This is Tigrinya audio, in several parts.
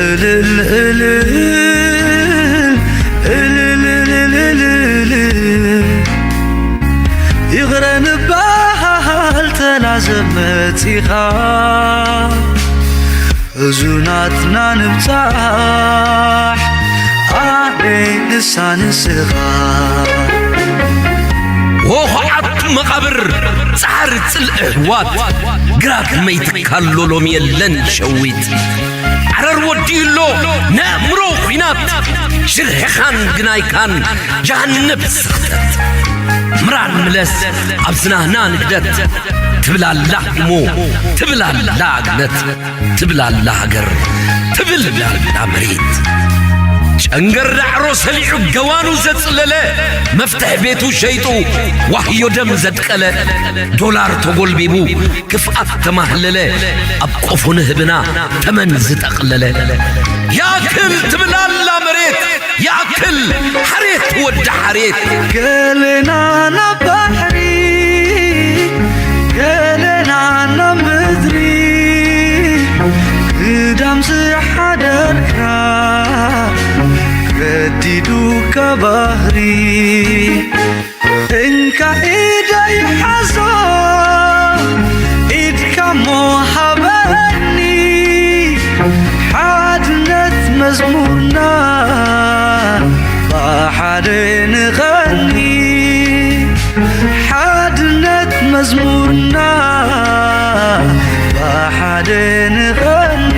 እልል እልል እልል እልል እልል ይቕረ ንበሃል ተላዘብ መጺኻ እዙናትና ንብጻሕ ኣበይ ንሳ ንስኻ ወኹዓት መቓብር ጻዕሪ ጽልኢ ኣሕዋት ግራት መይትካሎ ሎሚ የለን ሸዊት ዓረር ወዲኡሎ ነእምሮ ኲናት ሽርሕኻን ግናይካን ጃሃንብ ስኽተት ምራን ምለስ ኣብ ዝናህና ንግደት ትብላላ እሞ ትብላላ ኣግነት ትብላላ ሃገር ትብላላ መሬት ጨንገር ዳዕሮ ሰሊዑ ገዋኑ ዘጽለለ መፍትሕ ቤቱ ሸይጡ ዋህዮ ደም ዘድቀለ ዶላር ተጎልቢቡ ክፍኣት ተማህለለ ኣብ ቆፎ ንህብና ተመን ዝጠቕለለ ያክል ትብላላ መሬት ያክል ሓሬት ወዲ ሓሬት ገለና ናብ ባሕሪ ገለና ናብ ምድሪ ግዳም ዝሓደርካ ገዲዱካ ባህሪ እንካ ኢደይ ሓዞ ኢድካ ሞ ሃበኒ ሓድነት መዝሙርና ብሓደ ንቐኒ ሓድነት መዝሙርና ብሓደ ንቐኒ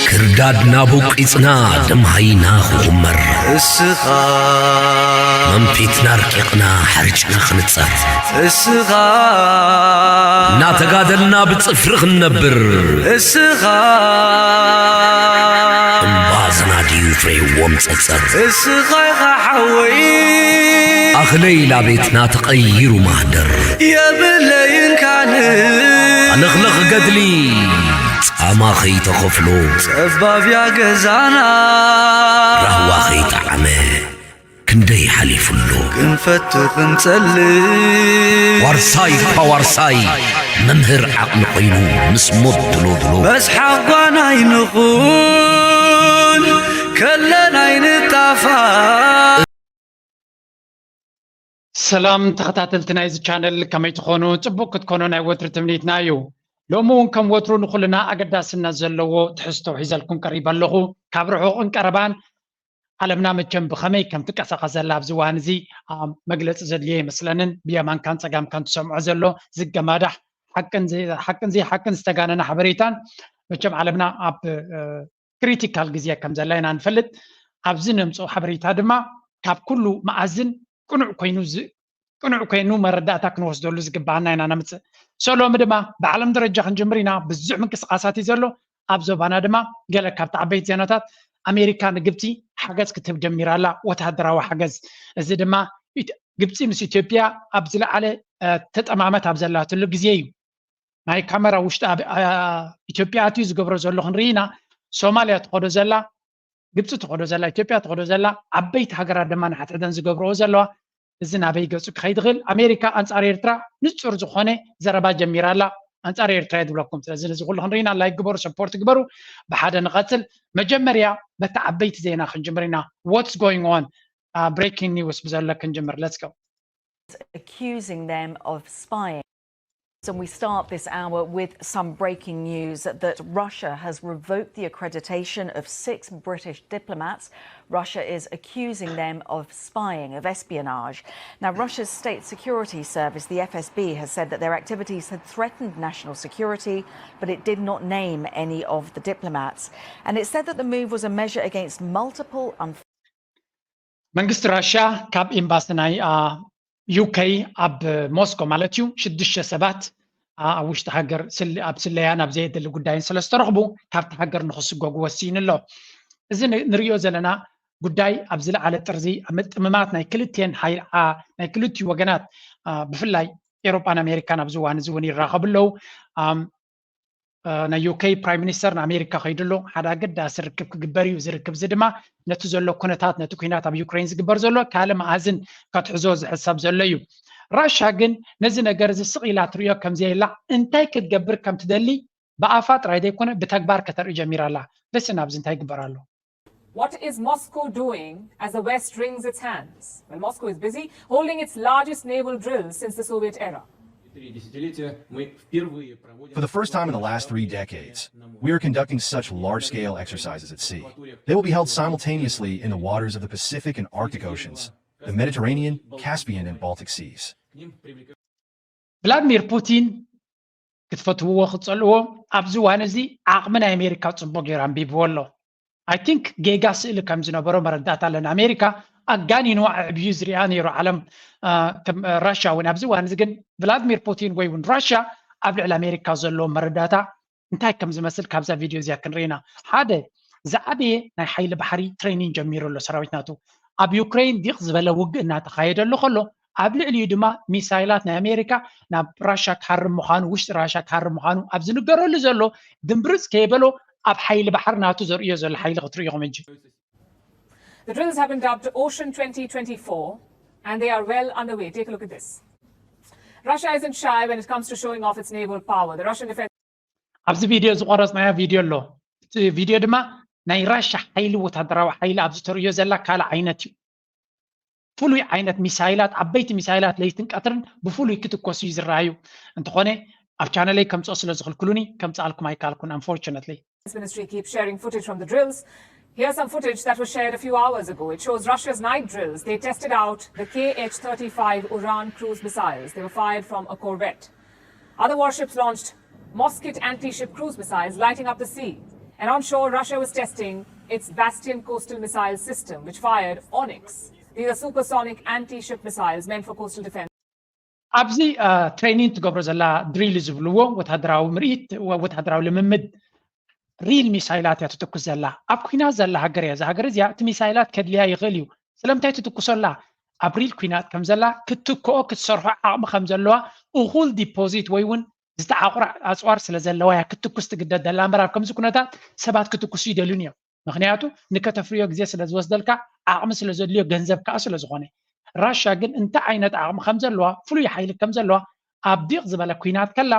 ክርዳድና ቦቂጽና ደምሃይና ክኹመር እስኻ መንፊትና ርቂቕና ሓርጭና ክንጸር እስኻ እናተጋደልና ብጽፍሪ ክንነብር እስኻ እምባዝና ድዩ ፍሬዎም ጸጸር እስኻ ኢኻ ሓወይ ኣኽለይ ላቤትና ተቐይሩ ማህደር የብለይን ካልእ ኣለኽለኽ ገድሊ ጻማ ኸይተኸፍሎ ጸባብያ ገዛና ራህዋ ኸይጠዓመ ክንደይ ሓሊፉ ኣሎ ክንፈቱ ክንጸሊ ዋርሳይ እኳ ዋርሳይ መምህር ዓቕሊ ኾይኑ ምስ ሞት ድሎ ድሎ መስሓቕ ጓና ኣይንኹን ከለና ኣይንጣፋእ ሰላም ተኸታተልቲ ናይዚ ቻነል ከመይ ትኾኑ? ጽቡቕ ክትኮኑ ናይ ወትሪ ትምኒትና እዩ። ሎሚ እውን ከም ወትሩ ንኹልና ኣገዳስነት ዘለዎ ትሕዝቶ ሒዘልኩም ቀሪበ ኣለኹ። ካብ ርሑቕን ቀረባን ዓለምና መቸም ብኸመይ ከም ትንቀሳቐስ ዘላ ኣብዚ እዋን እዚ መግለጺ ዘድልዮ ኣይመስለንን። ብየማንካን ጸጋምካን ትሰምዖ ዘሎ ዝገማዳሕ ሓቅን ዘይሓቅን ዝተጋነነ ሓበሬታን መቸም ዓለምና ኣብ ክሪቲካል ግዜ ከም ዘላ ኢና ንፈልጥ። ኣብዚ ነምፅኦ ሓበሬታ ድማ ካብ ኩሉ መኣዝን ቅኑዕ ኮይኑ ቅኑዕ ኮይኑ መረዳእታ ክንወስደሉ ዝግባኣና ኢና ነምፅእ። ሶ ሎሚ ድማ ብዓለም ደረጃ ክንጅምር ኢና። ብዙሕ ምንቅስቃሳት እዩ ዘሎ። ኣብ ዞባና ድማ ገለ ካብቲ ዓበይቲ ዜናታት ኣሜሪካ ንግብፂ ሓገዝ ክትህብ ጀሚራ ኣላ፣ ወታደራዊ ሓገዝ። እዚ ድማ ግብፂ ምስ ኢትዮጵያ ኣብ ዝለዓለ ተጠማመት ኣብ ዘላትሉ ግዜ እዩ። ናይ ካሜራ ውሽጢ ኢትዮጵያ ኣትዩ ዝገብሮ ዘሎ ክንርኢ ኢና። ሶማልያ ትኸዶ ዘላ፣ ግብፂ ትኸዶ ዘላ፣ ኢትዮጵያ ትኸዶ ዘላ፣ ዓበይቲ ሃገራት ድማ ንሓድሕደን ዝገብርኦ ዘለዋ እዚ ናበይ ገፁ ክኸይድ ይኽእል? ኣሜሪካ ኣንፃር ኤርትራ ንፁር ዝኾነ ዘረባ ጀሚራ ኣላ። ኣንፃር ኤርትራ እየ ዝብለኩም። ስለዚ ነዚ ኩሉ ክንርኢ ኢና። ላይክ ግበሩ፣ ሰፖርት ግበሩ። ብሓደ ንቐፅል። መጀመርያ በቲ ዓበይቲ ዜና ክንጅምር ኢና። What's going on? Breaking news ብዘሎ ክንጅምር። Let's go. Accusing them of spying. And we start this hour with some breaking news that Russia has revoked the accreditation of six British diplomats. Russia is accusing them of spying, of espionage. Now, Russia's State Security Service, the F S B, has said that their activities had threatened national security, but it did not name any of the diplomats. And it said that the move was a measure against multiple መንግስቲ ራሽያ ካብ ኤምባሲ ናይ ዩኬ ኣብ ሞስኮ ማለት እዩ ሽዱሽተ ሰባት ኣብ ውሽጢ ሃገር ኣብ ስለያን ኣብ ዘየድሊ ጉዳይን ስለ ዝተረኽቡ ካብቲ ሃገር ንክስጎጉ ወሲኑ ኣሎ። እዚ ንሪኦ ዘለና ጉዳይ ኣብ ዝለዓለ ጥርዚ ኣብ ምጥምማት ናይ ክልቲኤን ናይ ክልቲኡ ወገናት ብፍላይ ኤሮጳን ኣሜሪካን ኣብዚ እዋን እዚ እውን ይራኸቡ ኣለዉ። ናይ ዩኬ ፕራይም ሚኒስተር ንኣሜሪካ ከይዱ ኣሎ። ሓደ ኣገዳሲ ርክብ ክግበር እዩ። እዚ ርክብ እዚ ድማ ነቲ ዘሎ ኩነታት ነቲ ኩናት ኣብ ዩክሬን ዝግበር ዘሎ ካልእ መኣዝን ከትሕዞ ዝሕሰብ ዘሎ እዩ። ራሻ ግን ነዚ ነገር እዚ ስቕ ኢላ ትርእዮ ከም ዘየላ እንታይ ክትገብር ከም ትደሊ ብኣፋ ጥራይ ዘይኮነ ብተግባር ከተርኢ ጀሚራ ኣላ። Listen ኣብዚ እንታይ ይግበር ኣሎ። What is Moscow doing as the West wrings its hands? Well, Moscow is busy holding its largest naval drill since the Soviet era. For the first time in the last three decades, we are conducting such large scale exercises at sea. They will be held simultaneously in the waters of the Pacific and Arctic Oceans, the Mediterranean, Caspian, and Baltic Seas. ቭላድሚር ፑቲን ክትፈትውዎ ክትጸልእዎ ኣብዚ እዋን እዚ ዓቕሚ ናይ ኣሜሪካ ጽቡቕ ገይሩ ኣንቢብዎ ኣሎ። I think ጌጋ ስእሊ ከም ዝነበሮ መረዳእታ ኣለና። ኣሜሪካ ኣጋኒኑ ኣዕብዩ ዝሪኣ ነይሩ ዓለም ራሽያ እውን ኣብዚ እዋን እዚ ግን ቭላድሚር ፑቲን ወይ እውን ራሽያ ኣብ ልዕሊ ኣሜሪካ ዘለዎ መረዳእታ እንታይ ከም ዝመስል ካብዛ ቪድዮ እዚኣ ክንርኢ ኢና። ሓደ ዝዓበየ ናይ ሓይሊ ባሕሪ ትሬኒን ጀሚሩ ኣሎ ሰራዊት ናቱ። ኣብ ዩክሬን ዲቕ ዝበለ ውግእ እናተኻየደሉ ከሎ ኣብ ልዕሊኡ ድማ ሚሳይላት ናይ ኣሜሪካ ናብ ራሻ ክሃርም ምዃኑ ውሽጢ ራሻ ክሃርም ምዃኑ ኣብ ዝንገረሉ ዘሎ ድምብርፅ ከየበሎ ኣብ ሓይሊ ባሕሪ ናቱ ዘርእዮ ዘሎ ሓይሊ ክትርእይኹም እንጂ The drills have been dubbed Ocean twenty twenty-four and they are well underway. Take a look at this. Russia isn't shy when it comes to showing off its naval power. The Russian defense ኣብዚ ቪድዮ ዝቆረፅናዮ ቪድዮ ኣሎ። እቲ ቪድዮ ድማ ናይ ራሻ ሓይሊ ወታደራዊ ሓይሊ ኣብዚ ተርእዮ ዘላ ካልእ ዓይነት እዩ። ፍሉይ ዓይነት ሚሳይላት ዓበይቲ ሚሳይላት ለይትን ቀትርን ብፍሉይ ክትኮሱ እዩ ዝረኣዩ። እንተኾነ ኣብ ቻነለይ ከምፅኦ ስለ ዝኽልክሉኒ ከምፅኣልኩም ኣይከኣልኩን unfortunately። Ministry keeps sharing footage from the drills. Here's some footage that was shared a few hours ago. It shows Russia's night drills. They tested out the K H thirty-five Uran cruise missiles. They were fired from a corvette. Other warships launched Moskit anti-ship cruise missiles, lighting up the sea. And on shore, Russia was testing its Bastion coastal missile system, which fired Onyx. These are supersonic anti-ship missiles meant for coastal defense. ኣብዚ ትሬኒንግ ትገብሮ ዘላ ድሪል ዝብልዎ ወታደራዊ ምርኢት ወታደራዊ ልምምድ ሪል ሚሳይላት እያ ትትኩስ ዘላ። ኣብ ኩናት ዘላ ሃገር እያ። እዛ ሃገር እዚኣ እቲ ሚሳይላት ከድልያ ይኽእል እዩ። ስለምንታይ ትትኩሶ ኣላ? ኣብ ሪል ኩናት ከም ዘላ ክትትክኦ ክትሰርሖ ዓቕሚ ከም ዘለዋ እኹል ዲፖዚት ወይ እውን ዝተዓቑረ ኣፅዋር ስለ ዘለዋ እያ ክትትኩስ ትግደድ ዘላ እምበር ኣብ ከምዚ ኩነታት ሰባት ክትትኩሱ ይደልዩን እዮም። ምክንያቱ ንከተፍርዮ ግዜ ስለ ዝወስደልካ ዓቕሚ ስለ ዘድልዮ ገንዘብ ከዓ ስለ ዝኾነ። ራሻ ግን እንታይ ዓይነት ዓቕሚ ከም ዘለዋ ፍሉይ ሓይሊ ከም ዘለዋ ኣብ ዲቕ ዝበለ ኩናት ከላ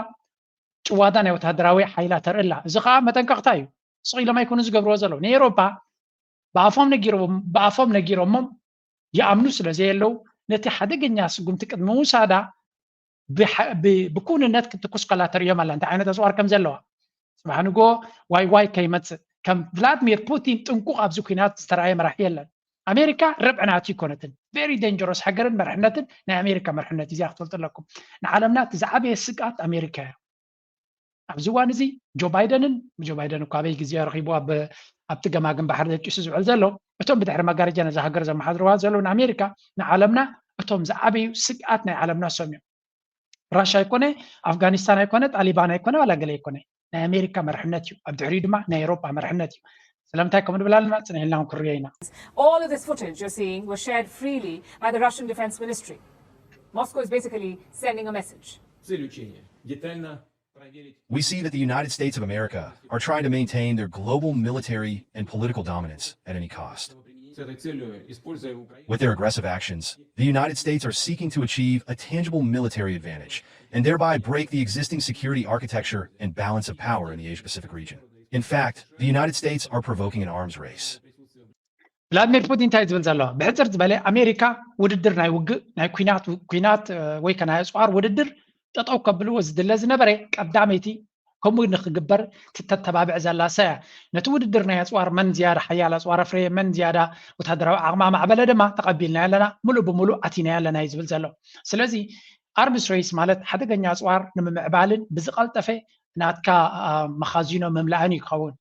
ጭዋዳ ናይ ወታደራዊ ሓይላ ተርኢ ኣላ። እዚ ከዓ መጠንቀቕታ እዩ። ስቕ ኢሎም ኣይኮኑ ዝገብርዎ ዘለዉ። ንኤውሮጳ ብኣፎም ነጊሮም ብኣፎም ነጊሮሞም ይኣምኑ ስለ ዘየለዉ ነቲ ሓደገኛ ስጉምቲ ቅድሚ ምውሳዳ ብኩንነት ክትኩስ ከላ ተርእዮም ኣላ እንታይ ዓይነት ኣፅዋር ከም ዘለዋ። ፅባሕ ንጎ ዋይ ዋይ ከይመፅእ ከም ቭላድሚር ፑቲን ጥንቁቕ ኣብዚ ኩናት ዝተረኣየ መራሒ የለን። ኣሜሪካ ርብዒ ናቱ ይኮነትን very dangerous ሃገርን መርሕነትን ናይ ኣሜሪካ መርሕነት እዚኣ ክትፈልጡ ኣለኩም። ንዓለምና እቲ ዝዓበየ ስግኣት ኣሜሪካ እያ። ኣብዚ እዋን እዚ ጆ ባይደንን ጆ ባይደን እኳ ኣበይ ግዜ ረኺቡ ኣብቲ ገማግም ባሕሪ ደቂሱ ዝውዕል ዘሎ እቶም ብድሕሪ መጋረጃ ነዛ ሃገር ዘመሓድርዋ ዘለዉ ንኣሜሪካ ንዓለምና እቶም ዝዓበዩ ስግኣት ናይ ዓለምና እሶም እዮም። ራሻ ኣይኮነ ኣፍጋኒስታን ኣይኮነ ጣሊባን ኣይኮነ ዋላ ገለ ኣይኮነ ናይ ኣሜሪካ መርሕነት እዩ ኣብ ድሕሪኡ ድማ ናይ ኤሮጳ መርሕነት እዩ። ስለምንታይ ከምኡ ንብል ኣለና ፅንሕ ኢልና ክንሪኦ ኢና። All of this footage you're seeing was shared freely by the Russian Defense Ministry. Moscow is basically sending a message. We see that the United States of America are trying to maintain their global military and political dominance at any cost. With their aggressive actions, the United States are seeking to achieve a tangible military advantage and thereby break the existing security architecture and balance of power in the Asia Pacific region. In fact, the United States are provoking an arms race. ቭላድሚር ፑቲን እንታይ ዝብል ዘሎ ብሕፅር ዝበለ ኣሜሪካ ውድድር ናይ ውግእ ናይ ኩናት ኩናት ወይ ከ ናይ ኣፅዋር ውድድር ጠጠው ከብልዎ ዝድለ ዝነበረ ቀዳመይቲ ከምኡ ንክግበር ትተተባብዕ ዘላ ሰያ ነቲ ውድድር ናይ ኣፅዋር መን ዝያዳ ሓያል ኣፅዋር ኣፍረየ መን ዝያዳ ወታደራዊ ዓቕማ ማዕበለ ድማ ተቐቢልና ኣለና ሙሉእ ብሙሉእ ኣቲና ኣለና እዩ ዝብል ዘሎ። ስለዚ ኣርምስ ሬስ ማለት ሓደገኛ ኣፅዋር ንምምዕባልን ብዝቐልጠፈ ናትካ መኻዚኖ ምምላእን እዩ ክኸውን።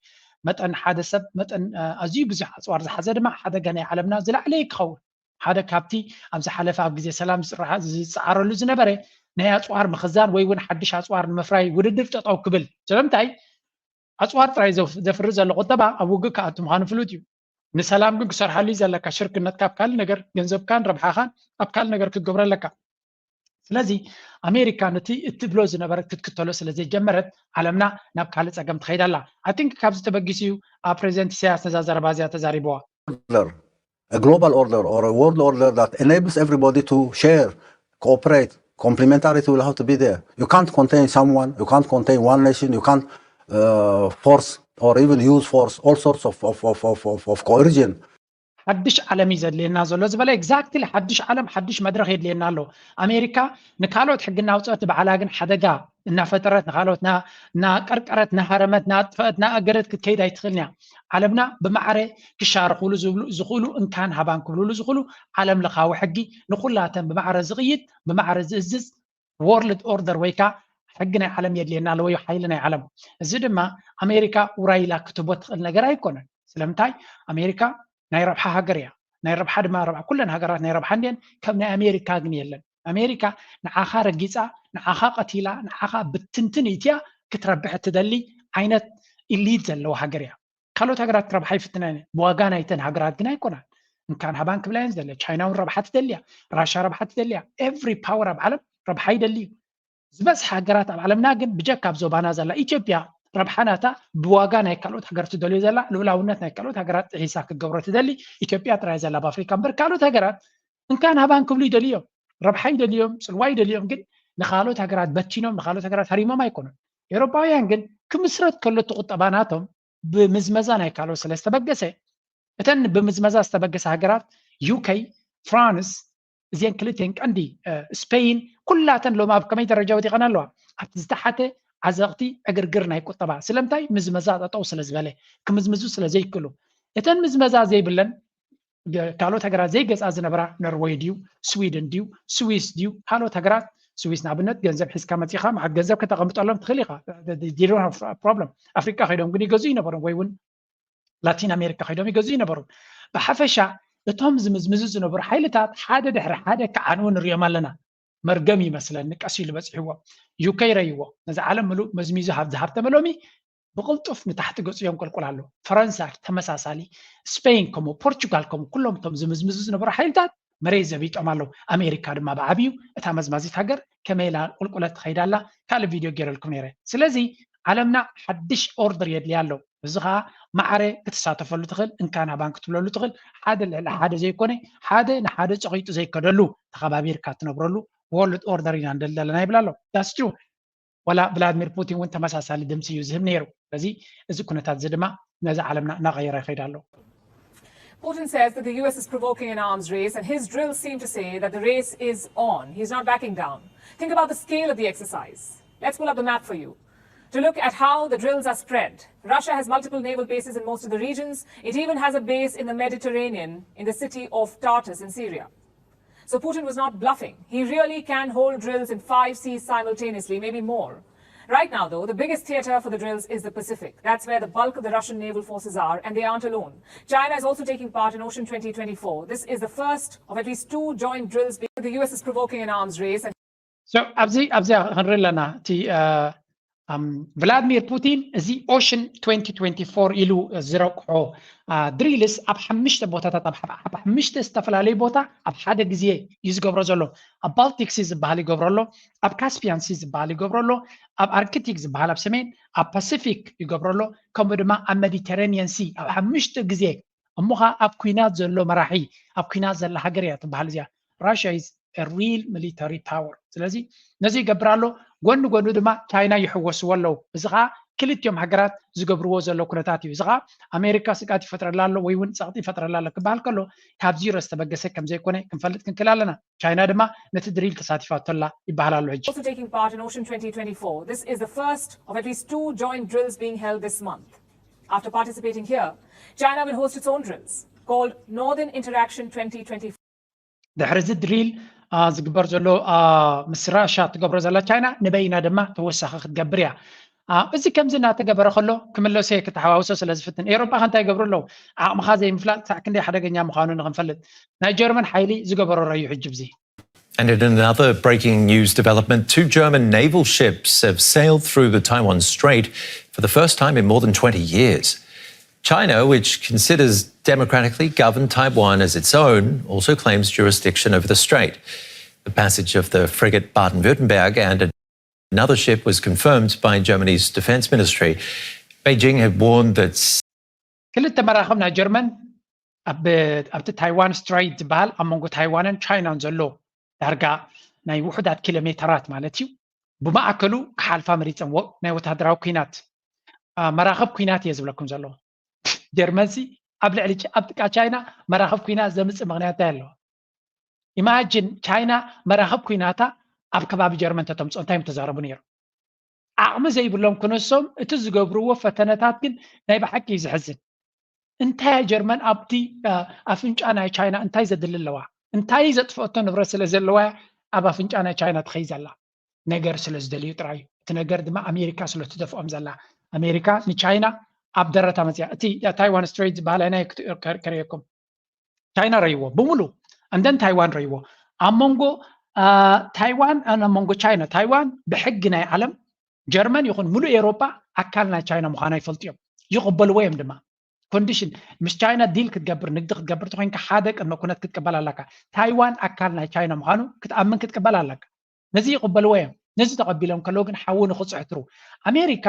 መጠን ሓደ ሰብ መጠን ኣዝዩ ብዙሕ ኣፅዋር ዝሓዘ ድማ ሓደጋ ናይ ዓለምና ዝላዕለ እዩ ክኸውን። ሓደ ካብቲ ኣብ ዝሓለፈ ኣብ ግዜ ሰላም ዝፀዓረሉ ዝነበረ ናይ ኣፅዋር ምኽዛን ወይ እውን ሓድሽ ኣፅዋር ንምፍራይ ውድድር ጠጠው ክብል ስለምንታይ ኣፅዋር ጥራይ ዘፍሪ ዘሎ ቁጠባ ኣብ ውግእ ክኣቱ ምዃኑ ፍሉጥ እዩ። ንሰላም ግን ክሰርሓሉ እዩ ዘለካ ሽርክነትካ ኣብ ካልእ ነገር ገንዘብካን ረብሓኻን ኣብ ካልእ ነገር ክትገብሮ ኣለካ። ስለዚ ኣሜሪካ ነቲ እትብሎ ዝነበረት ክትክተሎ ስለ ዘይጀመረት ዓለምና ናብ ካልእ ፀገም ትኸይድ ኣላ። I think ካብዚ ተበጊሱ እዩ ኣብ ፕሬዚደንት ኢሳያስ ነዛ ዘረባ እዚኣ ተዛሪብዋ። A global order or a world order that enables everybody to share, cooperate, complementarity will have to be there. You can't contain someone, you can't contain one nation, you can't uh, force or even use force, all sorts of, of, of, of, of, of coercion. ሓድሽ ዓለም እዩ ዘድልየና ዘሎ ዝበለ exactly ሓድሽ ዓለም ሓድሽ መድረኽ የድልየና ኣሎ። ኣሜሪካ ንካልኦት ሕጊ እናውፀት ባዕላ ግን ሓደጋ እናፈጠረት ንካልኦት እናቀርቀረት እናሃረመት እናጥፈአት እናኣገደት ክትከይድ ኣይትኽእልን እያ። ዓለምና ብማዕረ ክሻርኹሉ ዝኽእሉ እንካን ሃባን ክብልሉ ዝኽእሉ ዓለም ለኻዊ ሕጊ ንኩላተን ብማዕረ ዝቕይድ ብማዕረ ዝእዝዝ world order ወይ ከዓ ሕጊ ናይ ዓለም የድልየና ኣለዎ እዩ ሓይሊ ናይ ዓለም። እዚ ድማ ኣሜሪካ ውራይ ኢላ ክትቦ ትኽእል ነገር ኣይኮነን። ስለምንታይ ኣሜሪካ ናይ ረብሓ ሃገር እያ። ናይ ረብሓ ድማ ረብሓ ኩለን ሃገራት ናይ ረብሓ እንድየን ከም ናይ ኣሜሪካ ግን የለን። ኣሜሪካ ንዓኻ ረጊፃ ንዓኻ ቀቲላ ንዓኻ ብትንትን ኢትያ ክትረብሕ እትደሊ ዓይነት ኢሊት ዘለዎ ሃገር እያ። ካልኦት ሃገራት ክረብሓ ይፍትና እየን ብዋጋ ናይተን ሃገራት ግን ኣይኮናን። እንካን ሃባን ክብላ እየን ዝደለ። ቻይና እውን ረብሓ ትደሊ እያ። ራሻ ረብሓ ትደሊ እያ። Every power ኣብ ዓለም ረብሓ ይደሊ እዩ። ዝበዝሐ ሃገራት ኣብ ዓለምና ግን ብጀካ ኣብ ዞባና ዘላ ኢትዮጵያ ረብሓ ናታ ብዋጋ ናይ ካልኦት ሃገር ትደልዮ ዘላ ልኡላውነት ናይ ካልኦት ሃገራት ጥሒሳ ክትገብሮ ትደሊ ኢትዮጵያ ጥራይ ዘላ ኣብ ኣፍሪካ እምበር ካልኦት ሃገራት እንካን ሃባን ክብሉ ይደልዩ እዮም። ረብሓ ይደልዮም ፅልዋ ይደልዮም ግን ንካልኦት ሃገራት በቲኖም ንካልኦት ሃገራት ሃሪሞም ኣይኮኑን። ኤውሮጳውያን ግን ክምስረት ከሎ እቲ ቁጠባ ናቶም ብምዝመዛ ናይ ካልኦት ስለ ዝተበገሰ እተን ብምዝመዛ ዝተበገሰ ሃገራት ዩኬ፣ ፍራንስ እዚአን ክልተን ቀንዲ ስፔይን ኩላተን ሎም ኣብ ከመይ ደረጃ ወዲቐን ኣለዋ ኣብቲ ዝተሓተ ዓዘቕቲ ዕግርግር ናይ ቁጠባ ስለምንታይ ምዝመዛ ጠጠው ስለ ዝበለ ክምዝምዙ ስለ ዘይክእሉ እተን ምዝመዛ ዘይብለን ካልኦት ሃገራት ዘይገፃ ዝነበራ ኖርወይ ድዩ ስዊድን ድዩ ስዊስ ድዩ ካልኦት ሃገራት ስዊስ ንኣብነት ገንዘብ ሒዝካ መፂኻ መዓት ገንዘብ ከተቐምጠሎም ትኽእል ኢኻ problem ኣፍሪቃ ከይዶም ግን ይገዙ ይነበሩ ወይ እውን ላቲን ኣሜሪካ ከይዶም ይገዙ ይነበሩ ብሓፈሻ እቶም ዝምዝምዙ ዝነበሩ ሓይልታት ሓደ ድሕሪ ሓደ ክዓንው ንሪኦም ኣለና መርገም ይመስለኒ ቀስ ኢሉ በፂሕዎ ዩከ ይረይዎ ነዚ ዓለም ምሉእ መዝሚዙ ሃብ ዝሃብተመ ሎሚ ብቕልጡፍ ንታሕቲ ገፁ የንቆልቁል ኣሎ ፈረንሳ ተመሳሳሊ ስፔን ከምኡ ፖርቹጋል ከምኡ ኩሎም እቶም ዝምዝምዙ ዝነበሩ ሓይልታት መሬት ዘቢጦም ኣለዉ ኣሜሪካ ድማ ብዓብዩ እታ መዝማዚት ሃገር ከመይ ኢላ ቁልቁለት ትኸይድ ኣላ ካልእ ቪድዮ ገይረልኩም ነይረ ስለዚ ዓለምና ሓድሽ ኦርደር የድልያ ኣሎ እዚ ከዓ ማዕረ ክትሳተፈሉ ትኽእል እንካን ሃባን ክትብለሉ ትኽእል ሓደ ልዕሊ ሓደ ዘይኮነ ሓደ ንሓደ ፀቂጡ ዘይከደሉ ተኸባቢርካ ትነብረሉ world order ኢና ንደሊ ዘለና ይብል ኣሎ that's true ዋላ ቭላድሚር ፑቲን እውን ተመሳሳሊ ድምፂ እዩ ዝህብ ነይሩ ስለዚ እዚ ኩነታት እዚ ድማ ነዚ ዓለምና እናቐየረ ይኸይድ ኣሎ Putin says that the U S is provoking an arms race, and his drills seem to say that the race is on. He's not backing down. Think about the scale of the exercise. Let's pull up the map for you to look at how the drills are spread. Russia has multiple naval bases in most of the regions. It even has a base in the Mediterranean in the city of Tartus in Syria. So Putin was not bluffing. He really can hold drills in five seas simultaneously, maybe more. Right now, though, the biggest theater for the drills is the Pacific. That's where the bulk of the Russian naval forces are, and they aren't alone. China is also taking part in Ocean twenty twenty-four. This is the first of at least two joint drills. The U S is provoking an arms race. And ኣብዚ ኣብዚኣ ክንርኢ ኣለና እቲ ቭላድሚር ፑቲን እዚ ኦሽን twenty twenty-four ኢሉ ዝረቅሖ ድሪልስ ኣብ ሓሙሽተ ቦታታት ኣብ ሓሙሽተ ዝተፈላለዩ ቦታ ኣብ ሓደ ግዜ እዩ ዝገብሮ ዘሎ ኣብ ባልቲክ ሲ ዝበሃል ይገብሮ ኣሎ ኣብ ካስፒያን ሲ ዝበሃል ይገብሮ ኣሎ ኣብ ኣርክቲክ ዝበሃል ኣብ ሰሜን ኣብ ፓሲፊክ ይገብሮ ኣሎ ከምኡ ድማ ኣብ ሜዲተራኒያን ሲ ኣብ ሓሙሽተ ግዜ እሞ ከዓ ኣብ ኩናት ዘሎ መራሒ ኣብ ኩናት ዘላ ሃገር እያ ትበሃል እዚኣ Russia is real military power ስለዚ ነዚ ይገብር ኣሎ ጎኒ ጎኑ ድማ ቻይና ይሕወስዎ ኣለዉ እዚ ከዓ ክልቲኦም ሃገራት ዝገብርዎ ዘሎ ኩነታት እዩ እዚ ከዓ ኣሜሪካ ስጋት ይፈጥረላ ኣሎ ወይ እውን ፀቕጢ ይፈጥረላ ኣሎ ክበሃል ከሎ ካብ ዚሮ ዝተበገሰ ከም ዘይኮነ ክንፈልጥ ክንክእል ኣለና ቻይና ድማ ነቲ ድሪል ተሳቲፋቶላ ይበሃል ኣሎ ሕጂ Also taking part in Ocean twenty twenty-four, this is the first of at least two joint drills being held this month. After participating here, China will host its own drills called Northern Interaction twenty twenty-four. ድሕሪ እዚ ድሪል ዝግበር ዘሎ ምስ ራሻ ትገብሮ ዘላ ቻይና ንበይና ድማ ተወሳኺ ክትገብር እያ እዚ ከምዚ እናተገበረ ከሎ ክምለሶ እየ ክተሓዋውሶ ስለ ዝፍትን ኤሮጳ ከ እንታይ ይገብሩ ኣለዉ ዓቕምኻ ዘይምፍላጥ ክሳዕ ክንደይ ሓደገኛ ምዃኑ ንኽንፈልጥ ናይ ጀርመን ሓይሊ ዝገበሮ ረዩ ሕጂ ብዚ And in another breaking news development, two German naval ships have sailed through the Taiwan Strait for the first time in more than twenty years. China, which considers democratically governed Taiwan as its own, also claims jurisdiction over the strait. The passage of the frigate Baden Württemberg and another ship was confirmed by Germany's defense ministry. Beijing had warned that ክልተ መራኽብ ናይ ጀርመን ኣብቲ ታይዋን ስትራይት ዝበሃል ኣብ መንጎ ታይዋንን ቻይናን ዘሎ ዳርጋ ናይ ውሑዳት ኪሎ ሜተራት ማለት እዩ ብማእከሉ ክሓልፋ መሪፀን ናይ ወታደራዊ ኩናት መራኸብ ኩናት እየ ዝብለኩም ዘለኹ። ጀርመንሲ ኣብ ልዕሊ ኣብ ጥቃ ቻይና መራኸብ ኩናት ዘምፅእ ምክንያት እንታይ ኣለዎ? ኢማጂን ቻይና መራኸብ ኩናታ ኣብ ከባቢ ጀርመን ተተምፅኦ እንታይ ምተዛረቡ ነይሩ? ዓቕሚ ዘይብሎም ክነሶም እቲ ዝገብርዎ ፈተነታት ግን ናይ ብሓቂ እዩ ዝሕዝን። እንታይ ጀርመን ኣብቲ ኣፍንጫ ናይ ቻይና እንታይ ዘድሊ ኣለዋ? እንታይ ዘጥፈአቶ ንብረት ስለ ዘለዋ ኣብ ኣፍንጫ ናይ ቻይና ትኸይ ዘላ? ነገር ስለ ዝደልዩ ጥራይ እዩ። እቲ ነገር ድማ ኣሜሪካ ስለ ትደፍኦም ዘላ። ኣሜሪካ ንቻይና ኣብ ደረታ መፅያ። እቲ ታይዋን ስትሬት ዝበሃል ኣይና ከርእየኩም። ቻይና ረይዎ ብምሉ፣ እንደን ታይዋን ረይዎ። ኣብ መንጎ ታይዋን ኣብ መንጎ ቻይና፣ ታይዋን ብሕጊ ናይ ዓለም ጀርመን ይኹን ሙሉእ ኤሮፓ ኣካል ናይ ቻይና ምዃና ይፈልጡ እዮም፣ ይቕበልዎ እዮም ድማ። ኮንዲሽን ምስ ቻይና ዲል ክትገብር፣ ንግዲ ክትገብር ተኮይንካ ሓደ ቅድመ ኩነት ክትቅበል ኣለካ። ታይዋን ኣካል ናይ ቻይና ምዃኑ ክትኣምን ክትቅበል ኣለካ። ነዚ ይቕበልዎ እዮም። ነዚ ተቐቢሎም ከለዉ ግን ሓዊ ንኽፅሕትሩ ኣሜሪካ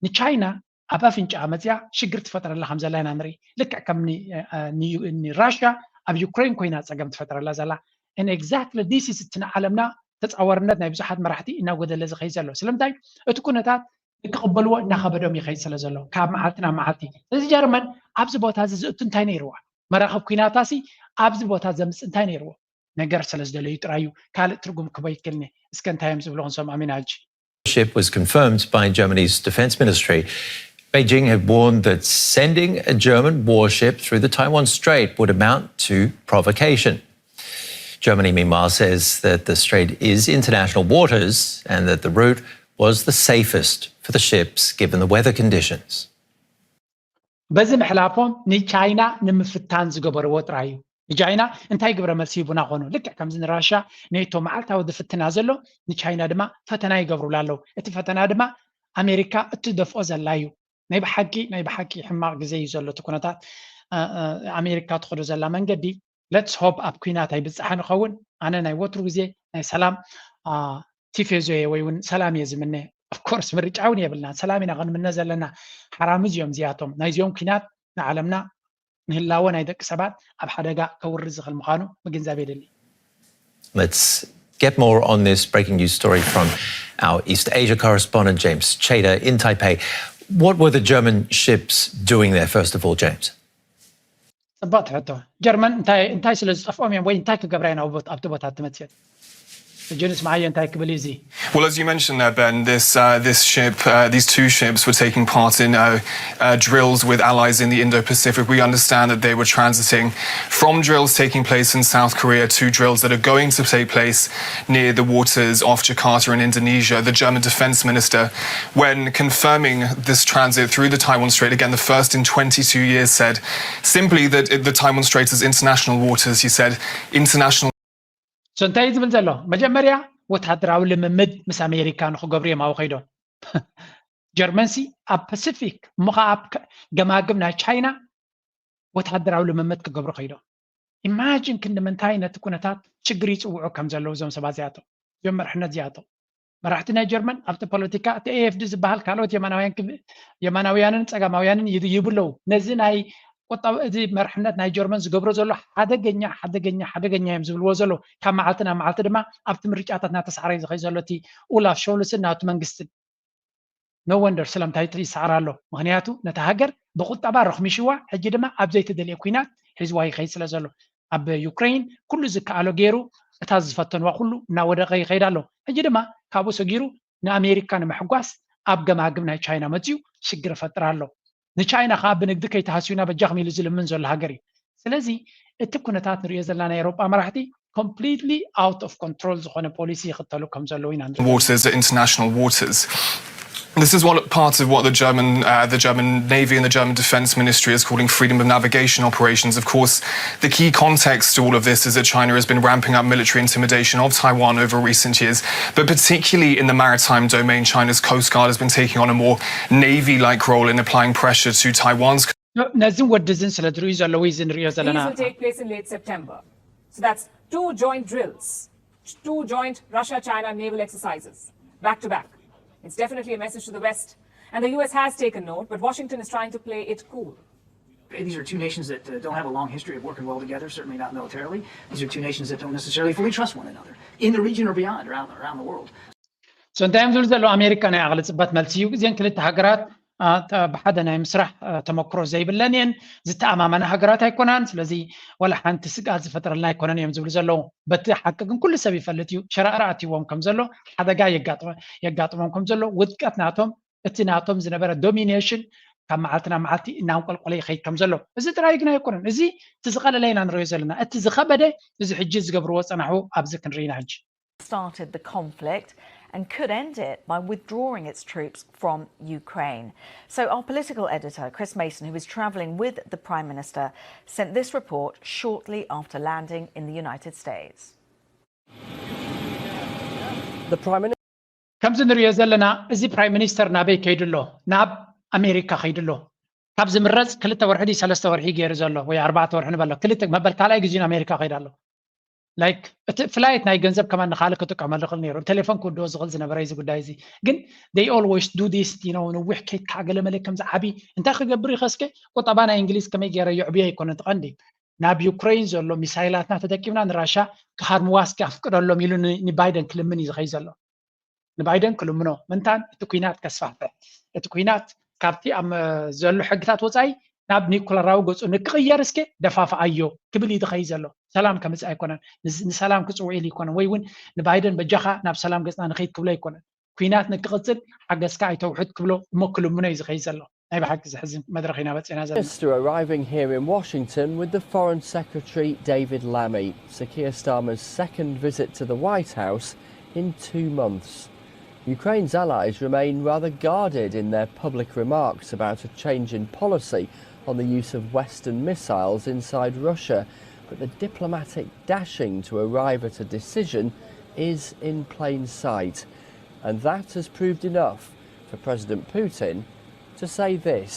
ንቻይና ኣብ ኣፍንጫ መፅያ ሽግር ትፈጥረላ ከም ዘላ ኢና ንርኢ። ልክዕ ከም ንራሽያ ኣብ ዩክሬን ኮይና ፀገም ትፈጥረላ ዘላ። ኤግዛክትሊ ዲስ ኢዝ እቲ ንዓለምና ተፃዋርነት ናይ ብዙሓት መራሕቲ እናጎደለ ዝኸይድ ዘሎ። ስለምንታይ? እቲ ኩነታት ክቕበልዎ እናኸበዶም ይኸይድ ስለ ዘሎ ካብ መዓልቲ ናብ መዓልቲ። ስለዚ ጀርመን ኣብዚ ቦታ እዚ ዝእቱ እንታይ ነይርዋ? መራኸብ ኩናታሲ ኣብዚ ቦታ ዘምፅእ እንታይ ነይርዎ? ነገር ስለ ዝደለዩ ጥራይ እዩ። ካልእ ትርጉም ክቦ ይክልኒ። እስከ እንታይ እዮም ዝብሉ ክንሰምዖም ኢና ሕጂ። Ship was confirmed by Germany's defense ministry. Beijing had warned that sending a German warship through the Taiwan Strait would amount to provocation. Germany, meanwhile, says that the strait is international waters and that the route was the safest for the ships given the weather conditions. በዚ ምሕላፎም ንቻይና ንምፍታን ዝገበርዎ ጥራይ እዩ። ንቻይና እንታይ ግብረ መልሲ ሂቡና ኮኑ? ልክዕ ከምዚ ንራሻ ኔቶ መዓልታዊ ዝፍትና ዘሎ ንቻይና ድማ ፈተና ይገብሩላ ኣለዉ። እቲ ፈተና ድማ ኣሜሪካ እትደፍኦ ዘላ እዩ። ናይ ብሓቂ ናይ ብሓቂ ሕማቕ ግዜ እዩ ዘሎ እቲ ኩነታት። ኣሜሪካ ትኸዶ ዘላ መንገዲ let's hope ኣብ ኩናት ኣይብፅሓ ንኸውን። ኣነ ናይ ወትሩ ግዜ ናይ ሰላም ቲፌዞ እየ ወይ እውን ሰላም እየ ዝምነ። ኦፍኮርስ ምርጫ እውን የብልናን፣ ሰላም ኢና ክንምነ ዘለና። ሓራምዝ እዮም እዚኣቶም። ናይዚኦም ኩናት ንዓለምና ንህላወ ናይ ደቂ ሰባት ኣብ ሓደጋ ከውርድ ዝኽእል ምዃኑ ምግንዛብ የድሊ። Let's get more on this breaking news story from our East Asia correspondent, James Chater, in Taipei. What were the German ships doing there, first of all, James? ፅባቅ ትሕቶ። ጀርመን እንታይ እንታይ ስለ ዝጠፍኦም እዮም ወይ እንታይ ክገብራ እየን ኣብቲ ቦታ እትመፅእ? ሕጂ ንስምዓዮ እንታይ ክብል እዩ እዚ? Well, as you mentioned there, Ben, this uh, this ship, uh, these two ships were taking part in uh, uh, drills with allies in the Indo-Pacific. We understand that they were transiting from drills taking place in South Korea to drills that are going to take place near the waters off Jakarta in Indonesia. The German defense minister, when confirming this transit through the Taiwan Strait, again, the first in twenty-two years, said simply that it, the Taiwan Strait is international waters. He said, international So እንታይ እዩ ዝብል ዘሎ? መጀመርያ ወታደራዊ ልምምድ ምስ ኣሜሪካ ንክገብሩ እዮም ኣብኡ ከይዶም። ጀርመንሲ ኣብ ፓሲፊክ እሞ ከዓ ኣብ ገማግም ናይ ቻይና ወታደራዊ ልምምድ ክገብሩ ከይዶም። ኢማጂን ክንዲ ምንታይ ነቲ ኩነታት ሽግር ይፅውዑ ከም ዘለዉ እዞም ሰባት እዚኣቶም፣ እዞም መርሕነት እዚኣቶም። መራሕቲ ናይ ጀርመን ኣብቲ ፖለቲካ እቲ ኤኤፍዲ ዝበሃል ካልኦት የማናውያን የማናውያንን ፀጋማውያንን ይብለዉ። ነዚ ናይ ቁጠባ እዚ መርሕነት ናይ ጀርመን ዝገብሮ ዘሎ ሓደገኛ ሓደገኛ ሓደገኛ እዮም ዝብልዎ ዘለዉ። ካብ መዓልቲ ናብ መዓልቲ ድማ ኣብቲ ምርጫታት እናተሳዕረ እዩ ዝኸይ ዘሎ እቲ ኡላፍ ሾልስን ናቱ መንግስትን። No wonder ስለምንታይ ይሰዕር ኣሎ። ምክንያቱ ነታ ሃገር ብቁጠባ ረኽሚሽዋ፣ ሕጂ ድማ ኣብ ዘይተደልየ ኩናት ሒዝዋ ይኸይድ ስለ ዘሎ። ኣብ ዩክሬን ኩሉ ዝከኣሎ ገይሩ እታ ዝፈተንዋ ኩሉ እናወደቐ ይኸይድ ኣሎ። ሕጂ ድማ ካብኡ ሰጊሩ ንኣሜሪካ ንምሕጓስ ኣብ ገማግም ናይ ቻይና መፅዩ ሽግር ይፈጥር ኣሎ። ንቻይና ከዓ ብንግዲ ከይተሃስዩና በጃኹም ኢሉ ዝልምን ዘሎ ሃገር እዩ። ስለዚ እቲ ኩነታት ንሪኦ ዘለና ናይ ኤውሮጳ መራሕቲ completely out of control ዝኾነ ፖሊሲ ይኽተሉ ከም ዘለዉ ኢና ንርኢ። waters are international waters. This is one part of what the German, uh, the German Navy and the German Defense Ministry is calling freedom of navigation operations. Of course, the key context to all of this is that China has been ramping up military intimidation of Taiwan over recent years, but particularly in the maritime domain, China's Coast Guard has been taking on a more navy-like role in applying pressure to Taiwan's ነዝን ወድዝን ስለ ዝርእዩ ዘለዉ እዚ ንሪኦ ዘለና These will take place in late September. So that's two joint drills, two joint Russia-China naval exercises, back to back. It's definitely a message to the West. And the U S has taken note, but Washington is trying to play it cool. These are two nations that uh, don't have a long history of working well together, certainly not militarily. These are two nations that don't necessarily fully trust one another in the region or beyond, around, around the world. So እንታይ እዮም ዝብሉ ዘለዉ? ኣሜሪካ ናይ ዓቕሊ ፅበት መልሲ እዩ። እዚአን ክልተ ሃገራት ብሓደ ናይ ምስራሕ ተመክሮ ዘይብለን እየን፣ ዝተኣማመና ሃገራት ኣይኮናን። ስለዚ ዋላ ሓንቲ ስግኣት ዝፈጥረልና ኣይኮነን እዮም ዝብሉ ዘለዉ። በቲ ሓቂ ግን ኩሉ ሰብ ይፈልጥ እዩ፣ ሸራእራ ኣትይዎም ከም ዘሎ፣ ሓደጋ የጋጥሞም ከም ዘሎ፣ ውድቀት ናቶም፣ እቲ ናቶም ዝነበረ ዶሚኔሽን ካብ መዓልቲ ናብ መዓልቲ እናንቆልቆለ ይኸይድ ከም ዘሎ። እዚ ጥራይ ግን ኣይኮነን። እዚ እቲ ዝቐለለ ኢና ንሪኦ ዘለና። እቲ ዝኸበደ እዚ ሕጂ ዝገብርዎ ጸናሑ ኣብዚ ክንርኢ ኢና ሕጂ። Started the conflict and could end it by withdrawing its troops from Ukraine. So, our political editor, Chris Mason, who was travelling with the Prime Minister, sent this report shortly after landing in the United States. The Prime Minister. ከምዚ ንሪኦ ዘለና እዚ ፕራይም ሚኒስተር ናበይ ከይዱ ኣሎ? ናብ ኣሜሪካ ከይዱ ኣሎ። ካብ ዝምረፅ ክልተ ወርሒ ድዩ ሰለስተ ወርሒ ገይሩ ዘሎ ወይ ኣርባዕተ ወርሒ ንበሎ ክልተ መበል ካልኣይ ግዜኡ ንኣሜሪካ ከይዱ ኣሎ። ላይክ እቲ ፍላይት ናይ ገንዘብ ከማን ንካልእ ክጥቀመሉ ይኽእል ነይሩ። ቴሌፎን ክውድኦ ዝኽእል ዝነበረ እዚ ጉዳይ እዚ ግን they always do this you know ነዊሕ ከይድካ ገለ መለ ከምዚ ዓቢ እንታይ ክገብር ይኸስከ ቁጠባ ናይ እንግሊዝ ከመይ ገይረ የዕብዮ ኣይኮነን ትቐንዲ ናብ ዩክሬን ዘሎ ሚሳይላትና ተጠቂምና ንራሻ ክሃርምዋ እስኪ ኣፍቅደሎም ኢሉ ንባይደን ክልምን እዩ ዝኸይ ዘሎ። ንባይደን ክልምኖ ምንታን እቲ ኩናት ከስፋሕፍሕ እቲ ኩናት ካብቲ ኣብ ዘሎ ሕግታት ወፃኢ ናብ ኒኩለራዊ ገፁ ንክቕየር እስከ ደፋፍኣዮ ክብል እዩ ዝኸይ ዘሎ። ሰላም ከምፅእ ኣይኮነን፣ ንሰላም ክፅውዕ ኢሉ ኣይኮነን፣ ወይ እውን ንባይደን በጃኻ ናብ ሰላም ገፅና ንኸይድ ክብሎ ኣይኮነን። ኩናት ንክቕፅል ሓገዝካ ኣይተውሕድ ክብሎ እሞ ክልምኖ እዩ ዝኸይ ዘሎ። ናይ ብሓቂ ዘሕዝን መድረኽ ኢና በፂና ዘለና። Minister arriving here in Washington with the Foreign Secretary David Lammy, Sir Keir Starmer's second visit to the White House in two months. Ukraine's allies remain rather guarded in their public remarks about a change in policy on the use of Western missiles inside Russia, but the diplomatic dashing to arrive at a decision is in plain sight, and that has proved enough for President Putin to say this.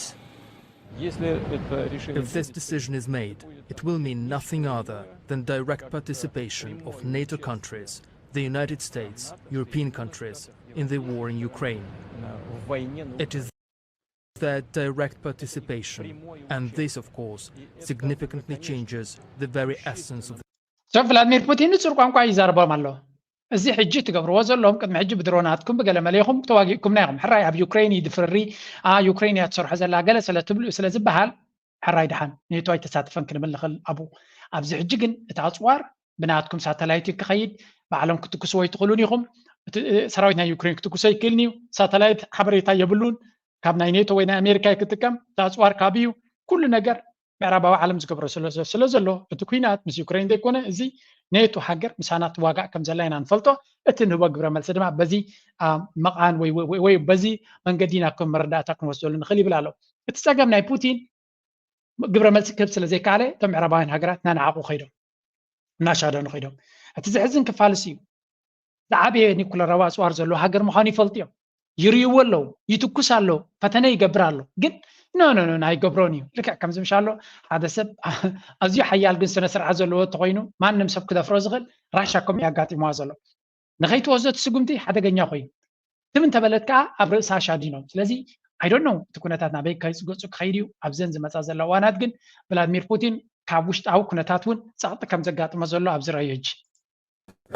If this decision is made, it will mean nothing other than direct participation of NATO countries, the United States, European countries, in the war in Ukraine. It is their direct participation, and this, of course, significantly changes the very essence of the ሰብ ቭላድሚር ፑቲን ንጹር ቋንቋ ይዛረቦም ኣሎ። እዚ ሕጂ ትገብርዎ ዘለኹም ቅድሚ ሕጂ ብድሮናትኩም ብገለ መለ ኢኹም ተዋጊእኩምና ኢኹም። ሕራይ ኣብ ዩክሬን ይድፍሪ ዩክሬን እያ ትሰርሖ ዘላ ገለ ስለ ትብሉ ስለ ዝበሃል ሕራይ ድሓን ኔቶ ኣይተሳተፈን ክንብል ንኽእል ኣብኡ። ኣብዚ ሕጂ ግን እቲ ኣጽዋር ብናትኩም ሳተላይት ክኸይድ ባዕሎም ክትኩስዎ ኣይትኽእሉን ኢኹም። ሰራዊት ናይ ዩክሬን ክትኩሶ ኣይክእልን እዩ። ሳተላይት ሓበሬታ የብሉን። ካብ ናይ ኔቶ ወይ ናይ ኣሜሪካ ክጥቀም እቲ ኣጽዋር ካብ እዩ። ኩሉ ነገር ምዕራባዊ ዓለም ዝገብሮ ስለ ዘሎ እቲ ኩናት ምስ ዩክሬን ዘይኮነ እዚ ኔቶ ሃገር ምሳና ትዋጋእ ከም ዘላ ኢና ንፈልጦ። እቲ ንህቦ ግብረ መልሲ ድማ በዚ መቓን ወይ በዚ መንገዲ ኢና ከም መረዳእታ ክንወስደሉ ንኽእል ይብል ኣሎ። እቲ ጸገም ናይ ፑቲን ግብረ መልሲ ክህብ ስለ ዘይከኣለ እቶም ምዕራባውያን ሃገራት እናነዓቑ ከይዶም እናሻደኑ ከይዶም። እቲ ዘሕዝን ክፋልስ እዩ። ዝዓበየ ኒኩለራዊ ኣፅዋር ዘለዎ ሃገር ምዃኑ ይፈልጡ እዮም። ይርእይዎ ኣለዉ፣ ይትኩስ ኣሎ፣ ፈተነ ይገብር ኣሎ። ግን ኖ ኖ ኖ ኣይገብሮን እዩ። ልክዕ ከምዚ ምሻሎ ሓደ ሰብ ኣዝዩ ሓያል ግን ስነ ስርዓት ዘለዎ እንተኾይኑ ማንም ሰብ ክደፍሮ ዝኽእል ራሻ ከምኡ ኣጋጢምዋ ዘሎ። ንኸይትወስዶ እቲ ስጉምቲ ሓደገኛ ኮይኑ ትም እንተበለት ከዓ ኣብ ርእሳ ሻዲኖም። ስለዚ I don't know እቲ ኩነታት ናበይ ገፁ ክኸይድ እዩ። ኣብዘን ዝመፃ ዘላ እዋናት ግን ቭላድሚር ፑቲን ካብ ውሽጣዊ ኩነታት እውን ፀቕጢ ከም ዘጋጥሞ ዘሎ ኣብዚ ረእዮ ሕጂ።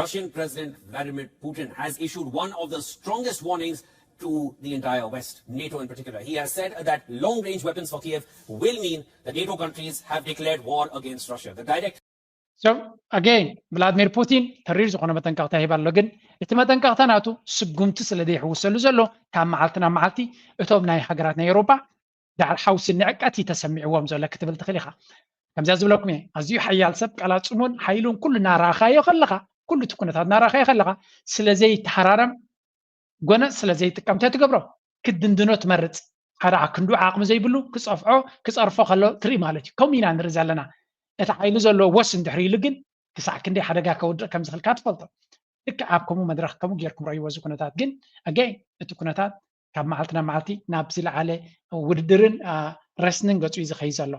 Russian President Vladimir Putin has issued one of the strongest warnings to the entire West, NATO in particular. He has said that long range weapons for Kiev will mean the NATO countries have declared war against Russia. The direct So again ቭላድሚር ፑቲን ተሪር ዝኾነ መጠንቀቕታ ይህብ ኣሎ። ግን እቲ መጠንቀቕታ ናቱ ስጉምቲ ስለ ዘይሕውሰሉ ዘሎ ካብ መዓልቲ ናብ መዓልቲ እቶም ናይ ሃገራት ናይ ኤውሮጳ ዳሕር ሓውሲ ንዕቀት እዩ ተሰሚዕዎም ዘሎ ክትብል ትኽእል ኢኻ። ከምዚኣ ዝብለኩም እየ ኣዝዩ ሓያል ሰብ ቀላፅሙን ሓይሉን ኩሉ እናረኣኻዮ ከለኻ ኩሉ እቲ ኩነታት እናረኣኻዮ ከለኻ ስለ ዘይተሃራረም ጎነፅ ስለ ዘይጥቀም እንታይ ትገብሮ ክትድንድኖ ትመርፅ ሓደ ክንዱ ዓቕሚ ዘይብሉ ክፀፍዖ ክፀርፎ ከሎ ትርኢ ማለት እዩ። ከምኡ ኢና ንርኢ ዘለና። እቲ ሓይሊ ዘለዎ ወስ እንድሕር ኢሉ ግን ክሳዕ ክንደይ ሓደጋ ከውድቕ ከም ዝኽእል እካ ትፈልጦ። ልክዕ ኣብ ከምኡ መድረኽ ከምኡ ጌርኩም ረእይዎ እዚ ኩነታት ግን ኣገይን እቲ ኩነታት ካብ መዓልቲ ናብ መዓልቲ ናብ ዝለዓለ ውድድርን ረስንን ገፁ እዩ ዝኸይድ ዘሎ።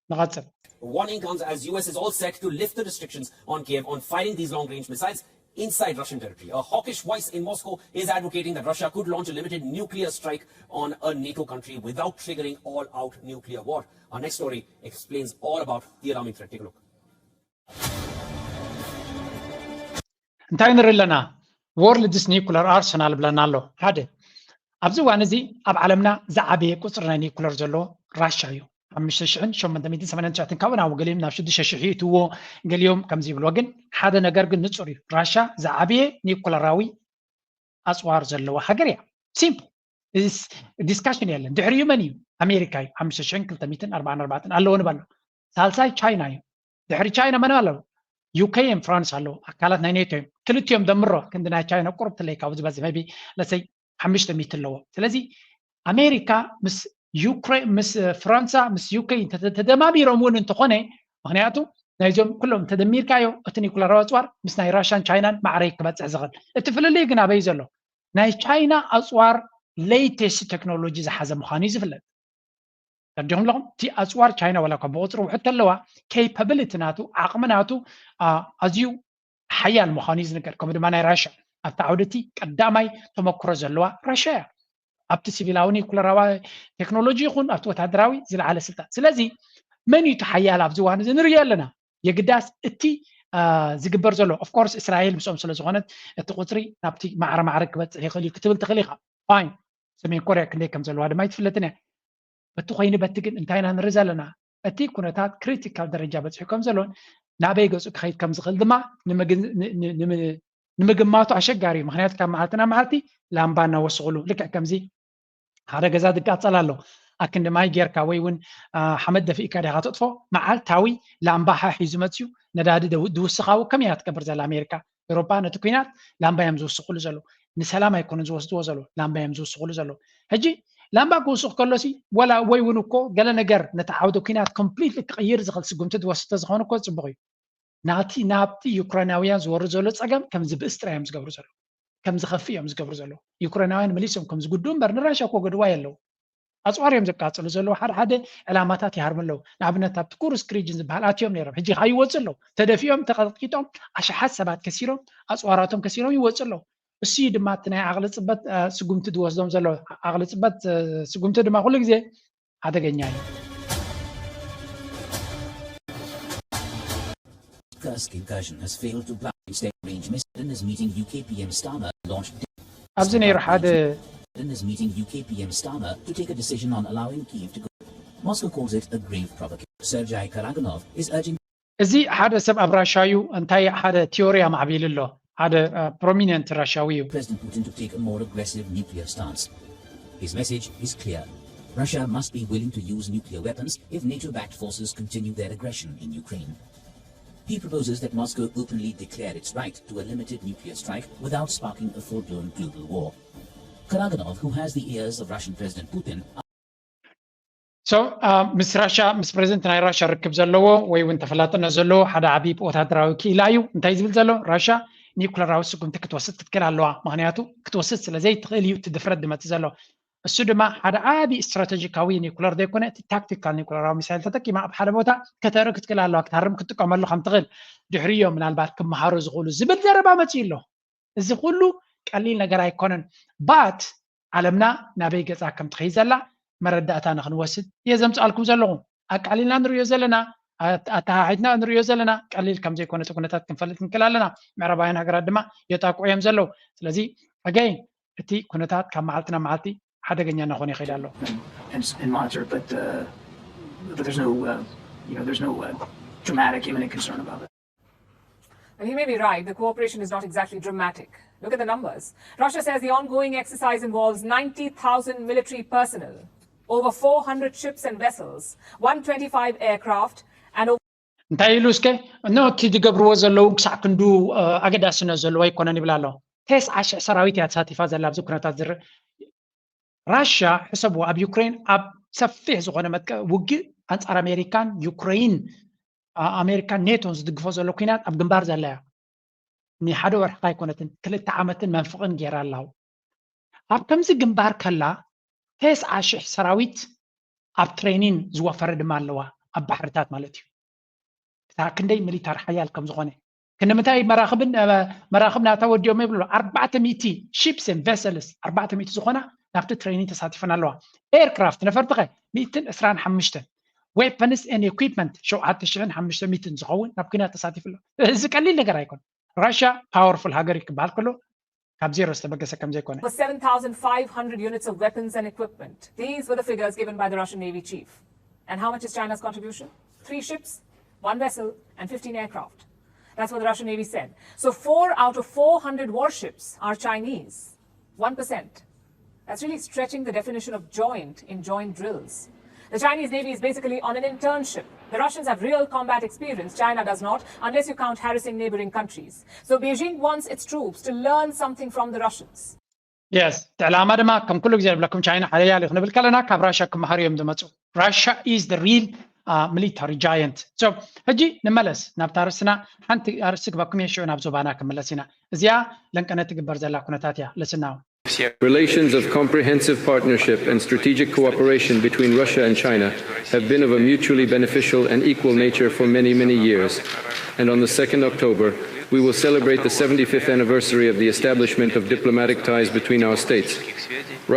ንቐፅል። The warning comes as U S is all set to lift the restrictions on Kiev on firing these long-range missiles inside Russian territory. A hawkish voice in Moscow is advocating that Russia could launch a limited nuclear strike on a NATO country without triggering all-out nuclear war. Our next story explains all about the alarming threat. Take a look. እንታይ ንርኢ ኣለና? World's nuclear arsenal ብለና ኣሎ። ሓደ ኣብዚ እዋን እዚ ኣብ ዓለምና ዝዓበየ ቁፅሪ ናይ ኒኩለር ዘሎ ራሻ እዩ። ሓሙሽተ ሽሕን ሸሞንተ ሚእትን ሰማንያን ትሽዓተን ካብኡ ናብ ገሊኦም ናብ ሽዱሽተ ሽሕ ይእትዎ፣ ገሊኦም ከምዚ ይብልዎ። ግን ሓደ ነገር ግን ንፁር እዩ፣ ራሻ ዝዓበየ ኒኩለራዊ ኣፅዋር ዘለዋ ሃገር እያ። ሲምፕል ዲስካሽን የለን። ድሕሪኡ መን እዩ? ኣሜሪካ እዩ። ሓሙሽተ ሽሕን ክልተ ሚእትን ኣርባዓን ኣርባዕተን ኣለዎ ንበሎ። ሳልሳይ ቻይና እዩ። ድሕሪ ቻይና መን ኣለዉ? ዩኬ እዮም፣ ፍራንስ ኣለዉ፣ ኣካላት ናይ ኔቶ እዮም። ክልቲኦም ደምሮ ክንዲ ናይ ቻይና ቁርብ ትለይ ካብኡ ዝበዝሕ ቢ ለሰይ ሓሙሽተ ሚእቲ ኣለዎ። ስለዚ ኣሜሪካ ምስ ዩክሬን ምስ ፍራንሳ ምስ ዩክሬን ተደማሚሮም እውን እንተኾነ፣ ምክንያቱ ናይዞም ኩሎም ተደሚርካዮ እቲ ኒኩለራዊ ኣፅዋር ምስ ናይ ራሻን ቻይናን ማዕረይ ክበፅሕ ዝኽእል። እቲ ፍልልይ ግን ኣበይ ዘሎ? ናይ ቻይና ኣፅዋር ሌይቴስት ቴክኖሎጂ ዝሓዘ ምዃኑ እዩ ዝፍለጥ። ተረዲኹም ኣለኹም? እቲ ኣፅዋር ቻይና ዋላ እኳ ብቁፅሪ ውሕድ ተለዋ፣ ኬፓብሊቲ ናቱ ዓቕሚ ናቱ ኣዝዩ ሓያል ምዃኑ እዩ ዝንገር። ከምኡ ድማ ናይ ራሻ ኣብቲ ዓውዲ እቲ ቀዳማይ ተመክሮ ዘለዋ ራሻ እያ። ኣብቲ ሲቪላዊ ኒኩለራዊ ቴክኖሎጂ ይኹን ኣብቲ ወታደራዊ ዝለዓለ ስልጣን። ስለዚ መን እዩ እቲ ሓያል ኣብዚ እዋን እዚ ንርእዮ ኣለና። የግዳስ እቲ ዝግበር ዘሎ ኦፍኮርስ እስራኤል ምስኦም ስለ ዝኾነት እቲ ቁፅሪ ናብቲ ማዕረ ማዕረ ክበፅሕ ይኽእል እዩ ክትብል ትኽእል ኢኻ። ፋይን፣ ሰሜን ኮርያ ክንደይ ከም ዘለዋ ድማ ኣይትፍለጥን እያ። በቲ ኮይኑ በቲ ግን እንታይ ኢና ንርኢ ዘለና? እቲ ኩነታት ክሪቲካል ደረጃ በፂሑ ከም ዘሎን ናበይ ገፁ ክኸይድ ከም ዝኽእል ድማ ንምግማቱ ኣሸጋሪ እዩ። ምክንያቱ ካብ መዓልቲ ናብ መዓልቲ ላምባ እናወስኽሉ ልክዕ ከምዚ ሓደ ገዛ ዝቃፀል ኣሎ። ኣክንዲ ማይ ጌርካ ወይ እውን ሓመድ ደፊእካ ዲኻ ተጥፎ? መዓልታዊ ላምባ ሓሕ እዩ ዝመፅዩ፣ ነዳዲ ድውስኻዊ። ከመይ እያ ትገብር ዘላ ኣሜሪካ? ኤውሮጳ ነቲ ኩናት ላምባ እዮም ዝውስኽሉ ዘለዉ። ንሰላም ኣይኮኑን ዝወስድዎ ዘለዉ፣ ላምባ እዮም ዝውስኽሉ ዘለዉ። ሕጂ ላምባ ክውስኽ ከሎሲ ወላ ወይ እውን እኮ ገለ ነገር ነቲ ዓውደ ኩናት ኮምፕሊትሊ ክቕይር ዝኽእል ስጉምቲ ዝወስድ ተዝኾነ እኮ ፅቡቕ እዩ። ናቲ ናብቲ ዩክሬናውያን ዝወርድ ዘሎ ፀገም ከም ዝብእስ ጥራይ እዮም ዝገብሩ ዘለዉ፣ ከም ዝኸፍእ እዮም ዝገብሩ ዘለዉ። ዩክሬናውያን መሊሶም ከም ዝጉድኡ እምበር ንራሻ እኮ ገድዋ የለዉ። ኣፅዋር እዮም ዘቃፅሉ ዘለዉ። ሓደ ሓደ ዕላማታት ይሃርሙ ኣለዉ። ንኣብነት ኣብቲ ኩርስክ ሪጅን ዝበሃል ኣትዮም ነይሮም፣ ሕጂ ከዓ ይወፁ ኣለዉ። ተደፊኦም ተቐጥቂጦም ኣሽሓት ሰባት ከሲሮም ኣፅዋራቶም ከሲሮም ይወፁ ኣለዉ። እሱ እዩ ድማ እቲ ናይ ዓቕሊ ፅበት ስጉምቲ ዝወስዶም ዘሎ። ዓቕሊ ፅበት ስጉምቲ ድማ ኩሉ ግዜ ሓደገኛ እዩ። Kursk incursion has failed to block state range missile. Business meeting U K P M Starmer launched. ኣብዚ ነይሩ ሓደ Business meeting U K P M Starmer to take a decision on allowing Kyiv to go. Moscow calls it a grave provocation. Sergei Karaganov is urging እዚ ሓደ ሰብ ኣብ ራሻ እዩ እንታይ ሓደ ቲዮሪ ኣማዕቢሉ ኣሎ። ሓደ ፕሮሚነንት ራሻዊ እዩ። President Putin to take a more aggressive nuclear stance. His message is clear. Russia must be willing to use nuclear weapons if NATO-backed forces continue their aggression in Ukraine. He proposes that Moscow openly declare its right to a limited nuclear strike without sparking a full-blown global war. Karaganov, who has the ears of Russian President Putin, So ምስ ራሻ ምስ ፕሬዚደንት ናይ ራሻ ርክብ ዘለዎ ወይ እውን ተፈላጥነት ዘለዎ ሓደ ዓብዪ ወታደራዊ ክኢላ እዩ። እንታይ ዝብል ዘሎ? ራሻ ኒኩለራዊ ስጉምቲ ክትወስድ ክትክእል ኣለዋ። ምክንያቱ ክትወስድ ስለ ዘይትኽእል እዩ እቲ ድፍረት ዝመፅእ ዘሎ። እሱ ድማ ሓደ ዓብዪ ስትራቴጂካዊ ኒኩለር ዘይኮነ እቲ ታክቲካል ኒኩለራዊ ሚሳይል ተጠቂማ ኣብ ሓደ ቦታ ከተእሪ ክትክእል ኣለዋ፣ ክትሃርም ክትጥቀመሉ ከም ትኽእል ድሕሪዮ ምናልባት ክመሃሩ ዝኽእሉ ዝብል ዘረባ መፂኡ ኣሎ። እዚ ኩሉ ቀሊል ነገር ኣይኮነን። ባት ዓለምና ናበይ ገፃ ከም ትኸይድ ዘላ መረዳእታ ንክንወስድ እየ ዘምፅኣልኩም ዘለኹ። ኣቃሊልና ንሪኦ ዘለና ኣተሓሒድና ንሪኦ ዘለና ቀሊል ከም ዘይኮነ እቲ ኩነታት ክንፈልጥ ክንክእል ኣለና። ምዕራባውያን ሃገራት ድማ የጣቅዑ እዮም ዘለዉ። ስለዚ ኣገይን እቲ ኩነታት ካብ መዓልቲ ናብ መዓልቲ ሓደገኛ እናኾነ ይኸይድ ኣሎ። and, and monitor, but, uh, but there's no, uh, you know, there's no uh, dramatic imminent concern about that. And he may be right, the cooperation is not exactly dramatic. Look at the numbers. Russia says the ongoing exercise involves ninety thousand military personnel, over four hundred ships and vessels, one twenty-five aircraft, and over እንታይ ኢሉ እስከ እኖ እቲ ዝገብርዎ ዘለዉ ክሳዕ ክንዱ ኣገዳስነት ዘለዎ ኣይኮነን ይብል ኣሎ። ተስዓ ሽሕ ሰራዊት እያ ተሳቲፋ ዘላ ኣብዚ ኩነታት ዝር ራሽያ ሕሰብዎ ኣብ ዩክሬን ኣብ ሰፊሕ ዝኾነ መጥቃ ውግእ ኣንጻር ኣሜሪካን ዩክሬን ኣሜሪካን ኔቶን ዝድግፎ ዘሎ ኩናት ኣብ ግንባር ዘላ እያ። ንሓደ ወርሒ ኣይኮነትን ክልተ ዓመትን መንፍቕን ጌራ ኣላው ኣብ ከምዚ ግንባር ከላ ተስዓ ሽሕ ሰራዊት ኣብ ትሬኒን ዝወፈረ ድማ ኣለዋ ኣብ ባሕርታት ማለት እዩ። እታ ክንደይ ሚሊታር ሓያል ከም ዝኾነ ክንምንታይ መራኽብን መራኽብ ናታ ወዲኦም ይብሉ ኣርባዕተ ሚእቲ ships and vessels ኣርባዕተ ሚእቲ ዝኾና ናብቲ ትሬኒን ተሳቲፈን ኣለዋ። ኤርክራፍት ነፈርቲ ኸ ሚእትን ዕስራን ሓሙሽተን weapons and equipment ሸውዓተ ሽሕን ሓሙሽተ ሚእትን ዝኸውን ናብ ኩናት ተሳቲፉ ኣሎ። እዚ ቀሊል ነገር ኣይኮን። ራሽያ ፓወርፉል ሃገር እዩ ክበሃል ከሎ ካብ ዜሮ ዝተበገሰ ከም ዘይኮነ። for seven thousand five hundred units of weapons and equipment. These were the figures given by the Russian Navy chief. And how much is China's contribution? Three ships, one vessel, and fifteen aircraft. That's what the Russian Navy said. So four out of four hundred warships are Chinese. One percent. That's really stretching the definition of joint in joint drills. The Chinese Navy is basically on an internship. The Russians have real combat experience, China does not, unless you count harassing neighboring countries. So Beijing wants its troops to learn something from the Russians. Yes, እቲ ዕላማ ድማ ከም ኩሉ ግዜ ንብለኩም ቻይና ሓያል እዩ ክንብል ከለና ካብ ራሻ ክመሃሩ እዮም ዝመፁ። Russia is the real military giant. So ሕጂ ንመለስ ናብታ ርእስና። ሓንቲ ኣርእስቲ ክበኩም እየ ሽዑ ናብ ዞባና ክምለስ ኢና። እዚኣ ለንቀነ ትግበር ዘላ ኩነታት እያ። Listen now. Relations of comprehensive partnership and strategic cooperation between Russia and China have been of a mutually beneficial and equal nature for many, many years. And on the second October, we will celebrate the seventy-fifth anniversary of the establishment of diplomatic ties between our states.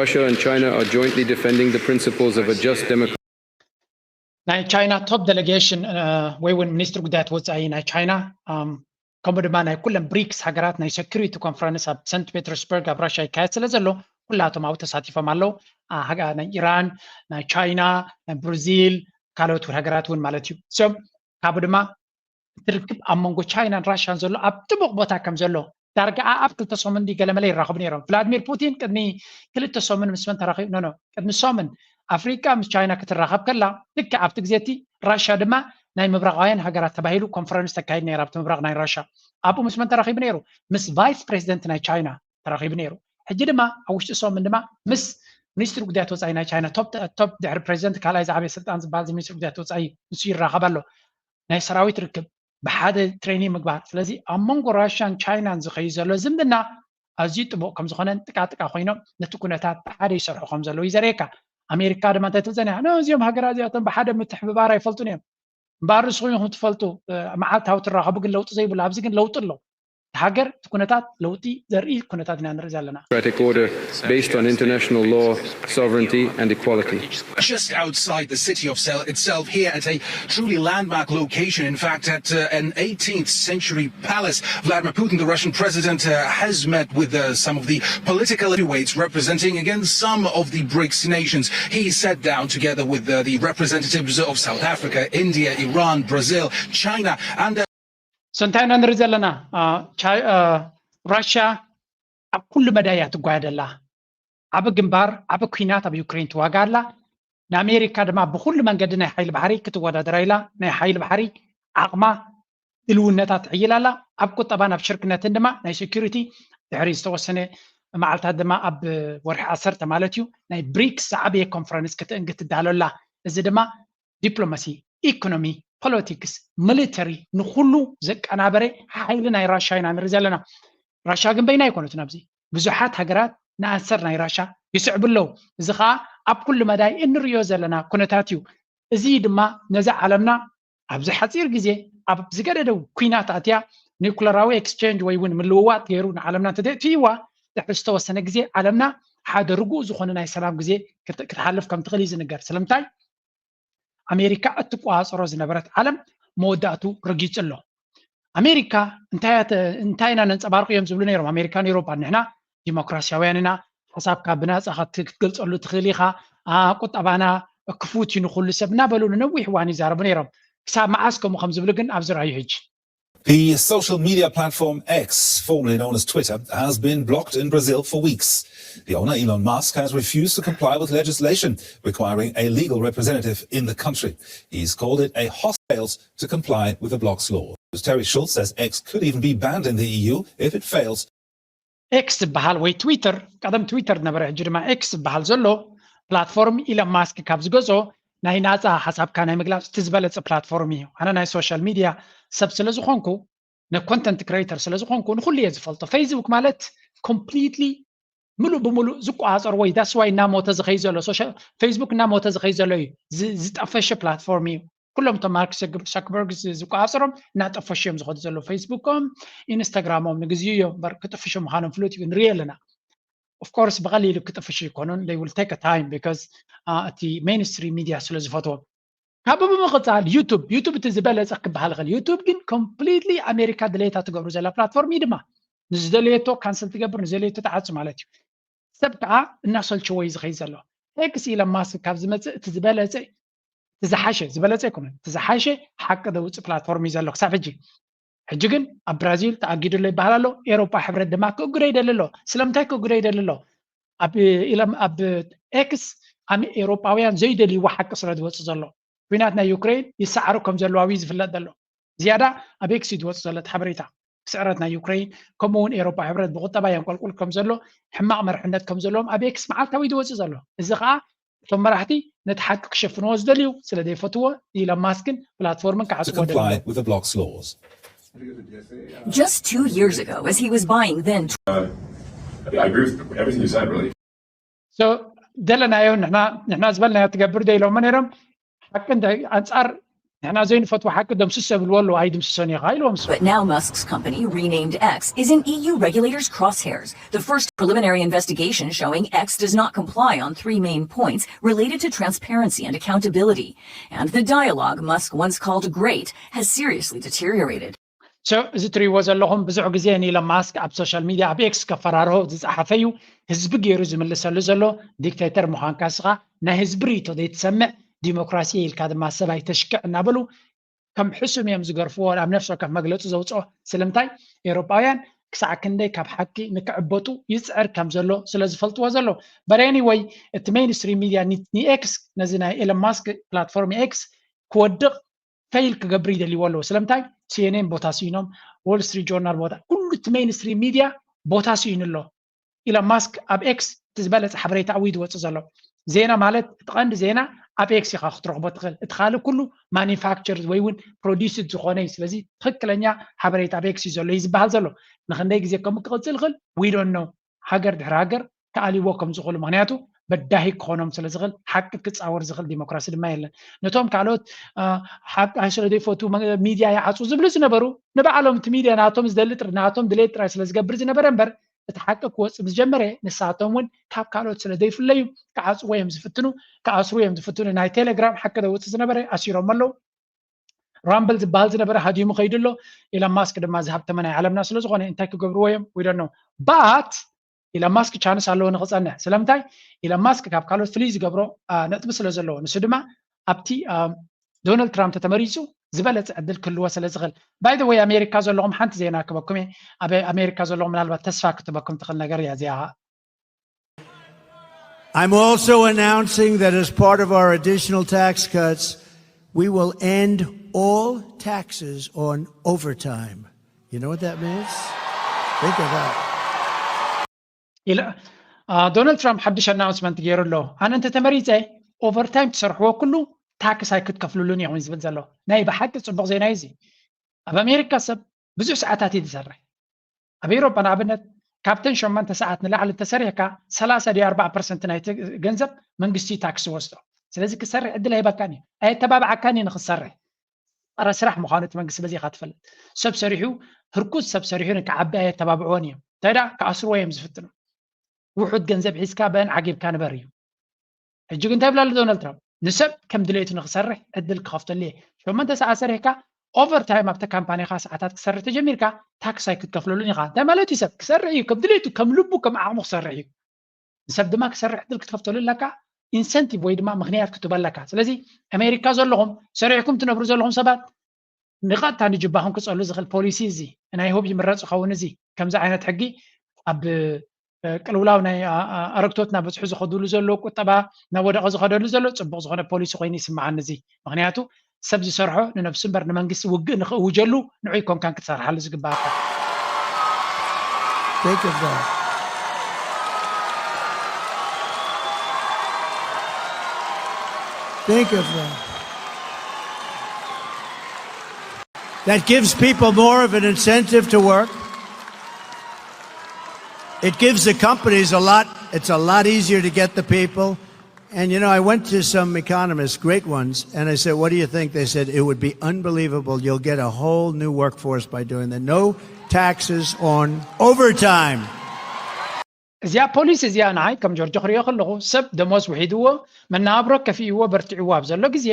Russia and China are jointly defending the principles of a just democratic ናይ ቻይና top delegation ወይ እውን ሚኒስትሪ ጉዳያት ወፃኢ ናይ ቻይና፣ ከምኡ ድማ ናይ ኩለን ብሪክስ ሃገራት ናይ security conference ኣብ ሰንት ፔተርስበርግ ኣብ ራሻ ይካየድ ስለ ዘሎ ኩላቶም ኣብኡ ተሳቲፎም ኣለዉ። ናይ ኢራን፣ ናይ ቻይና፣ ናይ ብራዚል፣ ካልኦት ሃገራት እውን ማለት እዩ። So ካብኡ ድማ እቲ ርክብ ኣብ መንጎ ቻይናን ራሻን ዘሎ ኣብ ጥቡቕ ቦታ ከም ዘሎ ዳርጋ ኣብ ክልተ ሰሙን ገለመለ ይራኸቡ ነይሮም። ቭላድሚር ፑቲን ቅድሚ ክልተ ሰሙን ምስ መን ተራኺቡ? ኖ ኖ፣ ቅድሚ ሰሙን ኣፍሪቃ ምስ ቻይና ክትራኸብ ከላ ልክዕ ኣብቲ ግዜ እቲ ራሻ ድማ ናይ ምብራቓውያን ሃገራት ተባሂሉ ኮንፈረንስ ተካይድ ነይራ ኣብቲ ምብራቕ ናይ ራሻ። ኣብኡ ምስ መን ተራኺቡ ነይሩ? ምስ ቫይስ ፕሬዚደንት ናይ ቻይና ተራኺቡ ነይሩ። ሕጂ ድማ ኣብ ውሽጢ ሰሙን ድማ ምስ ሚኒስትሪ ጉዳያት ወፃኢ ናይ ቻይና ቶፕ ድሕሪ ፕሬዚደንት ካልኣይ ዝዓበየ ስልጣን ዝበሃል ሚኒስትሪ ጉዳያት ወፃኢ ንሱ ይራኸብ ኣሎ። ናይ ሰራዊት ርክብ፣ ብሓደ ትሬኒንግ ምግባር። ስለዚ ኣብ መንጎ ራሽያን ቻይናን ዝኸይድ ዘሎ ዝምድና ኣዝዩ ጥቡቕ ከም ዝኾነን ጥቃጥቃ ኮይኖም ነቲ ኩነታት ብሓደ ይሰርሑ ከም ዘለዉ እዩ ዘርእየካ። ኣሜሪካ ድማ እንታይ ትብል ጸኒሓ? ኖ፣ እዚኦም ሃገራት እዚኣቶም ብሓደ ምትሕብባር ኣይፈልጡን እዮም። እምበኣር ንስኹም ኢኹም ትፈልጡ፣ መዓልታዊ ትራኸቡ ግን ለውጢ ዘይብሉ። ኣብዚ ግን ለውጢ ኣሎ። ሃገር እቲ ኩነታት ለውጢ ዘርኢ ኩነታት ኢና ንርኢ ዘለና። Democratic order based on international law, sovereignty and equality. Just outside the city of Seoul itself, here at a truly landmark location, in fact, at uh, an eighteenth century palace, Vladimir Putin, the Russian president, uh, has met with uh, some of the political heavyweights representing, again, some of the brics nations. He sat down together with uh, the representatives of South Africa, India, Iran, Brazil, China, and uh, So እንታይ ኢና ንርኢ ዘለና? ራሽያ ኣብ ኩሉ መዳይ እያ ትጓየድ ኣላ። ዓቢ ግንባር፣ ዓቢ ኲናት ኣብ ዩክሬን ትዋጋ ኣላ። ንኣሜሪካ ድማ ብኩሉ መንገዲ ናይ ሓይሊ ባሕሪ ክትወዳደራ ኢላ ናይ ሓይሊ ባሕሪ ዓቕማ ድልውነታ ትሕይል ኣላ። ኣብ ቁጠባን ኣብ ሽርክነትን ድማ ናይ ሴኩሪቲ ድሕሪ ዝተወሰነ መዓልታት ድማ ኣብ ወርሒ ዓሰርተ ማለት እዩ ናይ ብሪክስ ዝዓበየ ኮንፈረንስ ክትእንግድ ትዳሎ ኣላ። እዚ ድማ ዲፕሎማሲ፣ ኢኮኖሚ፣ ፖለቲክስ፣ ሚሊተሪ ንኹሉ ዘቀናበረ ሓይሊ ናይ ራሻ ኢና ንርኢ ዘለና። ራሻ ግን በይና ኣይኮነትን ኣብዚ። ብዙሓት ሃገራት ንኣንሰር ናይ ራሻ ይስዕቡ ኣለዉ። እዚ ኸኣ ኣብ ኩሉ መዳይ እንርእዮ ዘለና ኩነታት እዩ። እዚ ድማ ነዛ ዓለምና ኣብዚ ሓጺር ግዜ ኣብ ዝገደደ ኲናት ኣትያ ኒኩለራዊ ኤክስቼንጅ ወይ እውን ምልውዋጥ ገይሩ ንዓለምና እንተዘይእትይዋ ድሕሪ ዝተወሰነ ግዜ ዓለምና ሓደ ርጉእ ዝኾነ ናይ ሰላም ግዜ ክትሓልፍ ከም ትኽእል እዩ ዝንገር። ስለምንታይ? ኣሜሪካ እትቆጻጸሮ ዝነበረት ዓለም መወዳእቱ ረጊጹ ኣሎ። ኣሜሪካ እንታይ ኢና ነንጸባርቕ እዮም ዝብሉ ነይሮም ኣሜሪካን ኤውሮጳን። ንሕና ዲሞክራሲያውያን ኢና፣ ሓሳብካ ብናጻ ክትገልጸሉ ትኽእል ኢኻ፣ ቁጠባና ክፉት እዩ ንኹሉ ሰብ እናበሉ ንነዊሕ እዋን ይዛረቡ ነይሮም። ክሳብ መዓስ ከምኡ ከም ዝብሉ ግን ኣብዚ ረኣዩ ሕጂ። The social media platform X, formerly known as Twitter, has been blocked in Brazil for weeks. The owner, Elon Musk, has refused to comply with legislation requiring a legal representative in the country. He's called it a hostile to comply with the bloc's law. Terry Schultz says X could even be banned in the E U if it fails. ኤክስ ዝበሃል ወይ ትዊተር፣ ቀደም ትዊተር ዝነበረ ሕጂ ድማ ኤክስ ዝበሃል ዘሎ ፕላትፎርም ኢሎን ማስክ ካብ ዝገዝኦ ናይ ናፃ ሓሳብካ ናይ ምግላፅ እቲ ዝበለፀ ፕላትፎርም እዩ። ኣነ ናይ ሶሻል ሚድያ ሰብ ስለ ዝኾንኩ፣ ናይ ኮንተንት ክሬተር ስለ ዝኾንኩ ንኹሉ እየ ዝፈልጦ። ፌስቡክ ማለት ኮምፕሊትሊ ምሉእ ብምሉእ ዝቆፃፀር ወይ that's why እናሞተ ዝኸይ ዘሎ ሶሻል ፌስቡክ እናሞተ ዝኸይ ዘሎ እዩ። ዝጠፈሸ ፕላትፎርም እዩ። ኩሎም እቶም ማርክ ዘከርበርግ ዝቆፃፀሮም እናጠፈሹ እዮም ዝኸዱ ዘለዉ። ፌስቡኮም ኢንስታግራሞም ንግዚኡ እዮም እምበር ክጥፍሹ ምዃኖም ፍሉጥ እዩ፣ ንሪኦ ኣለና። Of course ብቐሊሉ ክጥፍሹ ይኮኑን፣ they will take a time because እቲ ሜንስትሪም ሚድያ ስለ ዝፈትዎም። ካብኡ ብምቕፃል ዩቱብ፣ ዩቱብ እቲ ዝበለፀ ክበሃል ይኽእል። ዩቱብ ግን ኮምፕሊትሊ ኣሜሪካ ድሌታ ትገብሩ ዘላ ፕላትፎርም እዩ ድማ ንዝደለየቶ ካንስል ትገብር፣ ንዝደለየቶ ትዓጹ ማለት እዩ። ሰብ ከዓ እናሰልቸዎ እዩ ዝኸይድ ዘሎ። ኤክስ ኢለን ማስክ ካብ ዝመፅእ እቲ ዝበለፀ፣ እቲ ዝሓሸ፣ ዝበለፀ ኣይኮነን፣ እቲ ዝሓሸ ሓቂ ዘውፅእ ፕላትፎርም እዩ ዘሎ ክሳብ ሕጂ። ሕጂ ግን ኣብ ብራዚል ተኣጊዱ ኣሎ ይበሃል ኣሎ። ኤሮፓ ሕብረት ድማ ክእግዶ ይደሊ ኣሎ። ስለምንታይ ክእግዶ ይደሊ ኣሎ? ኣብ ኢለም ኣብ ኤክስ ኣም ኤሮፓውያን ዘይደልይዎ ሓቂ ስለ ዝወፅእ ዘሎ፣ ኩናት ናይ ዩክሬን ይሰዓሩ ከም ዘለዋ እዩ ዝፍለጥ ዘሎ። ዝያዳ ኣብ ኤክስ እዩ ዝወፅእ ዘሎ እቲ ሓበሬታ። ስዕረት ናይ ዩክሬን ከምኡ እውን ኤሮፓ ሕብረት ብቁጠባ የንቆልቁል ከም ዘሎ፣ ሕማቕ መርሕነት ከም ዘለዎም ኣብ ኤክስ መዓልታዊ እዩ ዝወፅእ ዘሎ። እዚ ከዓ እቶም መራሕቲ ነቲ ሓቂ ክሸፍንዎ ዝደልዩ ስለ ዘይፈትዎ ኢለን ማስክን ፕላትፎርምን to ክዓጽዎ comply ደልዩ። With the bloc's laws. Just two years ago, as he was buying then I agree with everything you said, really. So ደለናዮ ንሕና ንሕና ዝበልናዮ ትገብር ዶ ኢሎሞ ነይሮም። ሓቂ እንታይ ኣንጻር ንሕና ዘይንፈትዎ ሓቂ ደምስሶ ይብልዎ ኣለዉ። ኣይድምስሶን ኢኻ ኢልዎም ንሶም። But now Musk's company, renamed X, is in E U regulators' crosshairs. The first preliminary investigation showing X does not comply on three main points related to transparency and accountability. And the dialogue Musk once called great has seriously deteriorated. So እዚ ትሪእዎ ዘለኹም ብዙሕ ግዜ ንኢሎን ማስክ ኣብ ሶሻል ሚድያ ኣብ ኤክስ ከፈራርሆ ዝፀሓፈ እዩ። ህዝቢ ገይሩ ዝምልሰሉ ዘሎ ዲክቴተር ምዃንካ እስኻ ናይ ህዝቢ ርእይቶ ዘይትሰምዕ ዲሞክራሲ ኢልካ ድማ ሰብ ኣይተሽክዕ እናበሉ ከም ሕሱም እዮም ዝገርፍዎ። ኣብ ነፍሲ ወከፍ መግለፂ ዘውፅኦ ስለምንታይ ኤሮጳውያን ክሳዕ ክንደይ ካብ ሓቂ ንክዕበጡ ይፅዕር ከም ዘሎ ስለ ዝፈልጥዎ ዘሎ በሬኒ ወይ እቲ ሜይንስትሪም ሚድያ ንኤክስ ነዚ ናይ ኤለን ማስክ ፕላትፎርም ኤክስ ክወድቕ ፈይል ክገብር ይደልይዎ ኣለዎ። ስለምንታይ ሲኤንኤን ቦታ ስኢኖም፣ ዎል ስትሪት ጆርናል ቦታ፣ ኩሉ እቲ ሜይንስትሪም ሚድያ ቦታ ስኢኑ ኣሎ። ኢሎን ማስክ ኣብ ኤክስ እቲ ዝበለፀ ሓበሬታ ኣብኡ እዩ ዝወፅእ ዘሎ። ዜና ማለት እቲ ቀንዲ ዜና ኣብ ኤክስ ኢኻ ክትረኽቦ ትኽእል። እቲ ካልእ ኩሉ ማኒፋክቸር ወይ እውን ፕሮዲስድ ዝኾነ እዩ። ስለዚ ትኽክለኛ ሓበሬታ ኣብ ኤክስ እዩ ዘሎ እዩ ዝበሃል ዘሎ። ንክንደይ ግዜ ከምኡ ክቕፅል ይኽእል ዊዶን ነው። ሃገር ድሕሪ ሃገር ክኣልይዎ ከም ዝኽእሉ ምክንያቱ በዳሂ ክኾኖም ስለ ዝኽእል ሓቂ ክፃወር ዝኽእል ዲሞክራሲ ድማ የለን። ነቶም ካልኦት ሓቂ ስለ ዘይፈቱ ሚድያ ይዓፁ ዝብሉ ዝነበሩ ንባዕሎም እቲ ሚድያ ናቶም ዝደሊ ጥራይ ናቶም ድሌት ጥራይ ስለ ዝገብር ዝነበረ እምበር እቲ ሓቂ ክወፅእ ምስ ጀመረ ንሳቶም እውን ካብ ካልኦት ስለ ዘይፍለዩ ክዓፅዎ እዮም ዝፍትኑ፣ ክኣስሩ እዮም ዝፍትኑ። ናይ ቴሌግራም ሓቂ ዘውፅእ ዝነበረ ኣሲሮም ኣለዉ። ራምብል ዝበሃል ዝነበረ ሃዲሙ ከይዱ ኣሎ። ኢሎን ማስክ ድማ ዝሃብተመ ናይ ዓለምና ስለ ዝኾነ እንታይ ክገብርዎ እዮም ዊዶን ነው ባት ኢሎን ማስክ ቻንስ ኣለዎ ንክፀንሕ። ስለምንታይ ኢሎን ማስክ ካብ ካልኦት ፍልይ ዝገብሮ ነጥቢ ስለ ዘለዎ ንሱ ድማ ኣብቲ ዶናልድ ትራምፕ ተተመሪፁ ዝበለፀ ዕድል ክህልዎ ስለ ዝኽእል። ባይ ወይ ኣሜሪካ ዘለኹም ሓንቲ ዜና ክበኩም እየ። ኣብ ኣሜሪካ ዘለኹም ምናልባት ተስፋ ክትበኩም ትኽእል ነገር እያ እዚኣ። I'm also announcing that as part of our additional tax cuts, we will end all taxes on overtime. You know what that means? Think of that. ኢለ ዶናልድ ትራምፕ ሓድሽ ኣናውንስመንት ገይሩ ኣሎ። ኣነ እንተተመሪፀ ኦቨርታይም ትሰርሕዎ ኩሉ ታክስ ኣይክትከፍልሉን ኢኹም ዝብል ዘሎ ናይ ብሓቂ ፅቡቕ ዜና እዩ እዚ። ኣብ ኣሜሪካ ሰብ ብዙሕ ሰዓታት እዩ ዝሰርሕ። ኣብ ኤሮጳ ንኣብነት ካብተን ሸሞንተ ሰዓት ንላዕሊ እንተሰሪሕካ ሰላሳ ድዩ ኣርባዓ ፐርሰንት ናይቲ ገንዘብ መንግስቲ እዩ ታክስ ዝወስዶ። ስለዚ ክሰርሕ ዕድል ኣይህበካን እዩ፣ ኣየተባብዓካን እዩ ንክትሰርሕ። ጸረ ስራሕ ምዃኑ እቲ መንግስቲ በዚ ኢኻ ትፈልጥ። ሰብ ሰሪሑ ህርኩት ሰብ ሰሪሑ ንክዓቢ ኣየተባብዕዎን እዮም። እንታይ ደኣ ክኣስርዎ እዮም ዝፍትኑ። ውሑድ ገንዘብ ሒዝካ በን ዓጊብካ ንበር እዩ። ሕጂ ግን እንታይ ይብል ኣሎ ዶናልድ ትራምፕ? ንሰብ ከም ድሌቱ ንክሰርሕ ዕድል ክኸፍተሉ እየ። ሸሞንተ ሰዓት ሰሪሕካ ኦቨርታይም ኣብቲ ካምፓኒኻ ሰዓታት ክሰርሕ ተጀሚርካ ታክስ ኣይክትከፍለሉን ኢኻ። እንታይ ማለት እዩ? ሰብ ክሰርሕ እዩ፣ ከም ድሌቱ ከም ልቡ ከም ዓቕሙ ክሰርሕ እዩ። ንሰብ ድማ ክሰርሕ ዕድል ክትከፍተሉ ኣለካ፣ ኢንሰንቲቭ ወይ ድማ ምኽንያት ክትህቦ ኣለካ። ስለዚ ኣሜሪካ ዘለኹም ሰሪሕኩም ትነብሩ ዘለኹም ሰባት ንቐጥታ ንጅባኹም ክፀሉ ዝኽእል ፖሊሲ እዚ ናይ ሁብ ይምረፅ ይኸውን። እዚ ከምዚ ዓይነት ሕጊ ኣብ ቅልውላው ናይ ኣረግቶት ናብ በዝሑ ዝኸዱሉ ዘሎ ቁጠባ ናብ ወደቐ ዝኸደሉ ዘሎ ፅቡቕ ዝኾነ ፖሊሲ ኮይኑ ይስምዓኒ እዚ። ምክንያቱ ሰብ ዝሰርሖ ንነብሱ እምበር ንመንግስቲ ውግእ ንኽእውጀሉ ንዑይ ኮንካን ክትሰርሓሉ ዝግባኣካ። Think of that. Think of that. That gives people more of an incentive to work. It gives the companies a lot, it's a lot easier to get the people. And you know, I went to some economists, great ones, and I said, "What do you think?" They said, "It would be unbelievable. You'll get a whole new workforce by doing that. No taxes on overtime." እዚኣ ፖሊሲ እዚኣ ንዓይ ከም ጆርጆ ክሪኦ ከለኹ ሰብ ደሞዝ ውሒድዎ መናብሮ ከፊእዎ በርቲዕዎ ኣብ ዘሎ ግዜ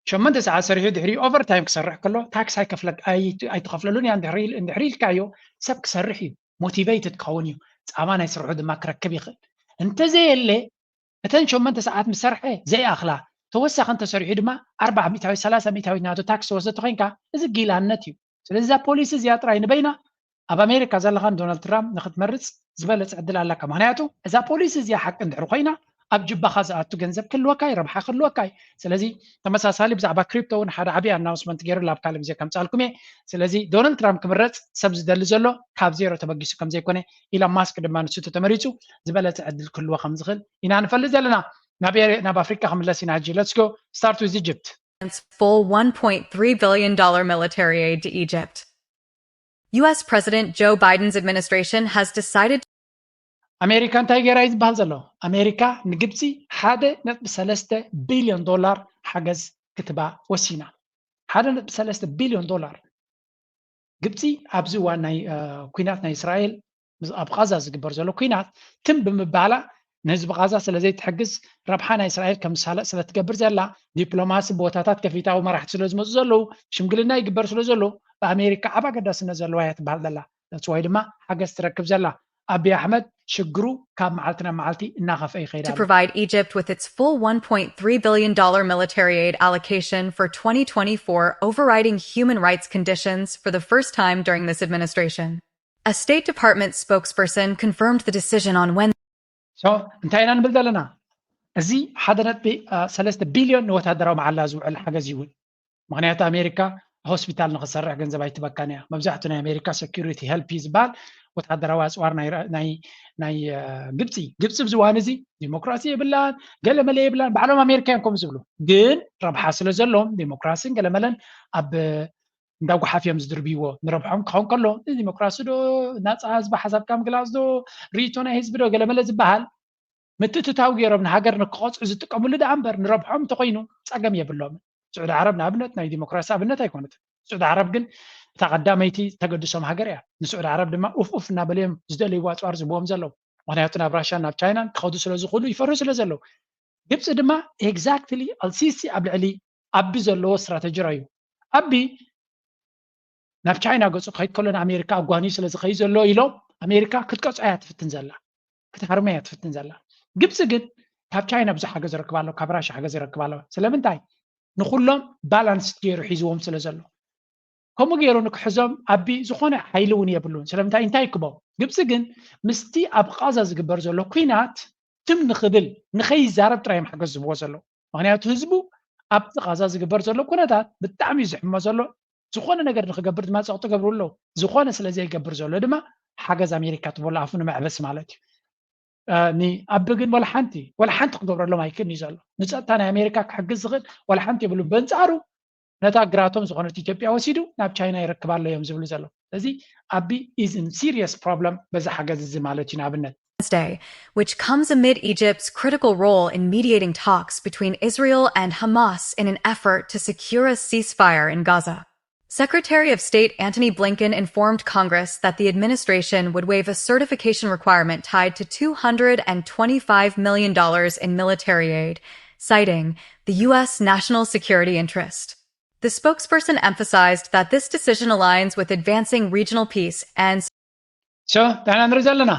ሸሞንተ ሰዓት ሰሪሑ ድሕሪ ኦቨርታይም ክሰርሕ ከሎ ታክስ ኣይከፍለ ኣይትኸፍለሉን እያ እንድሕሪ ኢልካዮ ሰብ ክሰርሕ እዩ። ሞቲቬትድ ክኸውን እዩ። ፃማ ናይ ስርሑ ድማ ክረክብ ይኽእል። እንተዘየለ እተን ሸሞንተ ሰዓት ምስ ሰርሐ ዘይኣኽላ፣ ተወሳኺ እንተሰሪሑ ድማ ኣርባዓ ሚእታዊት ሰላሳ ሚእታዊት ናቱ ታክስ ተወስዶ ተኮይንካ፣ እዚ ጊላነት እዩ። ስለዚ እዛ ፖሊሲ እዚኣ ጥራይ ንበይና ኣብ ኣሜሪካ ዘለኻ ንዶናልድ ትራምፕ ንክትመርፅ ዝበለፀ ዕድል ኣለካ። ምክንያቱ እዛ ፖሊሲ እዚኣ ሓቂ እንድሕር ኮይና ኣብ ጅባኻ ዝኣቱ ገንዘብ ክህልወካ እዩ፣ ረብሓ ክህልወካ እዩ። ስለዚ ተመሳሳሊ ብዛዕባ ክሪፕቶ እውን ሓደ ዓብዪ ኣናውንስመንት ገይሩ ኣብ ካልእ ግዜ ከምፃልኩም እየ። ስለዚ ዶናልድ ትራምፕ ክምረፅ ሰብ ዝደሊ ዘሎ ካብ ዜሮ ተበጊሱ ከምዘይኮነ፣ ኢሎን ማስክ ድማ ንሱ ተመሪፁ ዝበለፀ ዕድል ክህልዎ ከምዝኽእል ኢና ንፈልጥ ዘለና። ናብ ኣፍሪካ ክምለስ ኢና ሕጂ። Let's go start with Egypt. Full one point three billion dollar military aid to Egypt. U S President Joe Biden's administration has decided ኣሜሪካ እንታይ ገይራ እዩ ዝበሃል ዘሎ? ኣሜሪካ ንግብፂ ሓደ ነጥቢ ሰለስተ ቢልዮን ዶላር ሓገዝ ክትባ ወሲና። ሓደ ነጥቢ ሰለስተ ቢልዮን ዶላር። ግብፂ ኣብዚ እዋን ናይ ኩናት ናይ እስራኤል ኣብ ቃዛ ዝግበር ዘሎ ኩናት ትም ብምባላ ንህዝቢ ቃዛ ስለ ዘይትሕግዝ ረብሓ ናይ እስራኤል ከም ዝሳለጥ ስለ ትገብር ዘላ፣ ዲፕሎማሲ ቦታታት ከፊታ፣ መራሕቲ ስለ ዝመፁ ዘለዉ፣ ሽምግልና ይግበር ስለ ዘሎ ብኣሜሪካ ዓብ ኣገዳስነት ዘለዋ እያ ትበሃል ዘላ። That's why ድማ ሓገዝ ትረክብ ዘላ። ኣብይ ኣሕመድ ሽግሩ ካብ መዓልቲ ናብ መዓልቲ እናኸፍአ ይኸይድ to ኣሎ። Provide Egypt with its full one point three billion dollar military aid allocation for twenty twenty-four, overriding human rights conditions for the first time during this administration. A State Department spokesperson confirmed the decision on Wednesday. So እንታይ ኢና ንብል ዘለና? እዚ ሓደ ነጥቢ ሰለስተ ቢልዮን ንወታደራዊ መዓላ ዝውዕል ሓገዝ ይውል። ምክንያቱ ኣሜሪካ ሆስፒታል ንክሰርሕ ገንዘብ ኣይትበካን እያ። መብዛሕቱ ናይ ኣሜሪካ ሴኩሪቲ ሄልፕ እዩ ዝበሃል ወታደራዊ ኣፅዋር ናይ ራ- ናይ ናይ እ፣ ግብፂ ግብፂ ኣብዚ እዋን እዚ ዲሞክራሲ የብላን፣ ገለመለ የብላን። ባዕሎም ኣሜሪካ እዮም ከምኡ ዝብሉ፣ ግን ረብሓ ስለ ዘለዎም ዲሞክራሲን ገለመለን ኣብ እንዳጓሓፍ እዮም ዝድርብይዎ። ንረብሖም ክኸውን ከሎ ንዲሞክራሲ ዶ ናፃ ህዝቢ ሓሳብካ ምግላፅ ዶ ርእይቶ ናይ ህዝቢ ዶ ገለመለ ዝበሃል ምትእትታው ገይሮም ንሃገር ንክቐፅዑ ዝጥቀምሉ ደኣ እምበር ንረብሖም እንተኮይኑ ፀገም የብሎምን። ስዑዲ ዓረብ ንኣብነት ናይ ዲሞክራሲ ኣብነት ኣይኮነትን። ስዑዲ ዓረብ ግን እታ ቀዳመይቲ ተገድሶም ሃገር እያ። ንስዑዲ ዓረብ ድማ ኡፍ ኡፍ እናበለ እዮም ዝደለይዎ ኣፅዋር ዝህብዎም ዘለዉ። ምክንያቱ ናብ ራሽያን ናብ ቻይናን ክኸዱ ስለ ዝኽእሉ ይፈርሁ ስለ ዘለዉ። ግብፂ ድማ ኤግዛክትሊ ኣልሲሲ ኣብ ልዕሊ ኣቢ ዘለዎ ስትራተጂ ረዩ። ኣቢ ናብ ቻይና ገፁ ክኸይድ ከሎ ንኣሜሪካ ኣጓንዩ ስለ ዝኸይድ ዘሎ ኢሎም ኣሜሪካ ክትቀፅዖ እያ ትፍትን ዘላ፣ ክትሃርሞ እያ ትፍትን ዘላ። ግብፂ ግን ካብ ቻይና ብዙሕ ሓገዝ ይረክብ ኣሎ፣ ካብ ራሽያ ሓገዝ ይረክብ ኣሎ። ስለምንታይ? ንኩሎም ባላንስ ገይሩ ሒዝዎም ስለ ዘሎ። ከምኡ ገይሩ ንክሕዞም ኣቢ ዝኾነ ሓይሊ እውን የብሉን። ስለምንታይ? እንታይ ይክቦም? ግብፂ ግን ምስቲ ኣብ ቃዛ ዝግበር ዘሎ ኩናት ትም ንክብል ንከይዛረብ ጥራይ እዮም ሓገዝ ዝህብዎ ዘለዉ። ምክንያቱ ህዝቡ ኣብቲ ቃዛ ዝግበር ዘሎ ኩነታት ብጣዕሚ እዩ ዝሕሞ ዘሎ። ዝኾነ ነገር ንክገብር ድማ ፀቕጢ ገብሩ ኣለዉ። ዝኾነ ስለ ዘይገብር ዘሎ ድማ ሓገዝ ኣሜሪካ ትበሎ ኣፉ ንመዕበሲ ማለት እዩ። እ፣ ንኣቢ ግን ወላ ሓንቲ ወላ ሓንቲ ክገብረሎም ኣይክእልን እዩ ዘሎ። ንፀጥታ ናይ ኣሜሪካ ክሕግዝ ዝኽእል ወላ ሓንቲ የብሉ። በንፃሩ ነታ ግራቶም ዝኾነት ኢትዮጵያ ወሲዱ ናብ ቻይና ይረክብ ኣሎ እዮም ዝብሉ ዘለዉ። ስለዚ ኣቢ is in serious problem በዚ ሓገዝ እዚ ማለት እዩ። ንኣብነት Wednesday, which comes amid Egypt's critical role in mediating talks between Israel and Hamas in an effort to secure a ceasefire in Gaza. Secretary of State Antony Blinken informed Congress that the administration would waive a certification requirement tied to two hundred and twenty-five million dollars in military aid, citing the U S national security interest. The spokesperson emphasized that this decision aligns with advancing regional peace and ሶ ንሕና ንርኢ ዘለና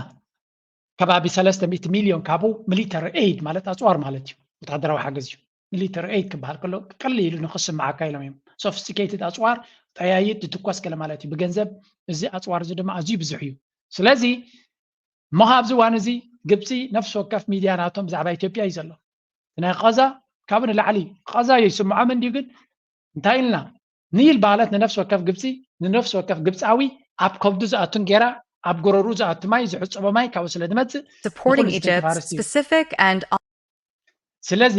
ከባቢ ሰለስተ ሚእቲ ሚልዮን ካብኡ ሚሊተሪ ኤይድ ማለት ኣፅዋር ማለት እዩ። ወታደራዊ ሓገዝ እዩ። ሚሊተሪ ኤይድ ክበሃል ከሎ ቀሊል ኢሉ ንክስምዓካ ኢሎም እዮም። ሶፊስቲኬትድ ኣፅዋር፣ ጠያይት፣ ዝትኮስ ገለ ማለት እዩ። ብገንዘብ እዚ ኣፅዋር እዚ ድማ ኣዝዩ ብዙሕ እዩ። ስለዚ እሞ ኣብዚ እዋን እዚ ግብፂ ነፍሲ ወከፍ ሚድያ ናቶም ብዛዕባ ኢትዮጵያ እዩ ዘሎ። ናይ ቃዛ ካብኡ ንላዕሊ ቃዛ ይስምዖም እንድዩ፣ ግን እንታይ ኢልና ኒል ማለት ንነፍሲ ወከፍ ግብፂ ንነፍሲ ወከፍ ግብፃዊ ኣብ ከብዱ ዝኣቱን ጌራ ኣብ ጎረሩ ዝኣቱ ማይ ዝሕፀቦ ማይ ካብኡ ስለ ዝመፅእ supporting ንኹሉ Egypt's ዝተንፋርስ እዩ። specific and ስለዚ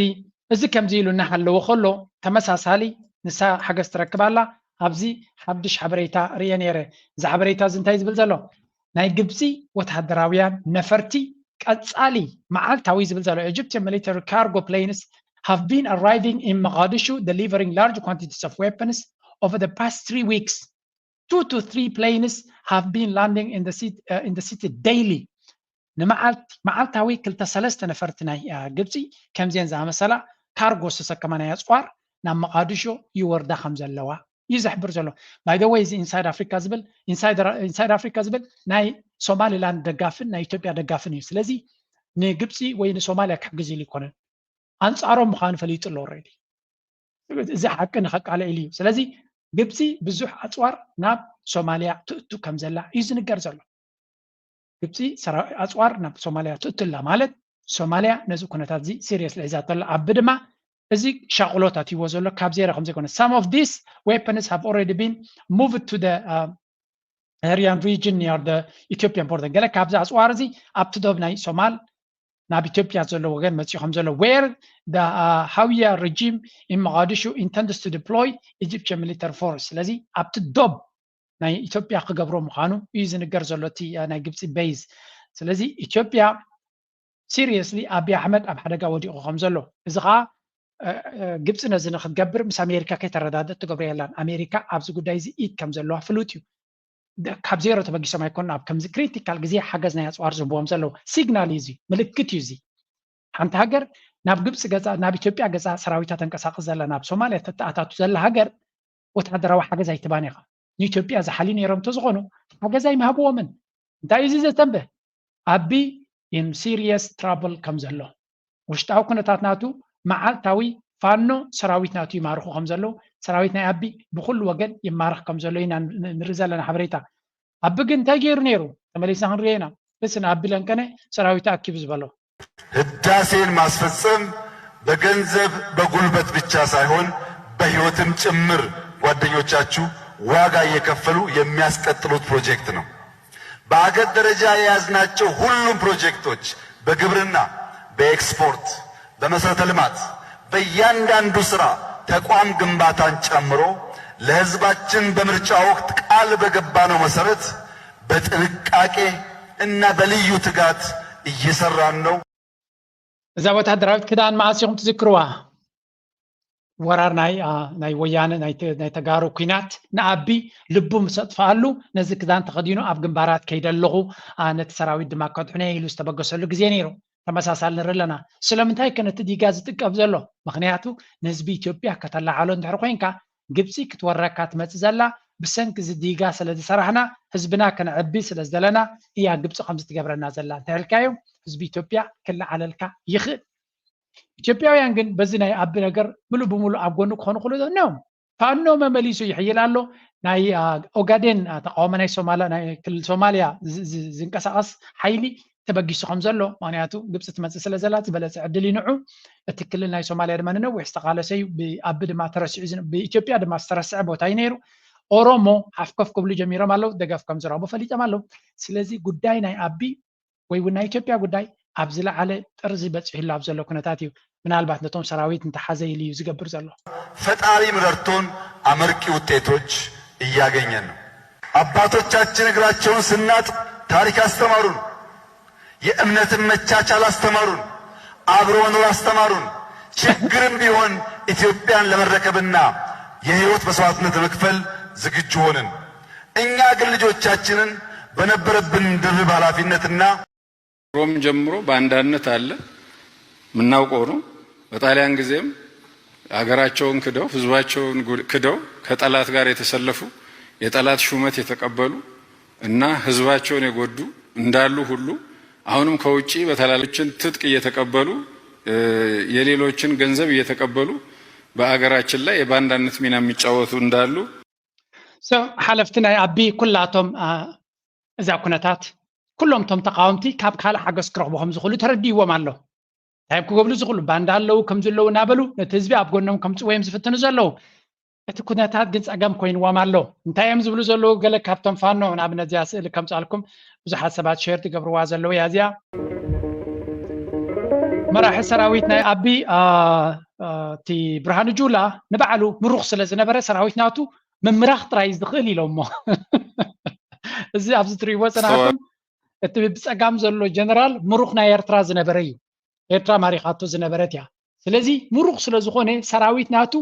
እዚ ከምዚ ኢሉ እናሃለወ ከሎ ተመሳሳሊ ንሳ ሓገዝ ትረክብ ኣላ። ኣብዚ ሓድሽ ሓበሬታ ርእየ ነይረ። እዚ ሓበሬታ እዚ እንታይ ዝብል ዘሎ? ናይ ግብፂ ወተሃደራውያን ነፈርቲ ቀፃሊ መዓልታዊ ዝብል ዘሎ Egyptian military cargo planes have been arriving in Mogadishu delivering large quantities of weapons over the past three weeks. Two to three planes have been landing in the city, uh, in the city daily. ንመዓልቲ መዓልታዊ ክልተ ሰለስተ ነፈርቲ ናይ uh, ግብፂ ከምዚአን ዝኣመሰላ ካርጎ ዝተሰከማ ናይ ኣፅዋር ናብ መቃድሾ ይወርዳ ከም ዘለዋ እዩ ዘሕብር ዘሎ። By the way, እዚ ኢንሳይድ ኣፍሪካ ዝብል ኢንሳይድ ኣፍሪካ ዝብል ናይ ሶማሊላንድ ደጋፍን ናይ ኢትዮጵያ ደጋፍን እዩ። ስለዚ ንግብፂ ወይ ንሶማሊያ ክሕግዝ ኢሉ ይኮነን፣ ኣንፃሮም ምዃኑ ፈሊጡ ኣሎ። ኦልሬዲ እዚ ሓቂ ንኸቃለ ኢሉ እዩ። ስለዚ ግብፂ ብዙሕ ኣፅዋር ናብ ሶማሊያ ትእቱ ከም ዘላ እዩ ዝንገር ዘሎ። ግብፂ ኣፅዋር ናብ ሶማሊያ ትእቱ ኣላ ማለት ሶማሊያ ነዚ ኩነታት እዚ ሲሪየስ ሒዛቶ ኣላ። ኣቢ ድማ እዚ ሻቕሎት ኣትይዎ ዘሎ ካብ ዜሮ ከም ዘይኮነ፣ some of these weapons have already been moved to the Herian region near the Ethiopian border። ገለ ካብዚ ኣፅዋር እዚ ኣብቲ ዶብ ናይ ሶማል ናብ ኢትዮጵያ ዘሎ ወገን መፂኡ ከም ዘሎ፣ where the Hawiyah regime in Mogadishu intends to deploy Egyptian military force። ስለዚ ኣብቲ ዶብ ናይ ኢትዮጵያ ክገብሮ ምዃኑ እዩ ዝንገር ዘሎ እቲ ናይ ግብፂ ቤዝ። ስለዚ ኢትዮጵያ ሲሪየስሊ ኣቢ ኣሕመድ ኣብ ሓደጋ ወዲቑ ከም ዘሎ፣ እዚ ከዓ ግብፂ ነዚ ንክትገብር ምስ ኣሜሪካ ከይተረዳድእ ትገብሮ የላን። ኣሜሪካ ኣብዚ ጉዳይ እዚ ኢድ ከም ዘለዋ ፍሉጥ እዩ። ካብ ዜሮ ተበጊሶም ኣይኮኑን ኣብ ከምዚ ክሪቲካል ግዜ ሓገዝ ናይ ኣፅዋር ዝህብዎም ዘለዉ። ሲግናል እዩ እዚ፣ ምልክት እዩ እዚ። ሓንቲ ሃገር ናብ ግብፂ ገፃ፣ ናብ ኢትዮጵያ ገፃ ሰራዊታ ተንቀሳቅስ ዘላ፣ ናብ ሶማልያ ተተኣታቱ ዘላ ሃገር ወታደራዊ ሓገዝ ኣይትባን ኢኻ። ንኢትዮጵያ ዝሓልዩ ነይሮም እንተዝኾኑ ሓገዝ ኣይምሃብዎምን። እንታይ እዩ እዚ ዘተንብህ? ኣቢ in serious trouble ከም ዘሎ፣ ውሽጣዊ ኩነታት ናቱ መዓልታዊ ፋኖ ሰራዊት ናቱ ይማርኹ ከም ዘለዉ፣ ሰራዊት ናይ ኣቢ ብኩሉ ወገን ይማረኽ ከም ዘሎ ኢና ንርኢ ዘለና ሓበሬታ። ኣቢ ግን እንታይ ገይሩ ነይሩ? ተመሊስና ክንሪኦ ኢና። እስ ንኣቢ ለንቀነ ሰራዊት ኣኪቡ ዝበሎ። ህዳሴን ማስፈጸም በገንዘብ በጉልበት ብቻ ሳይሆን በህይወትም ጭምር ጓደኞቻችሁ ዋጋ እየከፈሉ የሚያስቀጥሉት ፕሮጀክት ነው። በአገር ደረጃ የያዝናቸው ሁሉም ፕሮጀክቶች በግብርና፣ በኤክስፖርት፣ በመሰረተ ልማት፣ በእያንዳንዱ ስራ ተቋም ግንባታን ጨምሮ ለህዝባችን በምርጫ ወቅት ቃል በገባነው መሰረት በጥንቃቄ እና በልዩ ትጋት እየሰራን ነው። እዛ ወታደራዊት ክዳን መዓስ ኢኹም ትዝክርዋ? ወራር ናይ ናይ ወያነ ናይ ተጋሩ ኩናት ንኣቢ ልቡ ምስ ኣጥፍኣሉ ነዚ ክዳን ተኸዲኑ ኣብ ግንባራት ከይደ ኣለኹ ነቲ ሰራዊት ድማ ከድሕኖ ኢሉ ዝተበገሰሉ ግዜ ነይሩ። ተመሳሳሊ ንርኢ ኣለና። ስለምንታይ ከ ነቲ ዲጋ ዝጥቀብ ዘሎ? ምክንያቱ ንህዝቢ ኢትዮጵያ ከተላዓሎ እንድሕር ኮይንካ ግብፂ ክትወረካ ትመፅእ ዘላ ብሰንኪ እዚ ዲጋ ስለ ዝሰራሕና ህዝብና ከነዕቢ ስለ ዝደለና እያ ግብፂ ከምዚ ትገብረና ዘላ እንተልካዮም ህዝቢ ኢትዮጵያ ክለዓለልካ ይኽእል። ኢትዮጵያውያን ግን በዚ ናይ ኣቢ ነገር ምሉእ ብምሉእ ኣብ ጎኑ ክኾኑ ክሉ ኖ ፋኖ መመሊሱ ይሕይል ኣሎ። ናይ ኦጋዴን ተቃውሞ ናይ ሶማላ ናይ ክልል ሶማሊያ ዝንቀሳቀስ ሓይሊ ተበጊሱ ከም ዘሎ ምክንያቱ ግብፂ ትመፅእ ስለ ዘላ ዝበለፀ ዕድል ይንዑ። እቲ ክልል ናይ ሶማሊያ ድማ ንነዊሕ ዝተቃለሰ እዩ። ብኣቢ ድማ ተረሲዑ ብኢትዮጵያ ድማ ዝተረስዐ ቦታ እዩ ነይሩ። ኦሮሞ ሓፍከፍ ክብሉ ጀሚሮም ኣለዉ። ደገፍ ከም ዝረኽቡ ፈሊጦም ኣለዉ። ስለዚ ጉዳይ ናይ ኣቢ ወይ እውን ናይ ኢትዮጵያ ጉዳይ ኣብ ዝለዓለ ጥርዚ በፂሑሉ ኣብ ዘሎ ኩነታት እዩ። ምናልባት ነቶም ሰራዊት እንተሓዘ ኢሉ እዩ ዝገብር ዘሎ። ፈጣሪም ረድቶን አመርቂ ውጤቶች እያገኘን ነው። አባቶቻችን እግራቸውን ስናጥብ ታሪክ አስተማሩን፣ የእምነትን መቻቻል አስተማሩን፣ አብሮ መኖር አስተማሩን። ችግርም ቢሆን ኢትዮጵያን ለመረከብና የህይወት መስዋዕትነት ለመክፈል ዝግጁ ሆንን። እኛ ግን ልጆቻችንን በነበረብን ድርብ ኃላፊነትና ድሮም ጀምሮ ባንዳነት አለ፣ የምናውቀው ነው። በጣሊያን ጊዜም ሀገራቸውን ክደው ህዝባቸውን ክደው ከጠላት ጋር የተሰለፉ የጠላት ሹመት የተቀበሉ እና ህዝባቸውን የጎዱ እንዳሉ ሁሉ አሁንም ከውጭ በተላሎችን ትጥቅ እየተቀበሉ የሌሎችን ገንዘብ እየተቀበሉ በአገራችን ላይ የባንዳነት ሚና የሚጫወቱ እንዳሉ ሓለፍቲ ናይ ኣቢ ኩላቶም እዛ ኩነታት ኩሎም ቶም ተቃወምቲ ካብ ካልእ ሓገዝ ክረኽቡ ከም ዝኽእሉ ተረዲእዎም ኣሎ። እንታይ ክገብሉ ዝኽእሉ ባንዳ ኣለዉ ከም ዘለዉ እናበሉ ነቲ ህዝቢ ኣብ ጎኖም ከምፅዎ እዮም ዝፍትኑ ዘለዉ። እቲ ኩነታት ግን ፀገም ኮይንዎም ኣሎ። እንታይ እዮም ዝብሉ ዘለዉ? ገለ ካብቶም ፋኖ ንኣብነት እዚኣ ስእሊ ከምፅኣልኩም ብዙሓት ሰባት ሸር ትገብርዋ ዘለዉ እያ እዚኣ። መራሒ ሰራዊት ናይ ኣቢ እቲ ብርሃኑ ጁላ ንባዕሉ ምሩኽ ስለ ዝነበረ ሰራዊት ናቱ ምምራኽ ጥራይ ዝኽእል ኢሎሞ። እዚ ኣብዚ ትሪእዎ ፅናሕኩም እቲ ብፀጋም ዘሎ ጀነራል ምሩኽ ናይ ኤርትራ ዝነበረ እዩ። ኤርትራ ማሪኻቶ ዝነበረት እያ። ስለዚ ምሩኽ ስለ ዝኾነ ሰራዊት ናቱ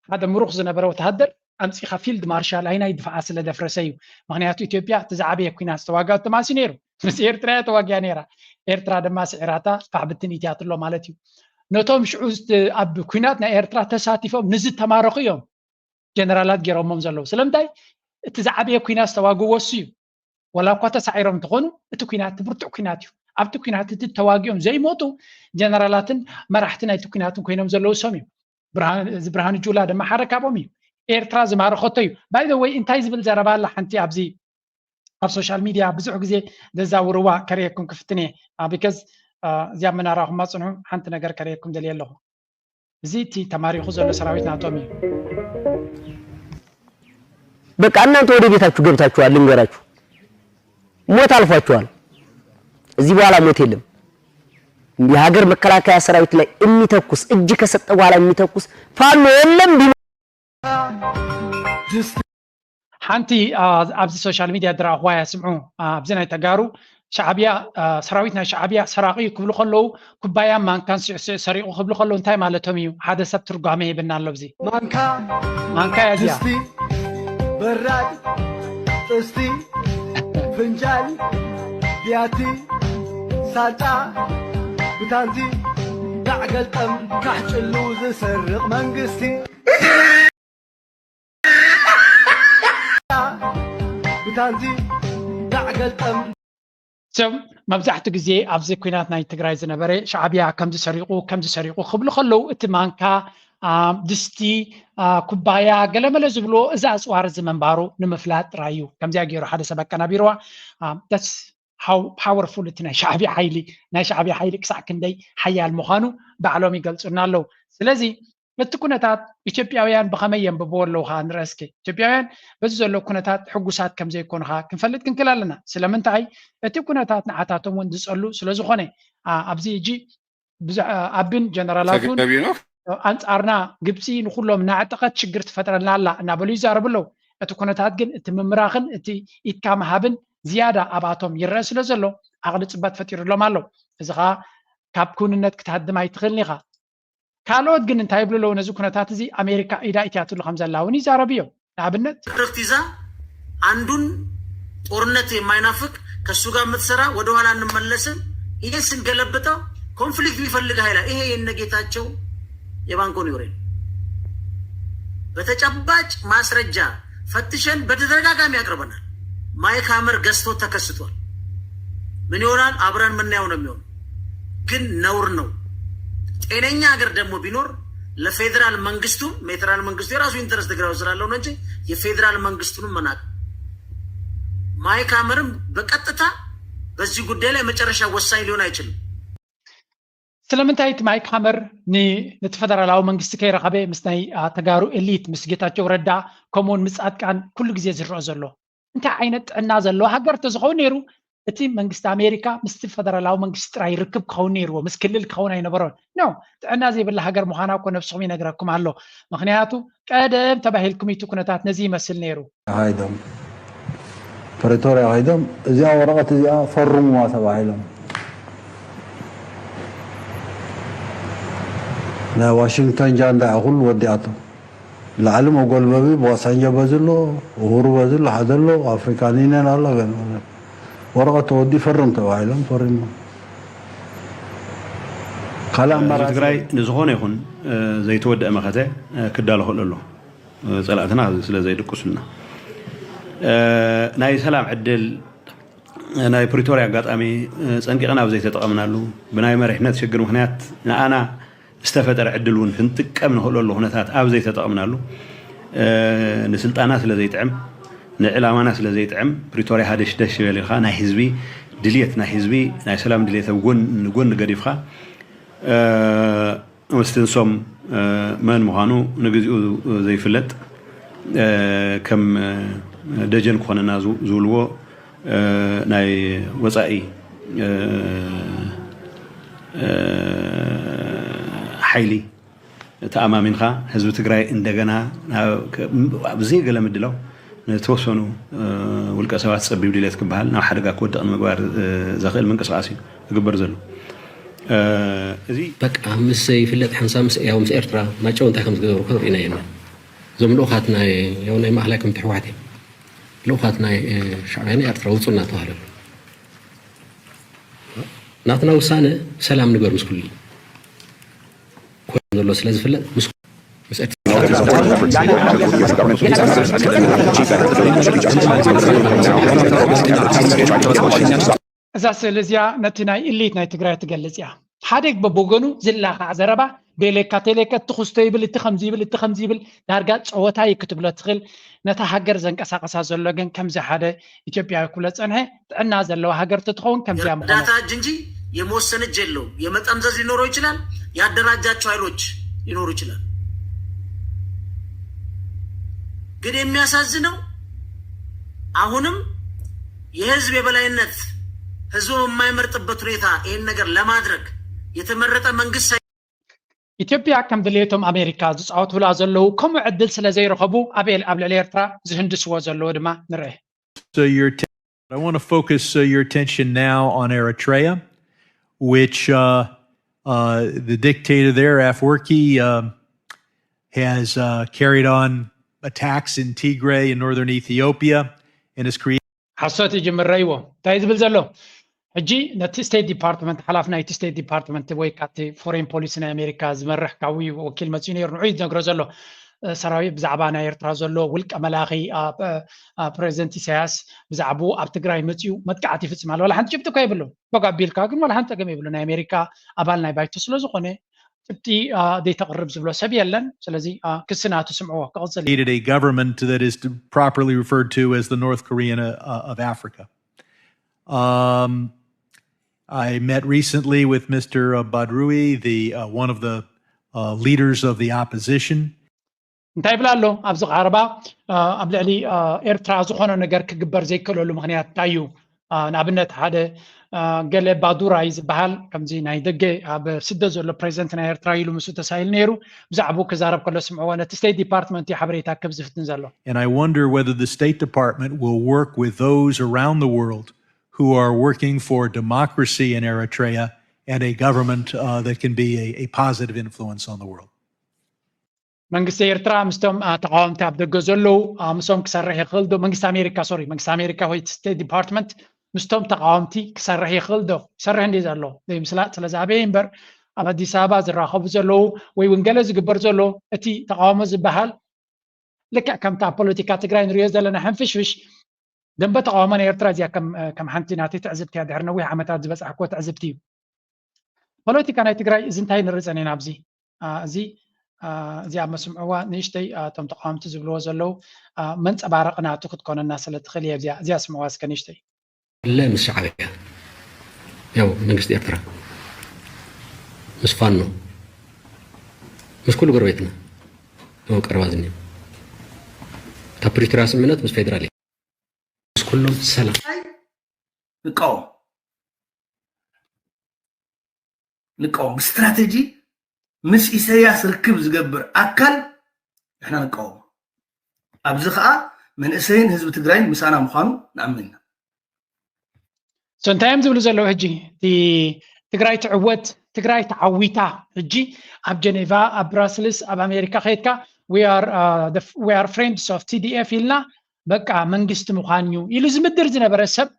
ሓደ ምሩኽ ዝነበረ ወተሃደር ኣምፂኻ ፊልድ ማርሻል ኣይናይ ድፍዓ ስለ ደፍረሰ እዩ። ምክንያቱ ኢትዮጵያ እቲ ዝዓበየ ኩናት ዝተዋጋት ተማሲ ነይሩ ምስ ኤርትራ እያ ተዋጊያ ነይራ። ኤርትራ ድማ ስዒራታ ፋሕ ብትን ኢትያትሎ ማለት እዩ። ነቶም ሽዑ ኣብ ኩናት ናይ ኤርትራ ተሳቲፎም ንዝተማረኹ እዮም ጀነራላት ገይሮሞም ዘለዉ። ስለምንታይ? እቲ ዝዓበየ ኩናት ዝተዋግዎ እሱ እዩ። ወላ እኳ ተሳዒሮም እንተኾኑ፣ እቲ ኩናት እቲ ብርቱዕ ኩናት እዩ። ኣብቲ ኩናት እቲ ተዋጊኦም ዘይሞቱ ጀነራላትን መራሕቲ ናይቲ ኩናትን ኮይኖም ዘለዉ እሶም እዮም። ብርሃን እዚ ብርሃኑ ጁላ ድማ ሓደ ካብኦም እዩ። ኤርትራ ዝማረኸቶ እዩ። By the way፣ እንታይ ዝብል ዘረባ ኣላ ሓንቲ ኣብዚ ኣብ ሶሻል ሚድያ ብዙሕ ግዜ ዘዛውርዋ ከርእየኩም ክፍትን እየ። ቢካዝ እዚኣ መናራኹማ ጽንሑ፣ ሓንቲ ነገር ከርእየኩም ደልየ ኣለኹ። እዚ እቲ ተማሪኹ ዘሎ ሰራዊት ናቶም እዩ። በቃ እናንተ ወደ ቤታችሁ ገብታችኋል። ልንገራችሁ፣ ሞት አልፏችኋል። እዚህ በኋላ ሞት የለም። የሀገር መከላከያ ሰራዊት ላይ የሚተኩስ፣ እጅ ከሰጠ በኋላ የሚተኩስ ፋኖ የለም። ቢኖ ሓንቲ ኣብዚ ሶሻል ሚድያ ዝረኣኹዋ እያ። ስምዑ፣ ኣብዚ ናይ ተጋሩ ሻዕብያ፣ ሰራዊት ናይ ሻዕብያ ሰራቂ እዩ ክብሉ ከለዉ፣ ኩባያን ማንካን ስዕስዕ ሰሪቑ ክብሉ ከለዉ እንታይ ማለቶም እዩ? ሓደ ሰብ ትርጓሜ ይህብና ኣሎ። ኣብዚ ማንካ ማንካ እያ እዚኣ። ድስቲ፣ በራድ፣ ጥስቲ፣ ፍንጃል፣ ቢያቲ፣ ሳንጣ፣ ብታንቲ፣ ዳዕ ገልጠም፣ ካሕ ጭሉ ዝሰርቕ መንግስቲ። ብታንቲ፣ ዳዕ ገልጠም። ሰብ መብዛሕትኡ ግዜ ኣብዚ ኲናት ናይ ትግራይ ዝነበረ ሻዕብያ ከምዚ ሰሪቑ ከምዚ ሰሪቑ ክብሉ ከለዉ እቲ ማንካ፣ ድስቲ፣ ኩባያ ገለመለ ዝብልዎ እዚ ኣፅዋር እዚ ምንባሩ ንምፍላጥ ጥራይ እዩ። ከምዚኣ ገይሩ ሓደ ሰብ ኣቀናቢርዋ። That's how powerful እቲ ናይ ሻዕብያ ሓይሊ፣ ናይ ሻዕብያ ሓይሊ ክሳዕ ክንደይ ሓያል ምዃኑ ባዕሎም ይገልፁና ኣለዉ። ስለዚ እቲ ኩነታት ኢትዮጵያውያን ብኸመይ የንብብዎ ኣለዉ ከዓ ንርአ እስኪ። ኢትዮጵያውያን በዚ ዘሎ ኩነታት ሕጉሳት ከም ዘይኮኑ ከዓ ክንፈልጥ ክንክእል ኣለና። ስለምንታይ? እቲ ኩነታት ንዓታቶም እውን ዝፀሉ ስለ ዝኾነ። ኣብዚ ሕጂ ኣብን ጀነራላቱን ኣንፃርና ግብፂ ንኩሎም እናዕጠቐት ሽግር ትፈጥረልና ኣላ እናበሉ ይዛረቡ ኣለዉ። እቲ ኩነታት ግን እቲ ምምራኽን እቲ ኢድካ ምሃብን ዝያዳ ኣብኣቶም ይረአ ስለ ዘሎ ዓቕሊ ፅበት ፈጢሩሎም ኣሎ። እዚ ከዓ ካብ ክውንነት ክትሃድም ኣይትኽእልን ኢኻ። ካልኦት ግን እንታይ ይብሉ ኣለዉ? ነዚ ኩነታት እዚ ኣሜሪካ ኢዳ ኢትያትሉ ከም ዘላ እውን ይዛረቡ እዮም። ንኣብነት ትርክት ይዛ አንዱን ጦርነት የማይናፍቅ ከሱ ጋር የምትሰራ ወደኋላ እንመለስም። ይሄ ስንገለብጠው ኮንፍሊክት የሚፈልግ ኃይል ይሄ የነጌታቸው የባንኮኒ ወሬ በተጨባጭ ማስረጃ ፈትሸን በተደጋጋሚ አቅርበናል። ማይክ ሀመር ገዝቶ ተከስቷል። ምን ይሆናል አብረን የምናየው ነው የሚሆነው። ግን ነውር ነው። ጤነኛ ሀገር ደግሞ ቢኖር ለፌዴራል መንግስቱም ፌዴራል መንግስቱ የራሱ ኢንተረስት ትግራይ ስላለው ነው እንጂ የፌዴራል መንግስቱንም መናቅ። ማይክ ሀመርም በቀጥታ በዚህ ጉዳይ ላይ መጨረሻ ወሳኝ ሊሆን አይችልም። ስለምንታይ እቲ ማይክ ሃመር ነቲ ፈደራላዊ መንግስቲ ከይረኸበ ምስ ናይ ተጋሩ ኤሊት ምስ ጌታቸው ረዳ ከምኡውን ምስ ፃድቃን ኩሉ ግዜ ዝረአ ዘሎ? እንታይ ዓይነት ጥዕና ዘለዎ ሃገር ተዝኸውን ነይሩ እቲ መንግስቲ ኣሜሪካ ምስቲ ፈደራላዊ መንግስቲ ጥራይ ርክብ ክኸውን ነይርዎ፣ ምስ ክልል ክኸውን ኣይነበሮን። ኖ፣ ጥዕና ዘይብላ ሃገር ምዃና እኮ ነብስኹም ይነግረኩም ኣሎ። ምኽንያቱ ቀደም ተባሂልኩም እቲ ኩነታት ነዚ ይመስል ነይሩ። ኸይዶም ፕሪቶርያ ኸይዶም እዚኣ ወረቐት እዚኣ ፈርሙዋ ተባሂሎም ናይ ዋሽንግተን ጃንዳ ኩሉ ወዲኣቶ። ላዕሊ መጎልበቢ ቦሳንጆ በዚ ኣሎ፣ ኡሁሩ በዚ ኣሎ፣ ሓደ ኣሎ፣ ኣፍሪካን ዩኒየን ኣሎ። ገለ ወረቐት ተወዲ ፈርም ተባሂሎም ፈሪሞም። ካልእ ኣማራፂ ትግራይ ንዝኾነ ይኹን ዘይተወደአ መኸተ ክዳሎ ክእል ኣሎ። ፀላእትና ስለ ዘይድቅሱልና ናይ ሰላም ዕድል ናይ ፕሪቶርያ ኣጋጣሚ ፀንቂቕና ኣብ ዘይተጠቐምናሉ ብናይ መሪሕነት ሽግር ምኽንያት ንኣና ዝተፈጠረ ዕድል እውን ክንጥቀም ንኽእለሉ ኩነታት ኣብ ዘይተጠቐምናሉ ንስልጣና ስለ ዘይጥዕም ንዕላማና ስለ ዘይጥዕም ፕሪቶርያ ሃደሽደሽ ይበል ኢልካ ናይ ህዝቢ ድልየት ናይ ህዝቢ ናይ ሰላም ድልየት ኣብ ጎን ንጎን ገዲፍካ ምስትንሶም መን ምዃኑ ንግዚኡ ዘይፍለጥ ከም ደጀን ክኾነና ዝብልዎ ናይ ወፃኢ ሓይሊ ተኣማሚንካ ህዝቢ ትግራይ እንደገና ብዘይ ገለ ምድላው ንተወሰኑ ውልቀ ሰባት ፀቢብ ድሌት ክበሃል ናብ ሓደጋ ክወድቕ ንምግባር ዘኽእል ምንቅስቃስ እዩ ዝግበር ዘሎ። እዚ በቃ ምስ ዘይፍለጥ ሓንሳብ ምስ ያው ምስ ኤርትራ ማጨው እንታይ ከም ዝገበሩ ከ ርኢና የለን። እዞም ልኡኻት ናይ ያው ናይ ማእኸላይ ኮሚቴ ህወሓት እዮም። ልኡኻት ናይ ሻዕብያ ናይ ኤርትራ ውፁ እናተባህለ ናትና ውሳነ ሰላም ንግበር ምስ ኩሉ ኮይኑ ዘሎ ስለ ዝፍለጥ ምስ ምስ ኤርትራ እዛ ስእሊ እዚኣ ነቲ ናይ ኢሊት ናይ ትግራይ ትገልጽ እያ። ሓደ በብወገኑ ዝላኻዕ ዘረባ፣ ቤሌካ ቴሌካ፣ እቲ ክስቶ ይብል፣ እቲ ከምዚ ይብል፣ እቲ ከምዚ ይብል፣ ዳርጋ ጸወታ እዩ ክትብሎ ትኽእል። ነታ ሃገር ዘንቀሳቐሳ ዘሎ ግን ከምዚ ሓደ ኢትዮጵያዊ ክብሎ ጸንሐ፣ ጥዕና ዘለዋ ሃገር ትትኸውን ከምዚያ ምኾነት። የእርዳታ እጅ እንጂ የመወሰን እጅ የለውም። የመጠምዘዝ ሊኖረው ይችላል። ያደራጃቸው ኃይሎች ሊኖሩ ይችላል። ግን የሚያሳዝነው አሁንም የህዝብ የበላይነት፣ ህዝቡ በማይመርጥበት ሁኔታ ይህን ነገር ለማድረግ የተመረጠ መንግስት ሳይ- ኢትዮጵያ ከም ድሌቶም ኣሜሪካ ዝፃወቱላ ዘለዉ ከምኡ ዕድል ስለ ዘይረኸቡ ኣቤል ኣብ ልዕሊ ኤርትራ ዝህንድስዎ ዘለዉ ድማ ንርአ። So your, I want to focus uh, your attention now on Eritrea, which uh, uh, the dictator there, Afwerki, um, has uh, carried on attacks in Tigray in northern Ethiopia and has created ሓሶት እዩ ጅምረይዎ እንታይ ዝብል ዘሎ ሕጂ ነቲ ስቴት ዲፓርትመንት ሓላፍ ናይቲ ስቴት ዲፓርትመንት ወይ ካብቲ ፎሬን ፖሊሲ ናይ ኣሜሪካ ዝመርሕ ካብኡ ወኪል መፅኡ ነይሩ ንዑ ዝነግሮ ዘሎ ሰራዊት ብዛዕባ ናይ ኤርትራ ዘሎ ውልቀ መላኺ ፕሬዚደንት ኢሳያስ ብዛዕባኡ ኣብ ትግራይ መፅኡ መጥቃዕቲ ይፍፅም ኣሎ ዋላ ሓንቲ ጭብጢ እኮ የብሉ በጋ ቢልካ ግን ዋላ ሓንቲ ፀገም የብሉ ናይ ኣሜሪካ ኣባል ናይ ባይቶ ስለ ዝኾነ ጭብጢ ዘይተቕርብ ዝብሎ ሰብ የለን ስለዚ ክስና ትስምዕዎ ክቕፅል created a government that is properly referred to as the North Korean uh, of Africa. Um, I met recently with Mister Badrui, the uh, one of the uh, leaders of the opposition. እንታይ ይብል ኣሎ ኣብዚ ቀረባ ኣብ ልዕሊ ኤርትራ ዝኾነ ነገር ክግበር ዘይክእለሉ ምክንያት እንታይ እዩ ንኣብነት ሓደ ገለ ባዱራይ ዝበሃል ከምዚ ናይ ደገ ኣብ ስደት ዘሎ ፕሬዚደንት ናይ ኤርትራ ኢሉ ምስኡ ተሳኢሉ ነይሩ ብዛዕባኡ ክዛረብ ከሎ ስምዕዎ ነቲ ስቴት ዲፓርትመንት እዩ ሓበሬታ ክብ ዝፍትን ዘሎ And I wonder whether the State Department will work with those around the world who are working for democracy in Eritrea and a government uh, that can be a, a positive influence on the world. መንግስቲ ኤርትራ ምስቶም ተቃወምቲ ኣብ ደገ ዘለዉ ምስኦም ክሰርሕ ይኽእል ዶ መንግስቲ ኣሜሪካ ሶሪ መንግስቲ ኣሜሪካ ወይ ስቴት ዲፓርትመንት ምስቶም ተቃወምቲ ክሰርሕ ይኽእል ዶ ይሰርሕ እንዲ ዘሎ ዘይምስላጥ ስለዚ ኣበይ እምበር ኣብ ኣዲስ ኣበባ ዝራኸቡ ዘለዉ ወይ እውን ገለ ዝግበር ዘሎ እቲ ተቃውሞ ዝበሃል ልክዕ ከምቲ ኣብ ፖለቲካ ትግራይ ንሪኦ ዘለና ሕንፍሽፍሽ ደንበ ተቃውሞ ናይ ኤርትራ እዚኣ ከም ሓንቲ ናተይ ትዕዝብቲ እያ ድሕሪ ነዊሕ ዓመታት ዝበፃሕክዎ ትዕዝብቲ እዩ ፖለቲካ ናይ ትግራይ እዚ እንታይ ንርኢ ፀኒና ኣብዚ እዚ እዚኣ መስምዕዋ ንእሽተይ እቶም ተቃወምቲ ዝብልዎ ዘለዉ መንፀባረቂ ናቱ ክትኮነና ስለ ትኽእል እየ እዚኣ እዚኣ ስምዕዋ እስከ ንእሽተይ ለ ምስ ሻዕብያ ያው መንግስቲ ኤርትራ ምስ ፋኖ ምስ ኩሉ ጎረቤትና ያው ቀረባ ዝኒ እታ ፕሪቶሪያ ስምምነት ምስ ፌዴራል ምስ ኩሎም ሰላም ንቃወም ንቃወም ብስትራቴጂ ምስ ኢሳያስ ርክብ ዝገብር ኣካል ንሕና ንቃወሞ ኣብዚ ከዓ መንእሰይን ህዝቢ ትግራይን ምሳና ምዃኑ ንኣምን ኢና so እንታይ እዮም ዝብሉ ዘለዉ ሕጂ እቲ ትግራይ ትዕወት ትግራይ ተዓዊታ ሕጂ ኣብ ጀኔቫ ኣብ ብራስልስ ኣብ ኣሜሪካ ከይድካ we are friends of T D F ኢልና በቃ መንግስቲ ምዃን እዩ ኢሉ ዝምድር ዝነበረ ሰብ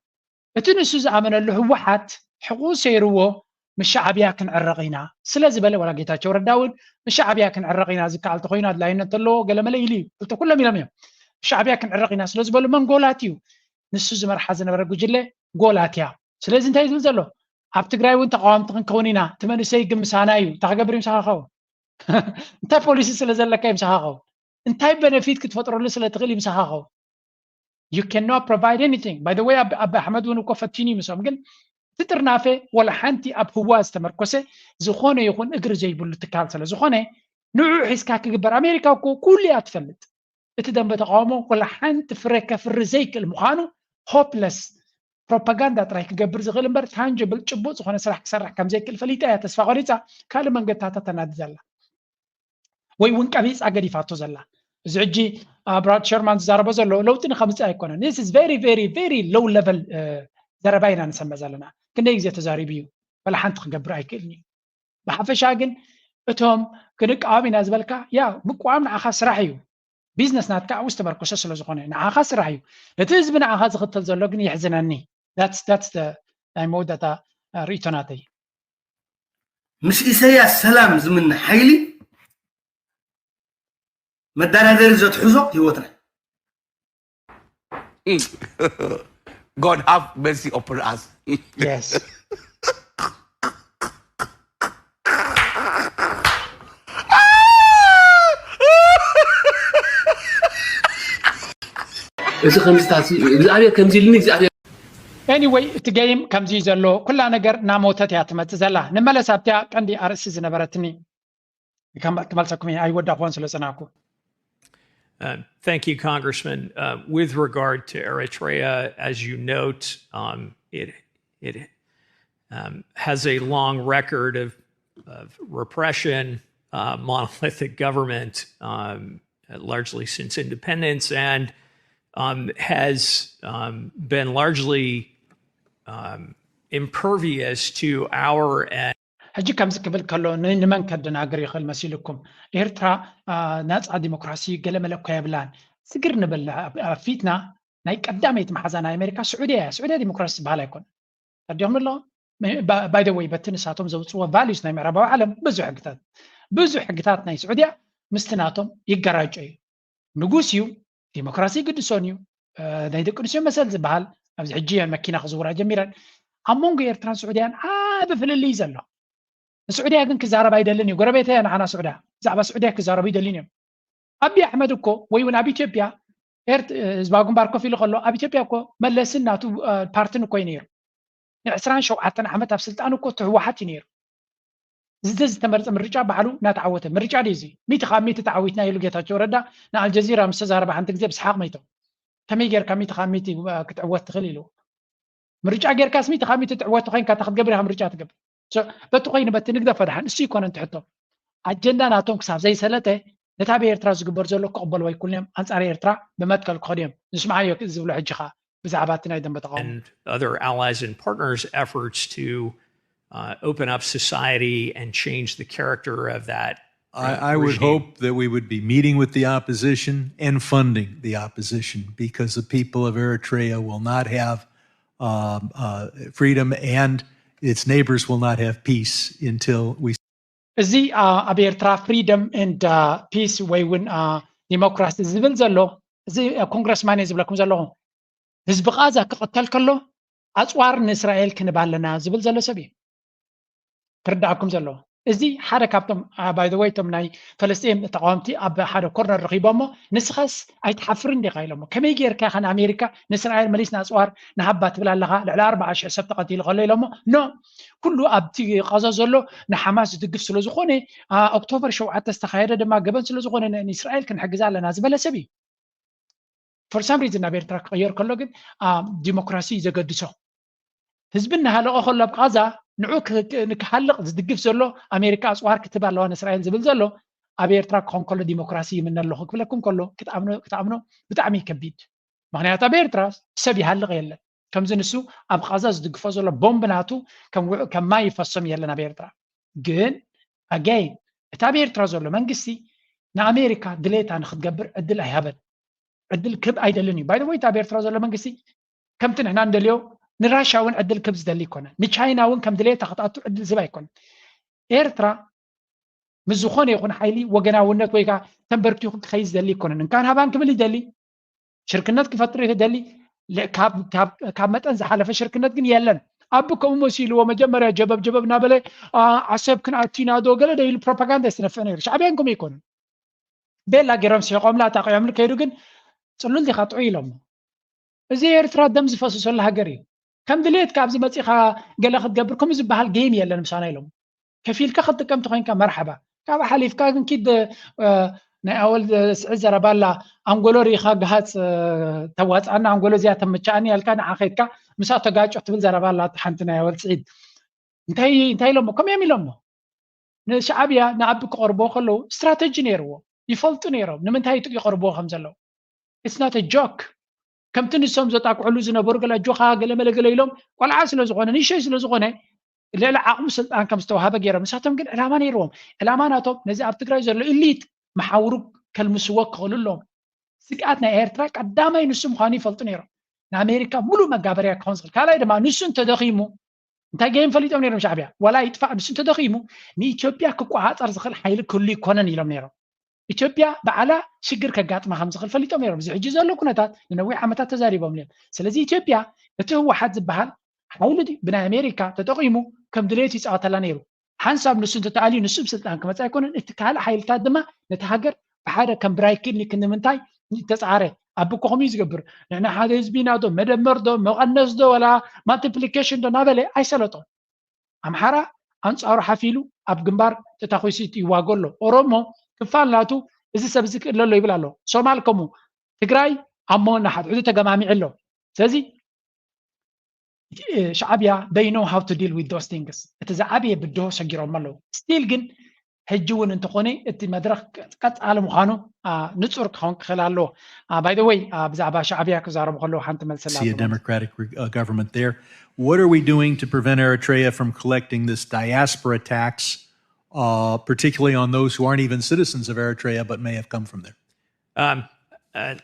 እቲ ንሱ ዝኣመነሉ ህወሓት ሕቑኡ ሰይርዎ ምስ ሻዕብያ ክንዕረቕ ኢና ስለ ዝበለ ዋላ ጌታቸው ረዳ እውን ምስ ሻዕብያ ክንዕረቕ ኢና ዝከኣል ተኮይኑ ኣድላይነት ኣለዎ ገለመለ ኢሉ እዩ ክልተ ኩሎም ኢሎም እዮም ምስ ሻዕብያ ክንዕረቕ ኢና ስለ ዝበሉ መንጎላት እዩ ንሱ ዝመርሓ ዝነበረ ጉጅለ ጎላት እያ ስለዚ እንታይ ዝብል ዘሎ ኣብ ትግራይ እውን ተቃዋምቲ ክንከውን ኢና እቲ መንእሰይ ግን ምሳና እዩ እንታይ ክገብር እዩ ምሳኻ ኸውን እንታይ ፖሊሲ ስለ ዘለካ እዩ ምሳኻ ኸውን እንታይ በነፊት ክትፈጥረሉ ስለ ትኽእል እዩ ምሳኻ ኸውን you cannot provide anything by the way ኣቢ ኣሕመድ እውን እኮ ፈቲኑ እዩ ምስኦም ግን እቲ ጥርናፈ ወላ ሓንቲ ኣብ ህዋ ዝተመርኮሰ ዝኾነ ይኹን እግሪ ዘይብሉ ትካል ስለ ዝኾነ ንዑ ሒዝካ ክግበር ኣሜሪካ እኮ ኩሉ እያ ትፈልጥ እቲ ደንበ ተቃውሞ ወላ ሓንቲ ፍረ ከፍሪ ዘይክእል ምዃኑ hopeless propaganda ጥራይ ክገብር ዝኽእል እምበር tangible ጭቡጥ ዝኾነ ስራሕ ክሰርሕ ከም ዘይክእል ፈሊጣ እያ ተስፋ ቆሪፃ ካልእ መንገድታታ ተናዲ ዘላ ወይ እውን ቀቢፃ ገዲፋቶ ዘላ እዚ ሕጂ ብራድ ሸርማን ዝዛረቦ ዘሎ ለውጢ ንከምፅእ ኣይኮነን this is very very very low level ዘረባ ኢና ንሰምዕ ዘለና ክንደይ ግዜ ተዛሪቡ እዩ ወላ ሓንቲ ክገብር ኣይክእልን እዩ ብሓፈሻ ግን እቶም ክንቃወም ኢና ዝበልካ ያ ምቅዋም ንዓኻ ስራሕ እዩ ቢዝነስ ናትካ ኣብኡ ዝተመርኮሰ ስለ ዝኾነ ንዓኻ ስራሕ እዩ እቲ ህዝቢ ንዓኻ ዝኽተል ዘሎ ግን የሕዝነኒ that's that's ናይ መወዳእታ ርእይቶ ናተይ ምስ ኢሳያስ ሰላም ዝምነ ሓይሊ መደራደሪ ዘትሕዞ ህይወትና። God have mercy upon us. Yes. እዚ ከምዚታት እግዚኣብሔር ከምዚ ኢልኒ እግዚኣብሔር Anyway፣ እቲ game ከምዚ እዩ ዘሎ። ኩላ ነገር እናሞተት እያ ትመጽእ ዘላ። ንመለስ ኣብቲያ ቀንዲ ኣርእስቲ ዝነበረትኒ። ከም ትመልሰኩም እየ፣ ኣይወዳእኩዎን ስለ ጸናኩ። Uh, thank you, Congressman. Uh, with regard to Eritrea, as you note, um, it it um, has a long record of of repression, uh, monolithic government, um, largely since independence, and um, has um, been largely um, impervious to our and ሕጂ ከምዚ ክብል ከሎ ን- ንመን ከደናግር ይኽእል መሲልኩም? ኤርትራ አ፣ ናፃ ዲሞክራሲ ገለ መለ እኳ የብላን። ስግር ንብል ኣብ ኣብ ፊትና ናይ ቀዳመይቲ መሓዛ ናይ ኣሜሪካ ስዑድያ እያ። ስዑድያ ዲሞክራሲ ዝበሃል ኣይኮን። ተዲኹም ኣሎ። ባይ ወይ በቲ ንሳቶም ዘውፅዎ ቫሊዩስ ናይ ምዕራባዊ ዓለም ብዙሕ ሕግታት ብዙሕ ሕግታት ናይ ስዑድያ ምስቲ ናቶም ይገራጮ እዩ። ንጉስ እዩ፣ ዲሞክራሲ ይግድሶን እዩ። እ፣ ናይ ደቂ ኣንስትዮ መሰል ዝበሃል ኣብዚ ሕጂ እየን መኪና ክዝውራ ጀሚረን። ኣብ መንጎ ኤርትራን ስዑድያን ዓቢ ፍልልይ ዘሎ። ንስዑድያ ግን ክዛረብ ኣይደልን እዩ። ጎረቤተ እያ ንዓና ስዑድያ። ብዛዕባ ስዑድያ ክዛረቡ ይደልን እዮም። ኣቢ ኣሕመድ እኮ ወይ እውን ኣብ ኢትዮጵያ ኤርት- ህዝባዊ ግንባር ኮፍ ኢሉ ከሎ ኣብ ኢትዮጵያ እኮ መለስን ናቱ እ፣ ፓርትን እኮ እዩ ነይሩ። ንዕስራን ሸውዓተን ዓመት ኣብ ስልጣን እኮ እቲ ህወሓት እዩ ነይሩ። ዝተ ዝተመርፀ ምርጫ ባዕሉ እናተዓወተ ምርጫ ድዩ እዚ? ሚእቲ ካብ ሚእቲ ተዓዊትና ኢሉ ጌታቸው ረዳ ንኣልጀዚራ ምስ ተዛረበ ሓንቲ ግዜ ብስሓቕ መይቶም። ከመይ ጌርካ ሚእቲ ካብ ሚእቲ እ፣ ክትዕወት ትኽእል ኢሉ? ምርጫ ጌርካስ ሚእቲ ካብ ሚእቲ ትዕወት ኮይንካ እንታይ ክትገብር ኢኻ ምርጫ ትገብር? So፣ በቲ ኮይኑ በቲ ንግደፎ ደሓን እሱ ይኮነ እንትሕቶ ኣጀንዳ ናቶም ክሳብ ዘይሰለጠ ነታ ብኤርትራ ዝግበር ዘሎ ክቕበልዎ ኣይክእሉን እዮም። ኣንጻር ኤርትራ ብመትከል ክኸዱ እዮም። ንስምዓዮ ዝብሎ ሕጂ ኸኣ ብዛዕባ እቲ ናይ ደንበ ተቃውሞ። and other allies and partners' efforts to uh, open up society and change the character of that. I, I would regime. Hope that we would be meeting with the opposition and funding the opposition, because the people of Eritrea will not have um, uh, freedom, and its neighbors will not have peace until we እዚ አ፣ ኣብ ኤርትራ freedom and አ፣ peace ወይ እውን አ፣ ዲሞክራሲ ዝብል ዘሎ እዚ ኮንግረስማን እየ ዝብለኩም ዘለኹ። ህዝቢ ቃዛ ክቕተል ከሎ ኣፅዋር ንእስራኤል ክንህብ ኣለና ዝብል ዘሎ ሰብ እዩ። ክርዳእኩም ዘለዎ እዚ ሓደ ካብቶም፣ by the way፣ እቶም ናይ ፈለስጢን ተቃወምቲ ኣብ ሓደ ኮርነር ረኺቦሞ፣ ንስኻስ ኣይትሓፍርን ዲኻ ኢሎሞ። ከመይ ጌርካ ኢኻ ንኣሜሪካ ንእስራኤል መሊስና ኣፅዋር ንሃባ ትብል ኣለኻ? ልዕሊ ኣርባዓ ሽሕ ሰብ ተቐቲሉ ከሎ ኢሎሞ። ኖ፣ ኩሉ ኣብቲ ቃዛ ዘሎ ንሓማስ ዝድግፍ ስለ ዝኾነ፣ ኦክቶበር ሸውዓተ ዝተኻየደ ድማ ገበን ስለ ዝኾነ ንእስራኤል ክንሕግዛ ኣለና ዝበለ ሰብ እዩ። For some reason ናብ ኤርትራ ክቕየር ከሎ ግን ዲሞክራሲ እዩ ዘገድሶ። ህዝቢ እናሃለቐ ከሎ ኣብ ቃዛ ንዑ ንክሃልቕ ዝድግፍ ዘሎ ኣሜሪካ ኣፅዋር ክትብ ኣለዋ ንእስራኤል ዝብል ዘሎ ኣብ ኤርትራ ክኾን ከሎ ዲሞክራሲ ይምነ ኣለኹ ክብለኩም ከሎ ክትኣምኖ ብጣዕሚ ከቢድ። ምክንያቱ ኣብ ኤርትራ ሰብ ይሃልቕ የለን። ከምዚ ንሱ ኣብ ቃዛ ዝድግፎ ዘሎ ቦምብ ናቱ ከም ማይ ይፈሶም የለን ኣብ ኤርትራ። ግን ኣጋይን እቲ ኣብ ኤርትራ ዘሎ መንግስቲ ንኣሜሪካ ድሌታ ንክትገብር ዕድል ኣይሃበን። ዕድል ክብ ኣይደልን እዩ። By the way፣ እቲ ኣብ ኤርትራ ዘሎ መንግስቲ ከምቲ ንሕና እንደልዮ ንራሻ እውን ዕድል ክብ ዝደሊ ኣይኮነን። ንቻይና እውን ከም ድሌታ ክትኣቱ ዕድል ዝብ ኣይኮነን። ኤርትራ ምስ ዝኾነ ይኹን ሓይሊ ወገናውነት ወይ ከዓ ተንበርኪኹ ክኸይድ ዝደሊ ኣይኮነን። እንካን ሃባን ክብል ይደሊ፣ ሽርክነት ክፈጥር ይደሊ፣ ካብ መጠን ዝሓለፈ ሽርክነት ግን የለን። ኣቢ ከምኡ መሲልዎ መጀመርያ ጀበብ ጀበብ እናበለ ዓሰብ ክንኣቱ ኢና ዶ ገለ ዶ ኢሉ ፕሮፓጋንዳ የስተነፍዕ ነይሩ። ሻዕብያ ግን ከምኡ ኣይኮነን። ቤላ ገይሮም ስሒቆምላ ኣጣቂዖምሉ ከይዱ ግን ፅሉል ዲኻ ጥዑይ ኢሎሞ። እዚ ኤርትራ ደም ዝፈስሰሉ ሃገር እዩ። ከም ድሌትካ ኣብዚ መፂኻ ገለ ክትገብር ከምኡ ዝበሃል ጌም የለን ምሳና ኢሎም። ከፊልካ ክትጥቀም ተኮይንካ መርሓባ። ካብ ሓሊፍካ ግን ኪድ ናይ ኣወል ስዒድ ዘረባ ኣላ። ኣንጎሎ ርኢኻ ግሃፅ ተዋፅኣና፣ ኣንጎሎ እዚኣ ተመቻኣኒ ያልካ ንዓ ከይድካ ምሳ ተጋጮ ትብል ዘረባ ኣላ። ሓንቲ ናይ ኣወል ስዒድ እንታይ እንታይ ኢሎሞ? ከምዮም ኢሎሞ። ንሻዕብያ ንኣቢ ክቐርቦ ከለዉ ስትራተጂ ነይርዎ፣ ይፈልጡ ነይሮም ንምንታይ ይቐርብዎ ከም ዘለዉ። It's not a joke። ከምቲ ንሶም ዘጣቅዕሉ ዝነበሩ ገለ ኣጆኻ ገለ መለ ገለ ኢሎም ቆልዓ ስለ ዝኾነ ንእሸይ ስለ ዝኾነ ልዕሊ ዓቕሙ ስልጣን ከም ዝተዋሃበ ገይሮም። ንሳቶም ግን ዕላማ ነይርዎም። ዕላማ ናቶም ነዚ ኣብ ትግራይ ዘሎ ኢሊት መሓውሩ ከልምስዎ ክኽእሉ ኣለዎም። ስግኣት ናይ ኤርትራ ቀዳማይ ንሱ ምዃኑ ይፈልጡ ነይሮም። ንኣሜሪካ ሙሉእ መጋበርያ ክኾን ዝኽእል። ካልኣይ ድማ ንሱ እንተደኺሙ እንታይ ገይም ፈሊጦም ነይሮም ሻዕብያ ዋላ ይጥፋእ ንሱ እንተደኺሙ ንኢትዮጵያ ክቆፃፀር ዝኽእል ሓይሊ ክህሉ ይኮነን ኢሎም ነይሮም። ኢትዮጵያ ባዕላ ሽግር ከጋጥማ ከም ዝኽእል ፈሊጦም ነይሮም። እዚ ሕጂ ዘሎ ኩነታት ንነዊሕ ዓመታት ተዛሪቦም እዮም። ስለዚ ኢትዮጵያ እቲ ህወሓት ዝበሃል ሓይሊ ድዩ ብናይ ኣሜሪካ ተጠቒሙ ከም ድሌቱ ይፃወተላ ነይሩ። ሓንሳብ ንሱ እንተተኣልዩ ንሱ ብስልጣን ክመፅእ ኣይኮነን። እቲ ካልእ ሓይልታት ድማ ነቲ ሃገር ብሓደ ከም ብራይክኒ ክንምንታይ ተፃረ ኣቢ ኮኹም እዩ ዝገብር። ንሕና ሓደ ህዝቢ ኢና ዶ መደመር ዶ መቐነስ ዶ ወላ ማልቲፕሊኬሽን ዶ እናበለ ኣይሰለጦ። ኣምሓራ ኣንፃሩ ሓፊሉ ኣብ ግንባር ተታኺሱ ይዋጎ ኣሎ። ኦሮሞ ክፋል ናቱ እዚ ሰብ እዚ ክእለ ኣሎ ይብል ኣሎ። ሶማል ከምኡ። ትግራይ ኣብ መወና ሓድሕዱ ተገማሚዑ ኣሎ። ስለዚ ሻዕብያ they know how to deal with those things። እቲ ዝዓበየ ብድሆ ሰጊሮም ኣለዉ። ስቲል ግን ሕጂ እውን እንተኾነ እቲ መድረኽ ቀፃሊ ምዃኑ ንፁር ክኸውን ክኽእል ኣለዎ። By the way ብዛዕባ ሻዕብያ ክዛረቡ ከለዉ ሓንቲ መልሲ see a democratic uh, government there. What are we doing to prevent Eritrea from collecting this diaspora tax, uh, particularly on those who aren't even citizens of Eritrea but may have come from there? Um, uh,